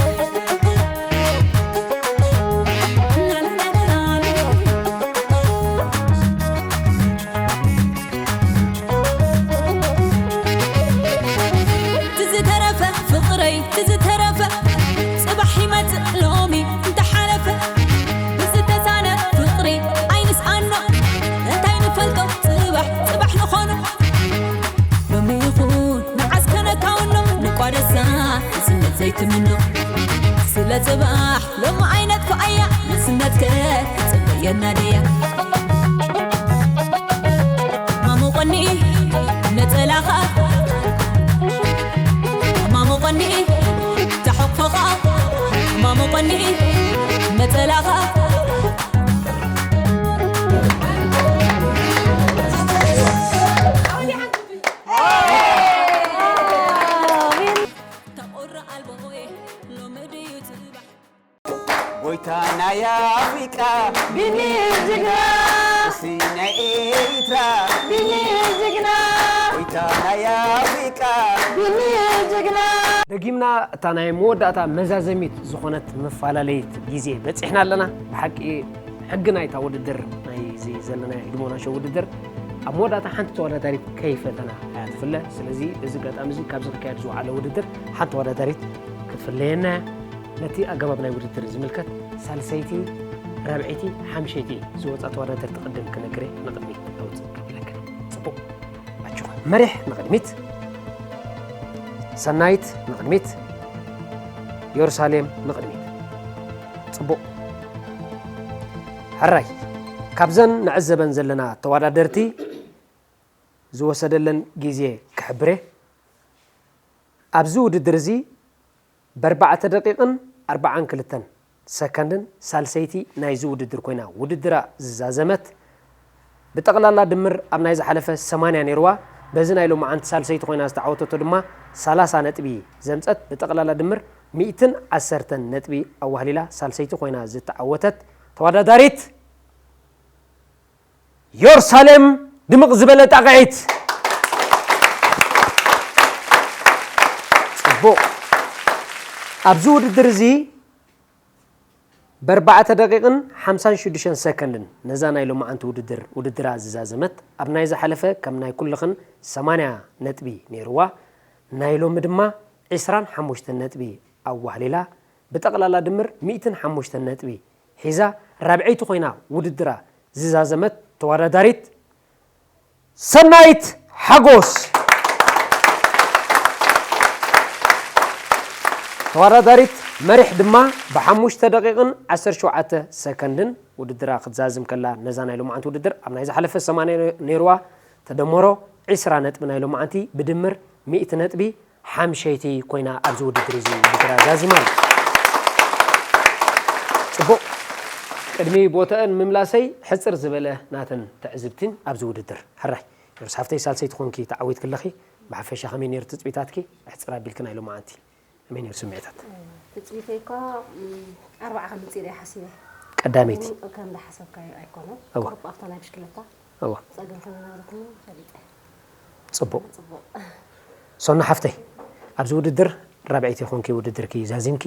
ትዝተረፈ ፍቕረይ ትዝተረፈ ጽባሕ ይመጽእ ሎሚ እንተሓለፈ ብዝተሳነ ፍቕሪ ኣይንስኣኖ እንታይ ንፈልጦ ጽባሕ ጽባሕ ንኾኖ ሎሚ ይኹን ንዓስ ከነካውኖ ንቋደሳ ንስነት ዘይትምኖ ስለ ጽባሕ ሎሚ ዓይነት ከኣያ ንስነትከ ትጽበየና ድያ ማሙቐኒ ነጸላኻ ማሙቐኒ ተሐቅፎኻ ማሙቐኒ ነጸላኻ ተቆሪ ኣልቦ ሎሚ ድዩ ጽባሕ ጎይታ ናይ ኣፍሪቃ ቢኒ ጅግና፣ እሲ ናይ ኤሪትራ ቢኒ ጅግና፣ ጎይታ ናይ ኣፍሪቃ ቢኒ ጅግና። ደጊምና እታ ናይ መወዳእታ መዛዘሚት ዝኾነት መፈላለይት ግዜ በጺሕና ኣለና። ብሓቂ ሕጊ ናይታ ውድድር ናይዚ ዘለናዮ ህድሞና ሾው ውድድር ኣብ መወዳእታ ሓንቲ ተወዳዳሪት ከይፈተና እያ ትፍለ። ስለዚ በዚ ኣጋጣሚ እዚ ካብዚ ክካየድ ዝወዓለ ውድድር ሓንቲ ተወዳዳሪት ክትፍለየና እያ። ነቲ ኣገባብ ናይ ውድድር ዝምልከት ሳልሰይቲ፣ ራብዐይቲ፣ ሓምሸይቲ ዝወጻ ተወዳደርቲ ቅድም ክነግረ ንቕድሚት ኣውጽእ ከብለካ። ጽቡቕ። ኣጆኻ። መሪሕ ንቕድሚት፣ ሰናይት ንቕድሚት፣ የሩሳሌም ንቕድሚት። ጽቡቕ። ሕራይ። ካብዘን ንዕዘበን ዘለና ተወዳደርቲ ዝወሰደለን ግዜ ክሕብር እየ። ኣብዚ ውድድር እዚ ብኣርባዕተ ደቂቕን ኣርባዓን ክልተን ሰከንድን ሳልሰይቲ ናይዚ ውድድር ኮይና ውድድራ ዝዛዘመት። ብጠቕላላ ድምር ኣብ ናይ ዝሓለፈ ሰማንያ ነይርዋ፣ በዚ ናይ ሎማዓንቲ ሳልሰይቲ ኮይና ዝተዓወተቶ ድማ ሰላሳ ነጥቢ ዘምጸት፣ ብጠቕላላ ድምር ሚእትን ዓሰርተን ነጥቢ ኣዋህሊላ ሳልሰይቲ ኮይና ዝተዓወተት ተወዳዳሪት ዮርሳሌም ድምቕ ዝበለ ጣቕዒት። ጽቡቕ። ኣብዚ ውድድር እዚ ብኣርባዕተ ደቂቕን ሓምሳን ሽዱሽተን ሰከንድን ነዛ ናይ ሎማዓንቲ ውድድር፣ ውድድራ ዝዛዘመት፣ ኣብ ናይ ዝሓለፈ ከም ናይ ኩልኽን ሰማንያ ነጥቢ ነይርዋ፣ ናይ ሎሚ ድማ ዒስራን ሓሙሽተን ነጥቢ ኣዋህሊላ፣ ብጠቕላላ ድምር ሚእትን ሓሙሽተን ነጥቢ ሒዛ ራብዐይቲ ኮይና ውድድራ ዝዛዘመት ተወዳዳሪት ሰናይት ሓጎስ። ተወዳዳሪት መሪሕ ድማ ብሓሙሽተ ደቂቕን ዓሰርተ ሸውዓተ ሰከንድን ውድድራ ክትዛዝም ከላ፣ ነዛ ናይ ሎማዓንቲ ውድድር ኣብ ናይ ዝሓለፈ ሰማንያ ነይርዋ፣ ተደመሮ ዒስራ ነጥቢ ናይ ሎማዓንቲ ብድምር ሚእቲ ነጥቢ ሓምሸይቲ ኮይና ኣብዚ ውድድር እዚ ውድድራ ዛዚማ ኣላ። ጽቡቕ። ቅድሚ ቦተአን ምምላሰይ ሕጽር ዝበለ ናተን ትዕዝብትን ኣብዚ ውድድር። ሕራይ፣ ዮርስ ሓፍተይ ሳልሰይቲ ኮንኪ ተዓዊትኪ ኣለኺ። ብሓፈሻ ከመይ ነይሩ ትጽቢታትኪ? ሕጽር ኣቢልኪ ናይ ሎማዓንቲ። ከመይ ነይሩ ስምዒታት? ትጽቢተይ እኳ፣ ም፣ ኣርባዓ ከምጽእ ኢለ እየ ሓሲበ። ቀዳመይቲ? ግን ከም ዝሓሰብካዮ ኣይኮነን። እወ። ቁሩብ ኣብታ ናይ ብሽክለታ እወ። ጸገም ከም ዝነበረትኒ ፈሊጠ። ጽቡቕ። ጽቡቕ። ሶና ሓፍተይ፣ ኣብዚ ውድድር ራብዐይቲ ኮንኪ ውድድርኪ ዛዚምኪ።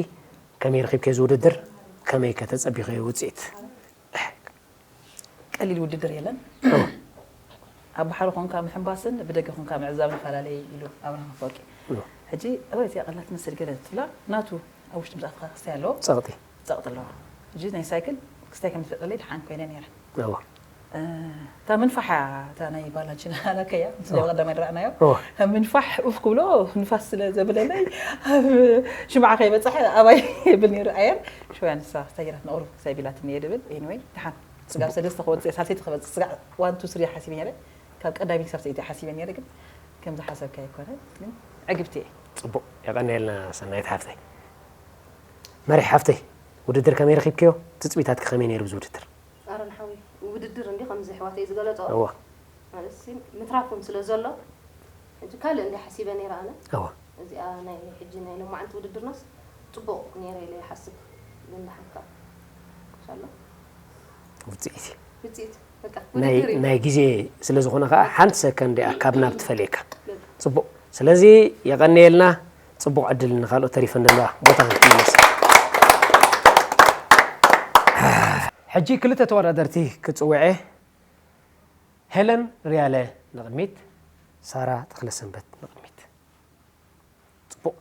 ከመይ ረኺብኪ እዚ ውድድር? ከመይ ከ ተጸቢኺ ውጽኢት? ቀሊል ውድድር የለን። እወ። ኣብ ባሕሪ ኮንካ ምሕንባስን ብደገ ኮንካ ምዕዛብን ይፈላለ ኢሉ ኣብርሃም ኣፈወርቂ። እወ። ሕጂ፣ "እወ፣ እዚኣ ቀላል ትመስል" ገለ ትብላ፣ ናቱ ኣብ ውሽጢ ምስ ኣተኻ ክስታይ ኣለዎ። ጸቕጢ። ጸቕጢ ኣለዎ። ሕጂ ናይ ሳይክል ክስታይ ከም ዝፈጥረለይ ደሓን ኮይነ ነይረ። እወ። እ፣ እታ ምንፋሕ እያ፣ እታ ናይ ባላንቺ ኣላከያ፣ ምስ እወ። ቀዳማይ ዝረኣናዮ። እወ። ምንፋሕ ኡፍ ክብሎ ንፋስ ስለ ዘብለለይ፣ ኣብ ሽምዓ ከይበጽሐ ኣባይ የብል ነይሩ ኣየር። ሽወያ ንሳ ክስታይ ገይራትኒ፣ ቁሩብ ክስታይ ቢላትኒ እየ ድብል። ኤኒወይ፣ ደሓን። ስጋብ ሰለስተ ክወጽእ፣ ሳልሰይቲ ክበጽእ፣ ስጋዕ ዋን፣ ቱ፣ ስሪ ሓሲበ ነይረ። ካብ ቀዳመይቲ ክሳብ ሰይቲ ሓሲበ ነይረ፣ ግን ከም ዝሓሰብካዮ ኣይኮነን። ግን ዕግብቲ እየ። ጽቡቕ፣ የቐንየልና ሰናይት ሓፍተይ። መሪሕ ሓፍተይ፣ ውድድር ከመይ ረኺብክዮ? ትጽቢታትኪ ከመይ ነይሩ ብዚ ውድድር? ኣሮን ሓወይ፣ ውድድር እንዲ ከምዚ ኣሕዋተይ ዝገለጾ፣ እወ። ማለት ሲ ምትራፎም ስለ ዘሎ ሕጂ ካልእ እንዲ ሓሲበ ነይረ ኣነ። እዋ እዚኣ ናይ ሕጂ ናይ ሎማዓንቲ ውድድርናስ ጽቡቕ ነይረ ኢለ ይሓስብ። ግን ደሓንካ ኢንሻኣላ ውፅኢት እዩ። ውፅኢት በቃ ናይ ውድድር እዩ። ናይ ግዜ ስለ ዝኾነ ከዓ ሓንቲ ሰከንድ እያ ካብ ናብ ትፈልየካ። ፅቡቕ። ስለዚ የቐንየልና። ፅቡቕ ዕድል ንካልኦት ተሪፈን ዘለዋ ቦታ ክንመለስ። ሕጂ ክልተ ተወዳደርቲ ክፅውዐ። ሄለን ሪያለ ንቕድሚት፣ ሳራ ተኽለሰንበት ንቕድሚት። ፅቡቕ።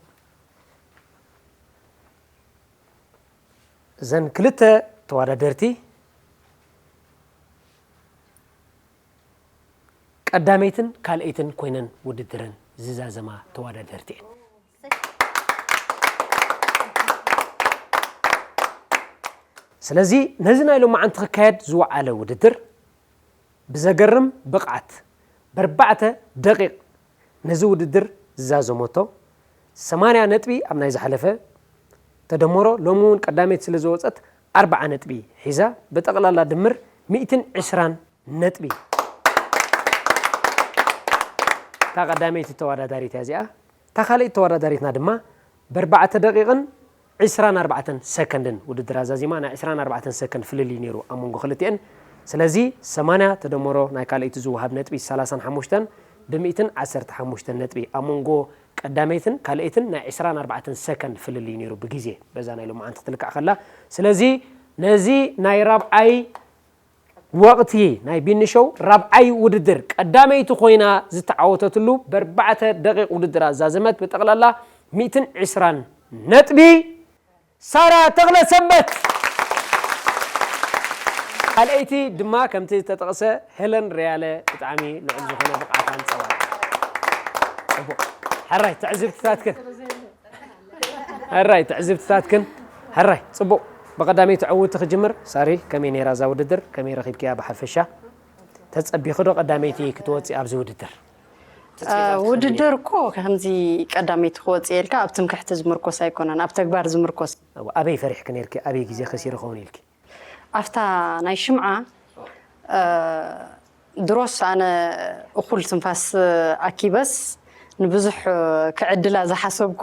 እዘን ክልተ ተወዳደርቲ ቀዳመይትን ካልኣይትን ኮይነን ውድድረን ዝዛዘማ ተወዳደርቲ እየን። ስለዚ ነዚ ናይ ሎማዓንቲ ክካየድ ዝወዓለ ውድድር ብዘገርም ብቕዓት በርባዕተ ደቂቕ ነዚ ውድድር ዝዛዘመቶ ሰማንያ ነጥቢ ኣብ ናይ ዝሓለፈ ተደመሮ ሎሚ እውን ቀዳመይቲ ስለ ዝወፀት ኣርብዓ ነጥቢ ሒዛ ብጠቕላላ ድምር ሚእትን ዕስራን ነጥቢ እታ ቀዳመይቲ ተወዳዳሪት እያ እዚኣ። እታ ካልኣይቲ ተወዳዳሪትና ድማ ብኣርባዕተ ደቂቕን ዕስራን ኣርባዕተን ሰከንድን ውድድር ኣዛዚማ ናይ ዕስራን ኣርባዕተን ሰከንድ ፍልልይ ነይሩ ኣብ መንጎ ክልቲኤን። ስለዚ ሰማንያ ተደመሮ ናይ ካልኣይቲ ዝወሃብ ነጥቢ ሰላሳን ሓሙሽተን ብሚእትን ዓሰርተ ሓሙሽተን ነጥቢ ኣብ መንጎ ቀዳመይትን ካልኣይትን ናይ ዕስራን ኣርባዕተን ሰከንድ ፍልልይ ነይሩ ብግዜ በዛ ናይ ሎማዓንቲ ክትልካዕ ከላ። ስለዚ ነዚ ናይ ራብዓይ ወቕቲ ናይ ቢኒ ሾው ራብዓይ ውድድር ቀዳመይቲ ኮይና ዝተዓወተትሉ በርባዕተ ደቂቕ ውድድር ኣዛዘመት ብጠቕላላ ሚእትን ዕስራን ነጥቢ ሳራ ተኽለ ሰንበት። ካልኣይቲ ድማ ከምቲ ዝተጠቕሰ ሄለን ሪያለ ብጣዕሚ ልዑል ዝኾነ ብቕዓት ኣንፀባሪቓ። ፅቡቕ። ሕራይ ትዕዝብትታትክን ሕራይ ትዕዝብትታትክን ሕራይ ፅቡቕ። ብቐዳመይቲ ዕውቲ ክጅምር ሳሪ ከመይ ነይራ እዛ ውድድር ከመይ ረኺብክያ ብሓፈሻ? ተፀቢኺ ዶ ቀዳመይቲ ክትወፂ ኣብዚ ውድድር? ውድድር እኮ ከምዚ ቀዳመይቲ ክወፅእ ኢልካ ኣብ ትምክሕቲ ዝምርኮስ ኣይኮነን፣ ኣብ ተግባር ዝምርኮስ። ኣበይ ፈሪሕኪ ነይርኪ? ኣበይ ግዜ ከሲረ ኸውን ኢልኪ? ኣብታ ናይ ሽምዓ ድሮስ ኣነ እኹል ትንፋስ ኣኪበስ ንብዙሕ ክዕድላ ዝሓሰብኩ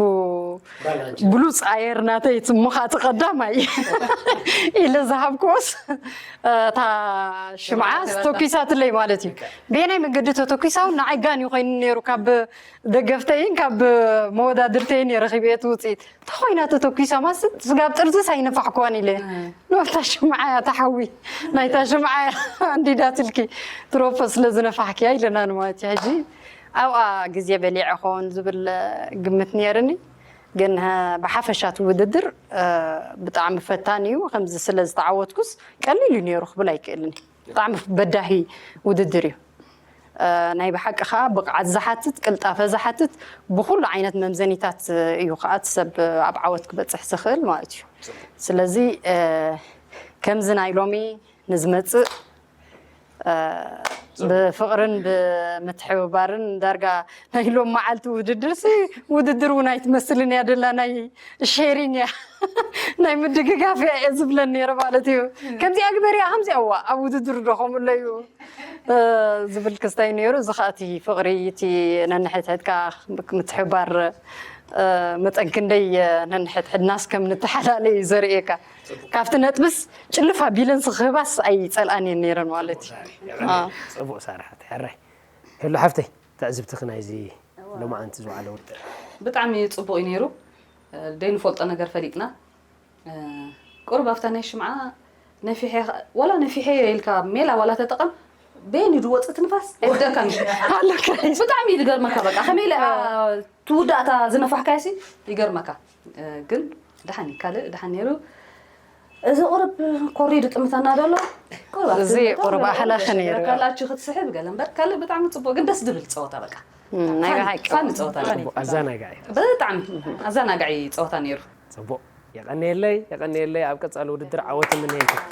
ብሉፅ ኣየር ናተይ ትምኻቲ ቀዳማይ ኢለ ዝሃብክዎስ እታ ሽምዓ ተተኪሳትለይ ማለት እዩ። በየናይ መንገዲ ተተኪሳ እውን ንዓይ ጋን እዩ ኮይኑ ነይሩ ካብ ደገፍተይን ካብ መወዳድርተይን እየ ረኺበ እቲ ውፅኢት። ተኾይና ተተኲሳ ማስ ስጋብ ጥርዝስ ኣይነፋሕክዋን ኢለ። ንታ ሽምዓ እያ ተሓዊ ናይታ ሽምዓ እያ ኣንዲዳትልኪ ትሮፖ ስለ ዝነፋሕክያ ኢለና ንማለት እዩ። ሕጂ ኣብኣ ግዜ በሊዐ ኾን ዝብል ግምት ነይርኒ። ግን ብሓፈሻት ውድድር ብጣዕሚ ፈታን እዩ። ከምዚ ስለ ዝተዓወትኩስ ቀሊል እዩ ነይሩ ክብል ኣይክእልን። ብጣዕሚ በዳሂ ውድድር እዩ። ናይ ብሓቂ ከዓ ብቕዓት ዝሓትት ቅልጣፈ ዝሓትት ብኩሉ ዓይነት መምዘኒታት እዩ ከዓ እቲ ሰብ ኣብ ዓወት ክበፅሕ ዝኽእል ማለት እዩ። ስለዚ ከምዚ ናይ ሎሚ ንዝመፅእ ብፍቕርን ብምትሕብባርን ዳርጋ ናይ ሎም መዓልቲ ውድድር ሲ ውድድር እውን ኣይትመስልን እያ ደላ ናይ ሼሪን እያ ናይ ምድግጋፍ እያ እየ ዝብለን ነይረ ማለት እዩ። ከምዚኣ ግበሪያ ከምዚኣ እዋ ኣብ ውድድር ዶ ከምኡ ኣለዩ ዝብል ክስታይ ነይሩ። እዚ ከዓ እቲ ፍቕሪ እቲ ነንሕድሕድካ ምትሕባር መጠን ክንደይ ነንሕድሕድናስ ከም ንተሓላለ እዩ ዘርእየካ። ካብቲ ነጥብስ ጭልፍ ኣቢለን ዝኽህባስ ኣይፀልኣን እየን ነይረን ማለት እዩ። ፅቡቅ ሳርሓት ሕራይ። ሄሎ ሓፍተይ ትዕዝብትኺ ናይዚ ሎማዓንቲ ዝወዓለ ውድድር? ብጣዕሚ ፅቡቅ እዩ ነይሩ። ደይንፈልጦ ነገር ፈሊጥና። ቁሩብ ኣብታ ናይ ሽምዓ ነፊሐ ወላ ነፊሐ ኢልካ ሜላ ዋላ ተጠቐም በየን እዩ ዝወፅእ ትንፋስ ኣይፍደካን እዩ። ብጣዕሚ እዩ ዝገርመካ በቃ ከመይ ኢለ ትውዳእታ ዝነፋሕካዮ ሲ ይገርመካ። ግን ደሓን እዩ ካልእ ደሓን ነይሩ። እዚ ቁሩብ ኮሪዱ ጥምተና ዘሎ እዚ ቁሩብ ኣሕላኸ ነይሩ። ካላችሁ ክትስሕብ ገለ እምበር ካልእ ብጣዕሚ ፅቡቅ ግን ደስ ዝብል ፀወታ በቃ ናይ ብሓቂ ፋን ፀወታ ነይሩ። ኣዘናጋዒ ብጣዕሚ ኣዘናጋዒ ፀወታ ነይሩ። ፅቡቅ የቀንየለይ የቀንየለይ ኣብ ቀፃሊ ውድድር ዓወት እምነየልኩም።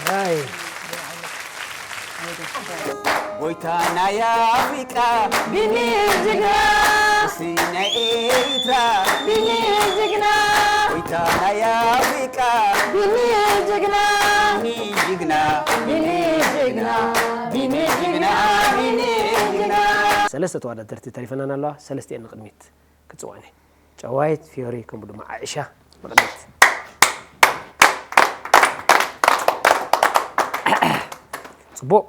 ራይ ጎይታ ናይ ኣፍሪቃ ቢኒ ጅግና፣ ንጉሲ ናይ ኤርትራ ቢኒ ጅግና፣ ጎይታ ናይ ኣፍሪቃ ቢኒ ጅግና፣ ቢኒ ጅግና፣ ቢኒ ጅግና፣ ሰለስተ ተወዳደርቲ ተሪፈናን ኣለዋ። ሰለስቲኤን ንቕድሚት ክጽውዐን እየ። ጨዋይት፣ ፊዮሪ፣ ከምኡ ድማ ዓኢሻ ንቕድሚት። ጽቡቕ።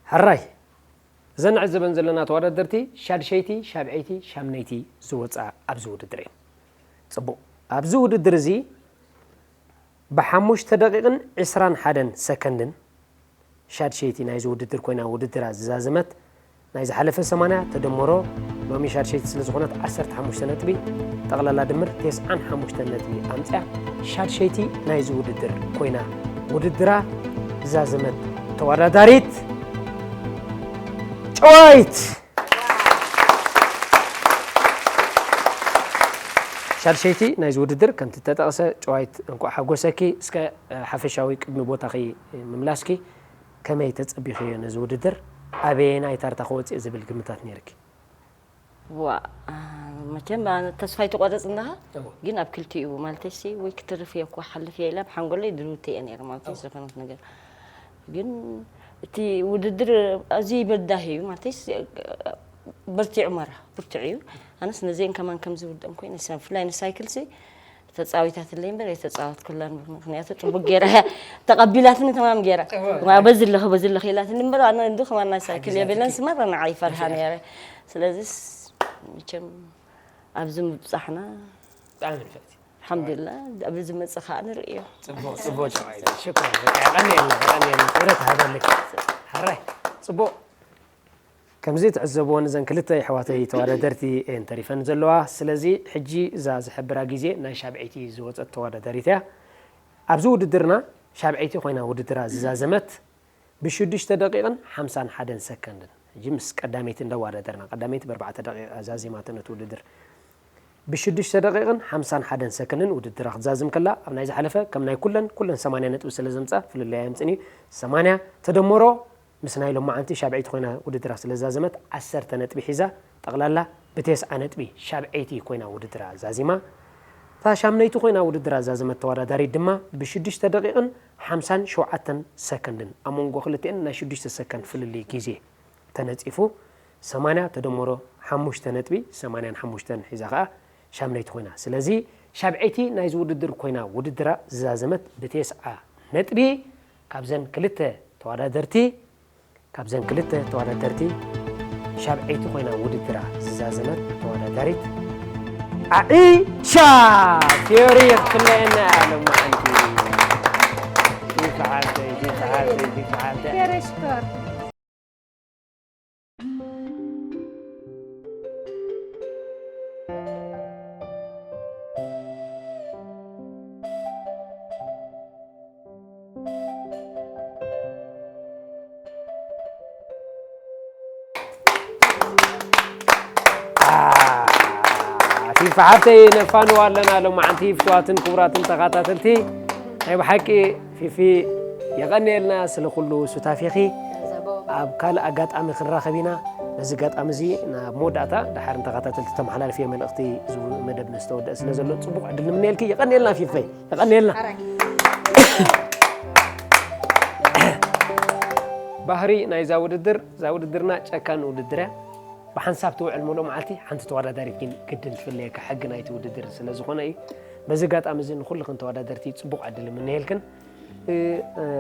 ሕራይ። እዘን ንዕዘበን ዘለና ተወዳደርቲ ሻድሸይቲ፣ ሻብዐይቲ፣ ሻምነይቲ ዝወጻ ኣብዚ ውድድር እየን። ጽቡቕ። ኣብዚ ውድድር እዚ ብሓሙሽተ ደቂቕን ዕስራን ሓደን ሰከንድን ሻድሸይቲ ናይዚ ውድድር ኮይና ውድድራ ዝዛዘመት ናይ ዝሓለፈ ሰማንያ ተደመሮ ሎሚ ሻድሸይቲ ስለ ዝኾነት ዓሰርተ ሓሙሽተ ነጥቢ፣ ጠቕላላ ድምር ተስዓን ሓሙሽተን ነጥቢ ኣምፅያ ሻድሸይቲ ናይዚ ውድድር ኮይና ውድድራ ዝዛዘመት ተወዳዳሪት ጨዋይት ሻድሸይቲ ናይዚ ውድድር ከምቲ ተጠቕሰ ጨዋይት እንኳዕ ሓጎሰኪ። እስከ ሓፈሻዊ ቅድሚ ቦታኺ ምምላስኪ ከመይ ተጸቢኽዮ ነዚ ውድድር? ኣበየናይ ታርታ ክወጽእ ዝብል ግምታት ነይርኪ? ዋ መቸም ተስፋ ይትቆረጽ እንዳኻ ግን ኣብ ክልቲኡ ማለተሲ ወይ ክትርፍ እየ እኮ ሓልፍ እየ ኢለ ኣብ ሓንጎለይ ድልውቲ እየ ነይረ ማለት ዝኾነት ነገር ግን እቲ ውድድር ኣዝዩ በዳሂ እዩ ማለተስ በርቲዑ መራ ብርትዕ እዩ ኣነስ ነዚአን ከማን ከምዚ ውድኦም ኮይነ ብፍላይ ንሳይክልሲ ተፃዊታትለይ እምበር የተፃወትኩላን ምክንያቱ ፅቡቅ ገይራ እያ ተቀቢላትኒ ተማም ገይራ በዚ ኣለኹ በዚ ኣለኹ ኢላትኒ እምበር ኣነ እንዱ ከማን ናይ ሳይክል የብለን ስመረ ንዓ ይፈርሃ ነይረ ስለዚስ መቸም ኣብዚ ምብፃሕና ብጣዕሚ ንፍዕቲ ሓምዱላ ኣብ ዝመፅእ ከዓ ንርእዮ ፅቡቅ ፅቡቅ ጨዋይ ሽክረን የቀንየልና የቀንየልና ክብረት ሃበልክ ሕራይ ፅቡቅ ከምዚ ትዕዘብዎን እዘን ክልተ የሕዋተይ ተወዳደርቲ እየን ተሪፈን ዘለዋ ስለዚ ሕጂ እዛ ዝሕብራ ግዜ ናይ ሻብዐይቲ ዝወፀት ተወዳዳሪት እያ ኣብዚ ውድድርና ሻብዐይቲ ኮይና ውድድራ ዝዛዘመት ብሽዱሽተ ደቂቕን ሓምሳን ሓደን ሰከንድን ሕጂ ምስ ቀዳመይቲ እንዳወዳደርና ቀዳመይቲ ብኣርባዕተ ደቂቕ ዛዚማቶ ነቲ ውድድር ብሽዱሽተ ደቂቕን ሓምሳን ሓደን ሰከንድን ውድድራ ክትዛዝም ከላ ኣብ ናይ ዝሓለፈ ከም ናይ ኩለን ኩለን ሰማንያ ነጥቢ ስለ ዘምፃ ፍልልይ ኣየምፅን እዩ ሰማንያ ተደመሮ ምስ ናይ ሎማዓንቲ ሻብዐይቲ ኮይና ውድድራ ስለ ዝዛዘመት ዓሰርተ ነጥቢ ሒዛ ጠቕላላ ብቴስዓ ነጥቢ ሻብዐይቲ ኮይና ውድድራ ዛዚማ እታ ሻምነይቲ ኮይና ውድድራ ዝዛዘመት ተወዳዳሪት ድማ ብሽዱሽተ ደቂቕን ሓምሳን ሸውዓተን ሰከንድን ኣብ መንጎ ክልቲኤን ናይ ሽዱሽተ ሰከንድ ፍልልይ ግዜ ተነፂፉ ሰማንያ ተደመሮ ሓሙሽተ ነጥቢ ሰማንያን ሓሙሽተን ሒዛ ከዓ ሻምነይቲ ኮይና ስለዚ ሻብዐይቲ ናይዚ ውድድር ኮይና ውድድራ ዝዛዘመት ብቴስዓ ነጥቢ ካብዘን ክልተ ተወዳደርቲ ካብዘን ክልተ ተወዳደርቲ ሻብዐይቲ ኮይና ውድድራ ዝዛዘመት ተወዳዳሪት ዓኢሻ ፊዮሪ ክትፍለየና እያ ሎማዓንቲ ይፍዓልተይ ይፍዓልተይ ይፍዓልተይ ገረሽኮር ፊፋ ሓብተይ ነፋንዋ ኣለና ሎማዓንቲ ፍትዋትን ክቡራትን ተኸታተልቲ ናይ ብሓቂ ፊፊ የቐንየልና ስለ ኩሉ ሱታፌኺ ኣብ ካልእ ኣጋጣሚ ክንራኸብ ኢና ነዚ ኣጋጣሚ እዚ ናብ መወዳእታ ድሓር ንተኸታተልቲ ተመሓላልፍዮ መልእኽቲ እዚ መደብ ዝተወደአ ስለ ዘሎ ፅቡቕ ዕድል ንምነየልኪ የቐንየልና ፊፈይ የቐንየልና ባህሪ ናይዛ ውድድር እዛ ውድድርና ጨካን ውድድር እያ ብሓንሳብ ትውዕል ሙሉእ መዓልቲ ሓንቲ ተወዳዳሪት ግን ግድን ትፍለየካ ሕጊ ናይቲ ውድድር ስለ ዝኾነ እዩ በዚ ኣጋጣሚ እዚ ንኩልኽን ተወዳደርቲ ፅቡቕ ዕድል የምነየልክን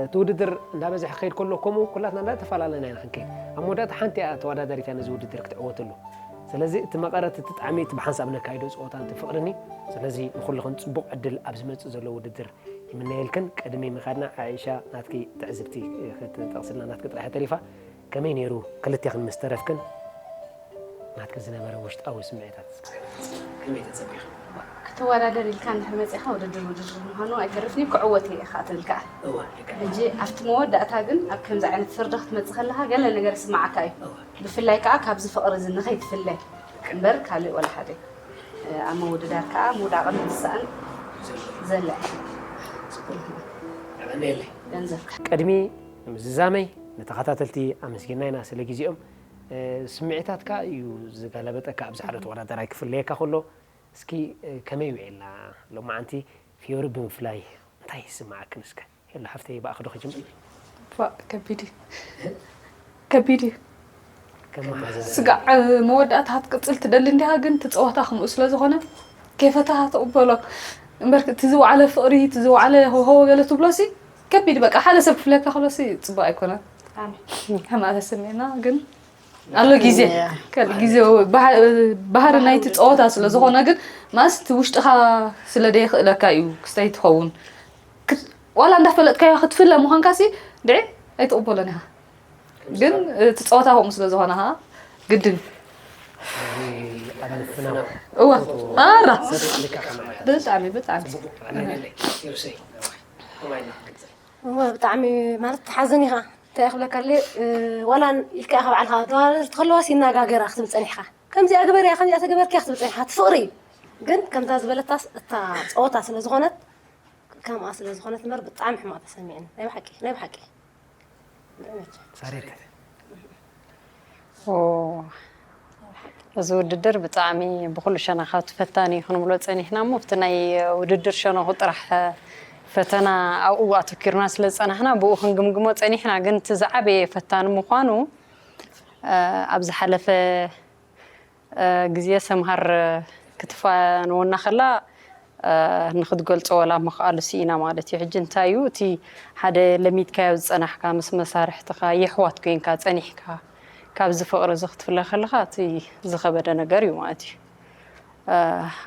እቲ ውድድር እንዳበዝሐ ክኸይድ ከሎ ከምኡ ኩላትና እንዳተፈላለና ኢና ክንከይድ ኣብ መወዳእታ ሓንቲ እያ ተወዳዳሪት እያ ነዚ ውድድር ክትዕወተሉ ስለዚ እቲ መቐረት እቲ ጣዕሚ እቲ ብሓንሳብ ነካይዶ ፀወታ እቲ ፍቕርን እዩ ስለዚ ንኩልኽን ፅቡቕ ዕድል ኣብ ዝመፅእ ዘሎ ውድድር ይምነየልክን ቅድሚ ምኻድና ዓኢሻ ናትኪ ትዕዝብቲ ክትጠቕስልና ናትኪ ጥራሕ ተሪፋ ከመይ ነይሩ ክልቴኽን ምስ ተረፍክን ናትኪ ዝነበረ ውሽጣዊ ስምዒታት እስኪ ከመይ ተጸቢኺ ክትወዳደር ኢልካ እንድሕር መጺኻ ውድድር ውድድር ምዃኑ ኣይተርፍን እዩ ክዕወት እየ ኢኻ ትብል ከዓ እወ ልክዕ ሕጂ ኣብቲ መወዳእታ ግን ኣብ ከምዚ ዓይነት ፍርዲ ክትመጽእ ከለኻ ገለ ነገር ይስምዓካ እዩ እወ ብፍላይ ከዓ ካብዚ ፍቕሪ እዚ ንኸይትፍለ እምበር ካልእ ወላ ሓደ ኣብ ምውድዳር ከዓ ምውዳቕን ምትሳእን ዘሎ እዩ የቐንየለይ ገንዘብካ ቅድሚ ምዝዛመይ ንተኸታተልቲ ኣመስጊና ኢና ስለ ግዜኦም ስምዒታትካ እዩ ዝገለበጠካ ኣብዚ ሓደ ተወዳዳራይ ክፍለየካ ከሎ እስኪ ከመይ ውዒልና ሎማዓንቲ ፊዮሪ ብምፍላይ እንታይ ይስምዓክን እስከ ሄሉ ሓፍተይ ብኣኺ ዶ ክጅምር ከቢድ እዩ ከቢድ እዩ ስጋዕ መወዳእታ ክትቅፅል ትደሊ እንዲኻ፣ ግን እቲ ፀወታ ከምኡ ስለ ዝኾነ ከይፈታኻ ትቕበሎ እምበር፣ እቲ ዝወዓለ ፍቕሪ፣ እቲ ዝወዓለ ሆሆ ገለ ትብሎ ሲ ከቢድ፣ በቃ ሓደ ሰብ ክፍለካ ከሎ ሲ ፅቡቅ ኣይኮነን። ሕማቅ ተሰሚዕና ግን ኣሎ ግዜ፣ ካልእ ግዜ፣ ባህሪ ናይቲ ፀወታ ስለ ዝኾነ። ግን ማስ እቲ ውሽጥኻ ስለ ደይኽእለካ እዩ ክስተይ ትኸውን። ዋላ እንዳፈለጥካዮ ክትፍለ ምዃንካ ሲ ድዒ ኣይትቕበሎን ኢኻ። ግን እቲ ፀወታ ከምኡ ስለ ዝኾነ ኸዓ ግድን። እዋ ኣራ ብጣዕሚ ብጣዕሚ እወ ብጣዕሚ ማለት ትሓዝን ኢኻ። እንታይ ክብለካ ኣለ፣ ዋላ ኢልካ ኢኻ ባዕልኻ ተዋረርቲ ከለዋስ ይናጋገራ ክትብል ፀኒሕካ። ከምዚኣ ግበርያ ከምዚኣ ተገበርክያ ክትብል ፀኒሕካ። እቲ ፍቕሪ እዩ። ግን ከምታ ዝበለታስ እታ ፀወታ ስለ ዝኾነት ከምኣ ስለ ዝኾነት እምበር ብጣዕሚ ሕማቕ ተሰሚዕኒ ናይ ብሓቂ ናይ ብሓቂ። ሳሬት እዚ ውድድር ብጣዕሚ ብኩሉ ሸነኻት ፈታኒ እዩ ክንብሎ ፀኒሕና እሞ ኣብቲ ናይ ውድድር ሸነኹ ጥራሕ ፈተና ኣብኡ ኣተኪርና ስለ ዝፀናሕና ብኡ ክንግምግሞ ፀኒሕና። ግን እቲ ዝዓበየ ፈታኒ ምዃኑ ኣብ ዝሓለፈ ግዜ ሰምሃር ክትፋነወና ከላ ንክትገልፆ ወላ ምኽኣሉ ስኢና ማለት እዩ። ሕጂ እንታይ እዩ እቲ ሓደ ለሚድካዮ ዝፀናሕካ ምስ መሳርሕትኻ የሕዋት ኮይንካ ፀኒሕካ ካብዚ ፍቕሪ እዚ ክትፍለ ከለኻ እቲ ዝኸበደ ነገር እዩ ማለት እዩ።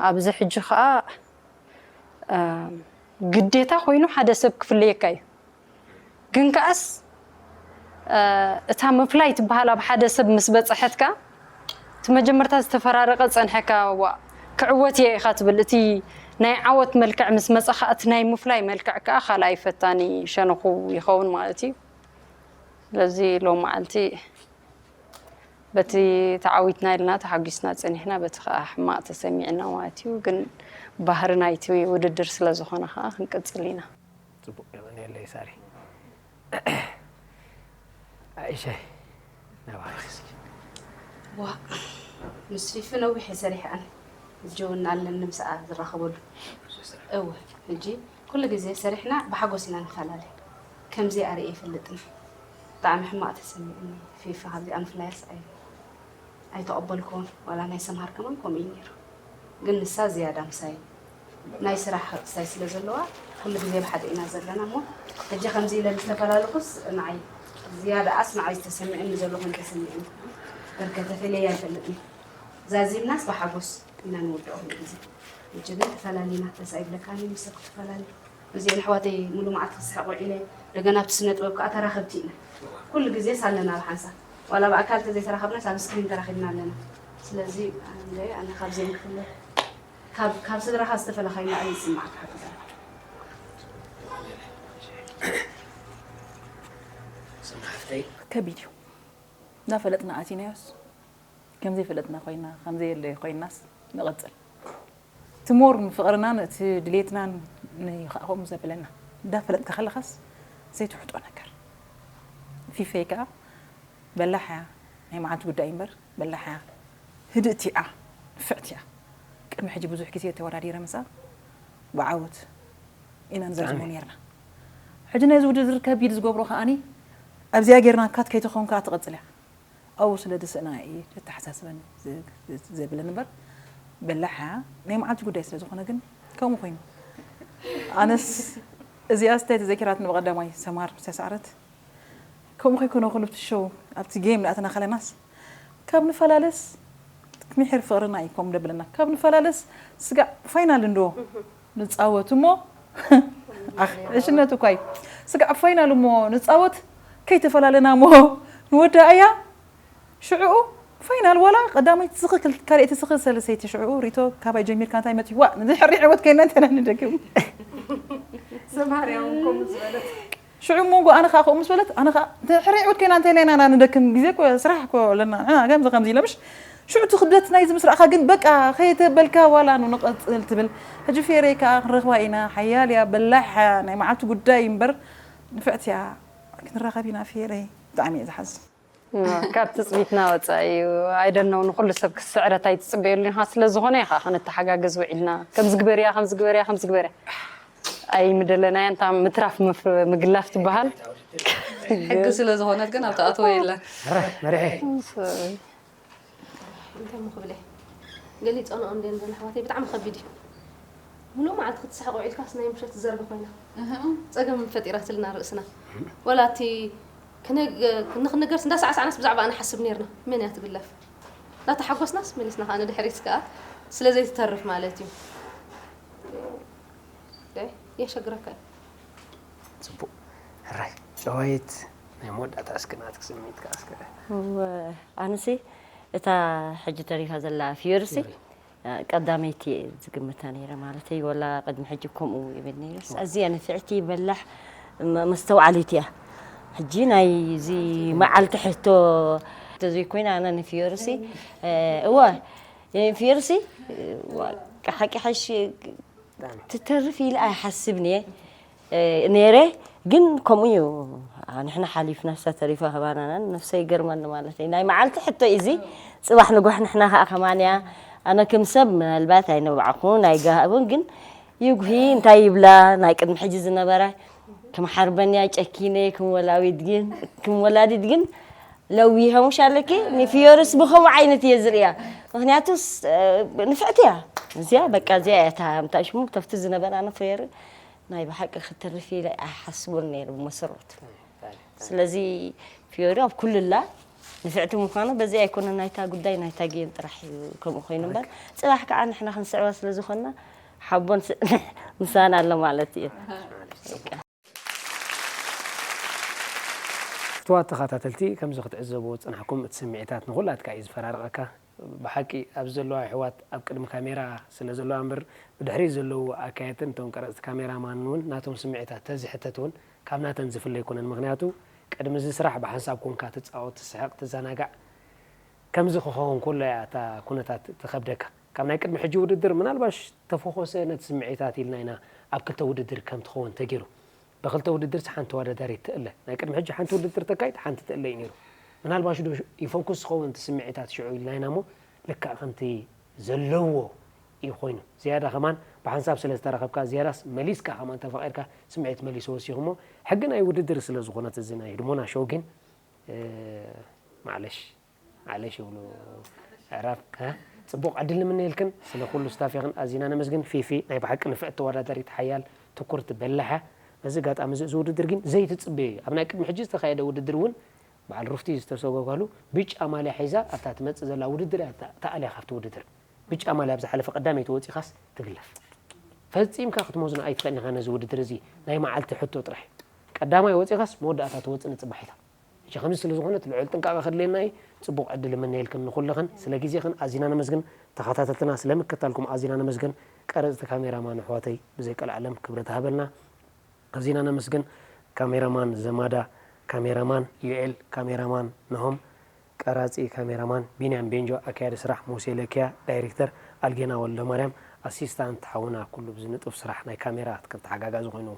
ኣብዚ ሕጂ ከዓ ግዴታ ኮይኑ ሓደ ሰብ ክፍለየካ እዩ። ግን ከኣስ እታ ምፍላይ ትበሃል ኣብ ሓደ ሰብ ምስ በፀሐት ከኣ እቲ መጀመርታ ዝተፈራረቐ ዝፀንሐካ ዋ ክዕወት እየ ኢኻ ትብል። እቲ ናይ ዓወት መልክዕ ምስ መፀ ከኣ እቲ ናይ ምፍላይ መልክዕ ከኣ ካልኣይ ፈታኒ ሸነኹ ይኸውን ማለት እዩ። ስለዚ ሎም መዓልቲ በቲ ተዓዊትና ኢልና ተሓጒስና ፀኒሕና በቲ ከዓ ሕማቕ ተሰሚዕና ማለት እዩ። ግን ባህሪ ናይቲ ውድድር ስለ ዝኾነ ከዓ ክንቅፅል ኢና። ፅቡቅ የቐንየለይ ሳሪ። ኣይሸ ናባኺ እስኪ። ዋ ምስ ፊፊ ነዊሕ እየ ሰሪሐ ኣነ። ሕጂ እውን ኣለኒ ምስኣ ዝራኸበሉ። እወ ሕጂ ኩሉ ግዜ ሰሪሕና ብሓጎስ ኢና ንፈላለ። ከምዚ ኣርእየ ይፈልጥን። ብጣዕሚ ሕማቕ ተሰሚዕኒ ፊፊ ካብዚኣ ምፍላያስ ኣይ ኣይተቐበልኩዎን። ዋላ ናይ ሰምሃር ከማን ከምኡ እዩ ነይሩ። ግን ንሳ ዝያዳ ምሳይ ናይ ስራሕ ክስታይ ስለ ዘለዋ ኩሉ ግዜ ብሓደ ኢና ዘለና እሞ ሕጂ ከምዚ ኢለ ምስ ተፈላለኹስ ንዓይ ዝያዳኣስ ንዓይ ዝተሰምዐኒ ዘሎ ከም ተሰሚዑ በርከ ተፈልየያ ኣይፈልጥን። ዛዚምናስ ብሓጎስ ኢና ንውድኦ ኩሉ ግዜ። ሕጂ ግን ተፈላሊና ደስ ኣይብለካን እዩ ምስ ሰብ ክትፈላሊ። እዚአን ኣሕዋተይ ሙሉ መዓልቲ ክስሕቅ ውዒለ እንደገና ኣብቲ ስነ ጥበብ ከዓ ተራኸብቲ ኢና ኩሉ ግዜ ሳለና ብሓንሳብ ዋላ ብኣካል ተዘይተራኸብናስ ኣብ ስክሪን ተራኺብና ኣለና ስለዚ ኣነ ካብዚአን ክፍለ ካብ ስድራኻ ዝተፈለኻ ይላዕሊ ይስማዓካ ሓቂ ከቢድ እዩ እንዳፈለጥና ኣቲናዮስ ከምዘይፈለጥና ኮይና ከምዘየለ ኮይናስ ንቐፅል እቲ ሞር ንፍቕርናን እቲ ድሌትናን ንይኸዓ ከምኡ ዘብለና እንዳፈለጥካ ከለኻስ ዘይትውሕጦ ነገር ፊፈይ ከዓ በላሕ እያ ናይ መዓልቲ ጉዳይ እምበር በላሕ እያ ህድእቲ እያ ንፍዕቲ እያ ቅድሚ ሕጂ ብዙሕ ግዜ ተወዳዲረ ምስኣ ብዓወት ኢና ንዘዝሞ ነርና ሕጂ ነዚ ውድድር ከቢድ ዝገብሮ ከዓኒ ኣብዚኣ ጌርና ካት ከይትኸውን ከዓ ትቐፅል እያ ኣብኡ ስለ ድስእና እዩ ዘተሓሳስበኒ ዘብለኒ እምበር በላሕ እያ ናይ መዓልቲ ጉዳይ ስለ ዝኾነ ግን ከምኡ ኮይኑ ኣነስ እዚኣ ስታይ ተዘኪራትኒ ብቐዳማይ ሰማር ምስ ተሳዕረት ከምኡ ከይኮነ ኩሉ ኣብቲ ሾው ኣብቲ ጌም ዳኣተና ከለናስ ካብ ንፈላለስ ምሕር ፍቕርና እዩ ከም ደብለና ካብ ንፈላለስ ስጋዕ ፋይናል እንዶ ንፃወት እሞ ኣኽ ዕሽነቱ እኳ እዩ ስጋዕ ፋይናል እሞ ንፃወት ከይተፈላለና እሞ ንወዳእያ ሽዕኡ ፋይናል ዋላ ቀዳመይቲ ስኺ ካልኣይቲ ስኺ ሰለሰይቲ ሽዕኡ ሪቶ ካባይ ጀሚርካ እንታይ መፅዋ ንድሕሪ ዕወት ከይና እንተና ንደግም ሰማርያ እውን ከምኡ ዝበለት ሽዑ እሞ ኣነ ከዓ ከምኡ ምስ በለት ኣነ ከዓ ድሕሪ ዕውት ኮይና እንታይ ሌና ኢና ንደክም ግዜ እኮ ስራሕ እኮ ኣለና ንሕና ከምዚ ከምዚ ኢለ ምሽ ሽዑ እቲ ክብደት ናይዚ ምስ ረኣኻ ግን በቃ ከየተበልካ ዋላ ኑ ንቐፅል ትብል ሕጂ ፌሬ ከዓ ክንረኽባ ኢና ሓያል እያ በላሕ ናይ መዓልቲ ጉዳይ እምበር ንፍዕቲ እያ ክንራኸብ ኢና ፌሬ ብጣዕሚ እየ ዝሓዝን ካብ ትፅቢትና ወፃኢ እዩ ኣይደነው ንኩሉ ሰብ ክስዕረት ኣይትፅበየሉ ኢኻ ስለ ዝኾነ ኢኻ ክንተሓጋገዝ ውዒልና ከምዚ ግበርያ ከምዚ ግበርያ ከምዚ ግበርያ ኣይምደለናያ እንታ ምትራፍ ምግላፍ ትበሃል ሕጊ ስለ ዝኾነት ግን ኣብታ ኣትዎ የለን። መራሒ መራሒ እንታይ ሞ ክብለ ገሊፀንኦ እንደ ንዘን ኣሕዋተይ ብጣዕሚ ከቢድ እዩ። ሙሉእ መዓልቲ ክትስሕቕ ውዒልካስ ናይ ምሸት ዘርቢ ኮይና ፀገም ፈጢራትልና ርእስና። ወላ እቲ ክነግ- ንክንገርስ እንዳሳዕሳዕናስ ብዛዕባ ንሓስብ ነርና። መን እያ ትግለፍ? እንዳተሓጎስናስ መሊስና ከዓ ንድሕሪት ከዓ ስለ ዘይትተርፍ ማለት እዩ። እ፣ የሸግረካ እዩ። ፅቡቅ ሕራይ ጨዋይት ናይ መወዳእታ እስኪ ናትክ ስምዒትካ እስከ እወ፣ ኣነሲ እታ ሕጂ ተሪፋ ዘላ ፍዮርሲ ቀዳመይቲ እየ ዝግምታ ነይረ ማለተይ ወላ ቅድሚ ሕጂ ከምኡ ይብል ነይረ ኣዝያ ንፍዕቲ በላሕ መ- መስተውዓሊት እያ ሕጂ ናይ እዚ መዓልቲ ሕቶ ተዘይኮይና ኣነ ንፍዮርሲ እወ ፍዮርሲ ሓቂ ሓሽ ትተርፍ ኢለ ኣይሓስብን እየ ነይረ ግን ከምኡ እዩ ንሕና ሓሊፍና እሳ ተሪፋ ከባናናን ነፍሰ ይገርመኒ ማለት እዩ ናይ መዓልቲ ሕቶ እዚ ፅባሕ ንጓሕ ንሕና ከዓ ከማንያ ኣነ ከም ሰብ ምናልባት ኣይነብዓኹን ኣይጋሃብን ግን ይጉሂ እንታይ ይብላ ናይ ቅድሚ ሕጂ ዝነበረ ከም ሓርበኛ ጨኪነ ከም ወላዊት ግን ከም ወላዲት ግን ለዊሀ ሙሽ ኣለኪ ንፊዮርስ ብኸምኡ ዓይነት እየ ዝርእያ ምክንያቱ ንፍዕቲ እያ እዚኣ በቃ እዚኣ እያ እታ ምታ ሽሙ ተፍቲ ዝነበራ ንፍሬር ናይ ብሓቂ ክትርፍ ኢለ ኣይሓስቡን ነይሩ ብመሰረቱ ስለዚ ፊዮሪ ኣብ ኩልላ ንፍዕቲ ምዃኑ በዚ ኣይኮነ ናይታ ጉዳይ ናይታ ጌም ጥራሕ እዩ ከምኡ ኮይኑ እምበር ፅባሕ ከዓ ንሕና ክንስዕባ ስለ ዝኾንና ሓቦን ምስጋና ኣሎ ማለት እዩ ክቡራት ተኸታተልቲ ከምዚ ክትዕዘብዎ ዝፅናሕኩም እቲ ስምዒታት ንኹላትካ እዩ ዝፈራርቐካ ብሓቂ ኣብዚ ዘለዋ ኣሕዋት ኣብ ቅድሚ ካሜራ ስለ ዘለዋ እምበር ብድሕሪት ዘለዉ ኣካየድትን እቶም ቀረፅቲ ካሜራማን እውን ናቶም ስምዒታት ተዝሕተት እውን ካብ ናተን ዝፍለ ኣይኮነን ምክንያቱ ቅድሚ እዚ ስራሕ ብሓንሳብ ኮንካ ትፃወት ትስሕቕ ትዘናጋዕ ከምዚ ክኸውን ከሎ እያ እታ ኩነታት ትኸብደካ ካብ ናይ ቅድሚ ሕጂ ውድድር ምናልባሽ ተፈኾሰ ነቲ ስምዒታት ኢልና ኢና ኣብ ክልተ ውድድር ከም ትኸውን ተገይሩ ብክልተ ውድድርስ ሓንቲ ተወዳዳሪት ትእለ ናይ ቅድሚ ሕጂ ሓንቲ ውድድር ተካይድ ሓንቲ ትእለ እዩ ነይሩ ምናልባሽ ዶ ይፈኩስ ዝኸውን እቲ ስምዒታት ሽዑ ኢልና ኢና እሞ ልክዕ ከምቲ ዘለዎ እዩ ኮይኑ ዝያዳ ከማን ብሓንሳብ ስለ ዝተረኸብካ ዝያዳስ መሊስካ ከማን ተፈቒድካ ስምዒት መሊስዎ ሲኹሞ ሕጊ ናይ ውድድር ስለ ዝኾነት እዚ ናይ ህድሞና ሾው ግን ማዕለሽ ማዕለሽ ይብሉ ኣዕራብ ጽቡቕ ዕድል ንምነየልክን ስለ ኩሉ ስታፍ ኢኽን ኣዚና ነመስግን ፊፊ ናይ ብሓቂ ንፍዕቲ ተወዳዳሪት ሓያል ትኩርቲ በላሕ እያ በዚ ኣጋጣሚ እዚ እዚ ውድድር ግን ዘይትጽበዮ እዩ ኣብ ናይ ቅድሚ ሕጂ ዝተኻየደ ውድድር እውን በዓል ሩፍቲ ዝተሰጎጋሉ ብጫ ማልያ ሒዛ ኣብታ ትመጽእ ዘላ ውድድር እያ ተኣልያ ካብቲ ውድድር ብጫ ማልያ ኣብ ዝሓለፈ ቀዳመይቲ ወጺኻስ ትግለፍ ፈጺምካ ክትመዝኖ ኣይትኽእልን ኢኻ ነዚ ውድድር እዚ ናይ መዓልቲ ሕቶ ጥራሕ እዩ ቀዳማይ ወጺኻስ መወዳእታ ትወጽእ ንጽባሒታ ሕጂ ከምዚ ስለ ዝኾነት ልዑል ጥንቃቐ ከድልየና እዩ ጽቡቕ ዕድል እምነየልክን ንኹልኽን ስለ ግዜኽን ኣዚና ነመስግን ተኸታተልትና ስለ ምክታልኩም ኣዚና ነመስግን ቀረጽቲ ካሜራማን ኣሕዋተይ ብዘይ ቀልዓለም ክብረት ሃበልና ኣዚና ነመስግን ካሜራማን ዘማዳ ካሜራማን ዩኤል ካሜራማን ነሆም ቀራጺ ካሜራማን ቢንያም ቤንጆ ኣካያዲ ስራሕ ሙሴ ለኪያ ዳይሬክተር ኣልጌና ወልደማርያም ኣሲስታንት ሓውና ኩሉ ብዚ ንጡፍ ስራሕ ናይ ካሜራ ከም ተሓጋጋዚ ኮይኑ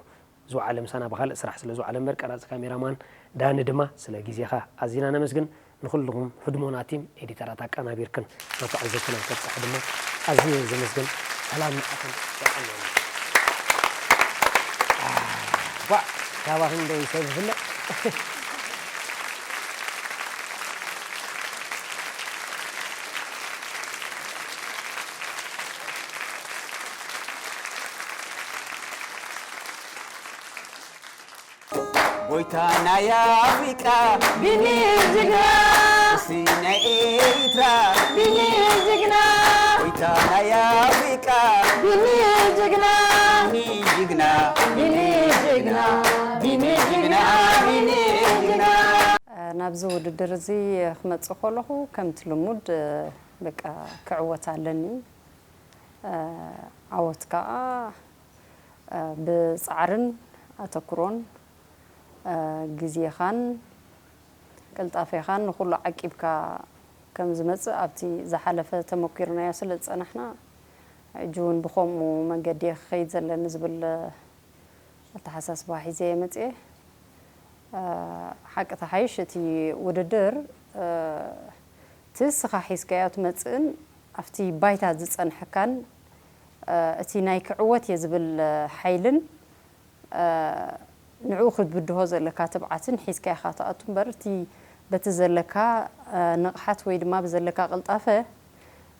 ዝወዓለ ምሳና ብካልእ ስራሕ ስለ ዝወዓለ እምበር ቀራፂ ካሜራማን ዳኒ ድማ ስለ ግዜኻ ኣዚና ነመስግን ንኩልኹም ህድሞና ቲም ኤዲተራት ኣቀናቢርክን ናብ ተዓዘብትና ከብፅሕ ድማ ኣዝየ ዘመስግን ሰላም ንዓኹም ይዓለና ኳዕ ካባኽን ዶ ይሰብ ይፍለጥ ጎይታ ናይ ኣፍሪቃ ቢኒ ጅግና እስቲ ናይ ኤሪትራ ቢኒ ጅግና ጎይታ ናይ ኣፍሪቃ ቢኒ ጅግና ቢኒ ጅግና ቢኒ ጅግና ቢኒ ጅግና ቢኒ ጅግና ናብዚ ውድድር እዚ ክመፅእ ከለኹ ከምቲ ልሙድ በቃ ክዕወት ኣለኒ ዓወት ከዓ ብፃዕርን ኣተኩሮን ግዜኻን ቅልጣፌኻን ንኹሉ ዓቂብካ ከም ዝመፅእ ኣብቲ ዝሓለፈ ተመኪርናዮ ስለ ዝፀናሕና ሕጂ እውን ብኸምኡ መንገዲ እየ ክኸይድ ዘለኒ ዝብል ኣተሓሳስባ ሒዘ እየ መፅየ። ሓቂ ተሓይሽ እቲ ውድድር እቲ ንስኻ ሒዝካዮ ትመፅእን ኣብቲ ባይታ ዝፀንሐካን እቲ ናይ ክዕወት እየ ዝብል ሓይልን ንዕኡ ክትብድሆ ዘለካ ትብዓትን ሒዝካ ኢኻ ትኣቱ እምበር፣ እቲ በቲ ዘለካ፣ እ፣ ንቕሓት ወይ ድማ ብዘለካ ቅልጣፈ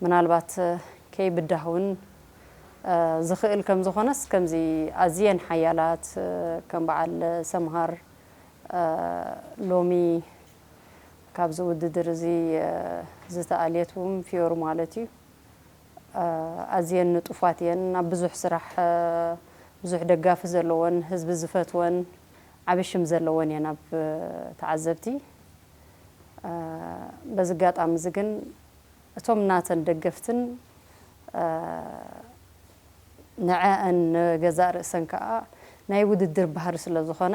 ምናልባት፣ እ፣ ከይብዳህ እውን፣ እ፣ ዝኽእል ከም ዝኾነስ፣ ከምዚ ኣዝየን ሓያላት፣ እ፣ ከም በዓል ሰምሃር፣ እ፣ ሎሚ ካብዚ ውድድር እዚ፣ እ፣ ዝተኣልየት እውን ፊዮሪ ማለት እዩ። እ፣ ኣዝየን ንጡፋት እየን። ኣብ ብዙሕ ስራሕ፣ እ፣ ብዙሕ ደጋፊ ዘለወን፣ ህዝቢ ዝፈትወን፣ ዓቢ ሽም ዘለወን እየን ኣብ፣ እ፣ ተዓዘብቲ። እ፣ በዚ ኣጋጣሚ እዚ ግን እቶም ናተን ደገፍትን፣ እ፣ ንዐአን ንገዛእ ርእሰን ከኣ ናይ ውድድር ባህሪ ስለ ዝኾነ፣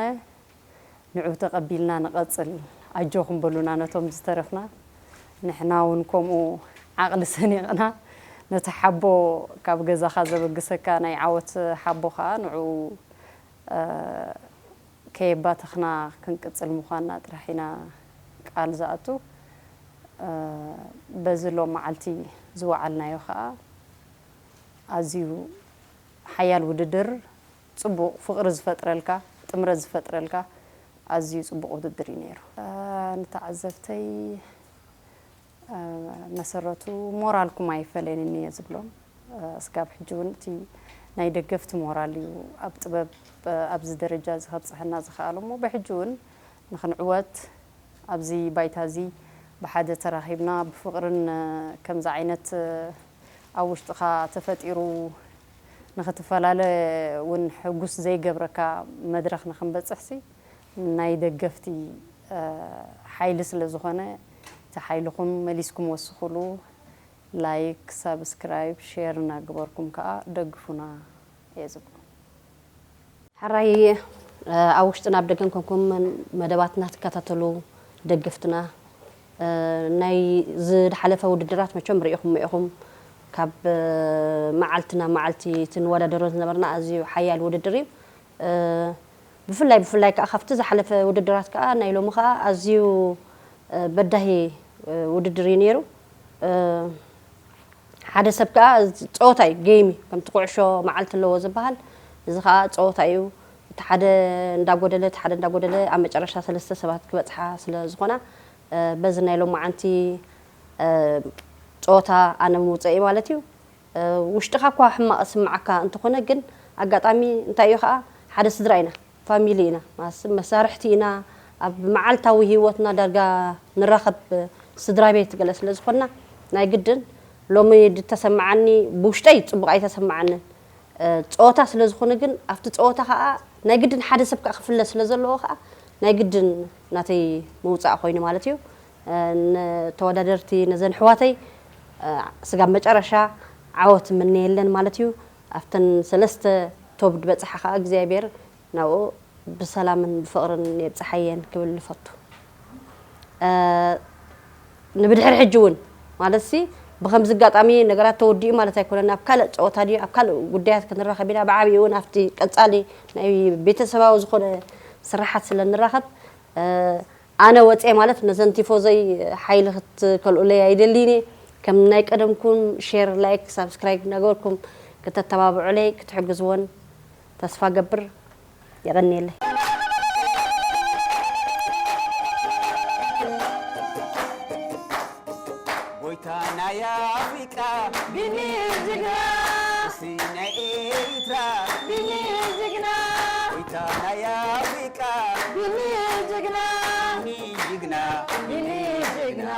ንዑ ተቐቢልና ንቐጽል፣ ኣጆኹም በሉና ነቶም ዝተረፍና። ንሕና እውን ከምኡ ዓቕሊ ሰኒቕና፣ ነቲ ሓቦ ካብ ገዛኻ ዘበግሰካ ናይ ዓወት ሓቦ ከኣ ንዑ፣ እ፣ ከየባተኽና ክንቅጽል ምዃንና ጥራሕ ኢና ቃል ዝኣቱ። እ፣ በዚ ሎም መዓልቲ ዝወዓልናዮ ከኣ ኣዝዩ ሓያል ውድድር፣ ጽቡቕ ፍቕሪ ዝፈጥረልካ፣ ጥምረት ዝፈጥረልካ ኣዝዩ ጽቡቕ ውድድር እዩ ነይሩ። እ፣ ንተዓዘብተይ፣ እ፣ መሰረቱ ሞራልኩም ኣይፈለየንን እየ ዝብሎም። እ፣ እስካብ ሕጂ እውን እቲ ናይ ደገፍቲ ሞራል እዩ ኣብ ጥበብ፣ እ፣ ኣብዚ ደረጃ እዚ ከብጽሐና ዝኸኣለ እሞ ብሕጂ እውን ንኽንዕወት ኣብዚ ባይታ እዚ ብሓደ ተራኺብና ብፍቕርን፣ እ፣ ከምዚ ዓይነት፣ እ፣ ኣብ ውሽጥኻ ተፈጢሩ ንኽትፈላለ እውን ሕጉስ ዘይገብረካ መድረኽ ንኽንበጽሕሲ ናይ ደገፍቲ፣ እ፣ ሓይሊ ስለ ዝኾነ እቲ ሓይልኹም መሊስኩም ወስኹሉ። ላይክ፣ ሳብስክራይብ፣ ሼር እናገበርኩም ከኣ ደግፉና እየ ዝብሎ። ሕራይ፣ እ፣ ኣብ ውሽጥን ኣብ ደገን ኮንኩም መደባትና ትከታተሉ ደገፍትና፣ እ፣ ናይ ዝሓለፈ ውድድራት መቸም ርኢኹም ኢኹም። ካብ፣ እ፣ መዓልቲ ናብ መዓልቲ እቲ ንወዳደሮ ዝነበርና ኣዝዩ ሓያል ውድድር እዩ። እ፣ ብፍላይ፣ ብፍላይ ከኣ ካብቲ ዝሓለፈ ውድድራት ከኣ ናይ ሎሚ ከኣ ኣዝዩ፣ እ፣ በዳሂ፣ እ፣ ውድድር እዩ ነይሩ። እ፣ ሓደ ሰብ ከኣ ጸወታ እዩ፣ ጌም እዩ። ከምቲ ኩዕሾ መዓልቲ ኣለዎ ዝበሃል፣ እዚ ከኣ ጸወታ እዩ። እቲ ሓደ እንዳጎደለ፣ እቲ ሓደ እንዳጎደለ፣ ኣብ መጨረሻ ሰለስተ ሰባት ክበጽሓ ስለ ዝኾና፣ እ፣ በዚ ናይ ሎማዓንቲ፣ እ፣ ጸወታ ኣነ ምውጸእ እዩ ማለት እዩ። እ፣ ውሽጥኻ እኳ ሕማቕ ዝስምዓካ እንተኾነ፣ ግን ኣጋጣሚ እንታይ እዩ ኸኣ፣ ሓደ ስድራ ኢና፣ ፋሚሊ ኢና፣ ማስ-፣ መሳርሕቲ ኢና። ኣብ መዓልታዊ ህይወትና ዳርጋ ንራኸብ ስድራ ቤት ገለ ስለ ዝኾንና፣ ናይ ግድን ሎሚ ድተሰምዓኒ፣ ብውሽጠይ ጽቡቕ ኣይተሰምዓንን። እ፣ ጸወታ ስለ ዝኾነ ግን፣ ኣብቲ ጸወታ ኸኣ ናይ ግድን ሓደ ሰብ ከኣ ክፍለ ስለ ዘለዎ ኸኣ፣ ናይ ግድን ናተይ ምውጻእ ኮይኑ ማለት እዩ። እ፣ ንተወዳደርቲ፣ ነዘን ኣሕዋተይ፣ እ፣ ስጋብ መጨረሻ ዓወት እምነየለን ማለት እዩ። ኣብተን ሰለስተ ቶብ ድበጽሓ ኸኣ እግዚኣብሔር ናብኡ ብሰላምን ብፍቕርን የብጽሓየን ክብል ንፈቱ። እ፣ ንብድሕሪ ሕጂ እውን ማለትሲ ብኸምዚ ኣጋጣሚ ነገራት ተወዲኡ ማለት ኣይኮነን። ኣብ ካልእ ጸወታ ድዩ ኣብ ካልእ ጉዳያት ክንራኸብ ኢና። ብዓብዩ እውን ኣብቲ ቀጻሊ ናይ ቤተሰባዊ ዝኾነ ስራሓት ስለ ንራኸብ፣ እ፣ ኣነ ወጽየ ማለት ነዘን ቲፎዘይ ሓይሊ ክትከልኡለይ ኣይደልይን እየ። ከም ናይ ቀደምኩም ሼር፣ ላይክ፣ ሳብስክራይብ እናገበርኩም ክተተባብዑለይ ክትሕግዝወን ተስፋ ገብር። የቐንየለይ። ጎይታ ናይ ኣፍሪቃ ቢኒ ጅግና፣ ንጉሲ ናይ ኤርትራ ቢኒ ጅግና፣ ጎይታ ናይ ኣፍሪቃ ቢኒ ጅግና፣ ቢኒ ጅግና፣ ቢኒ ጅግና።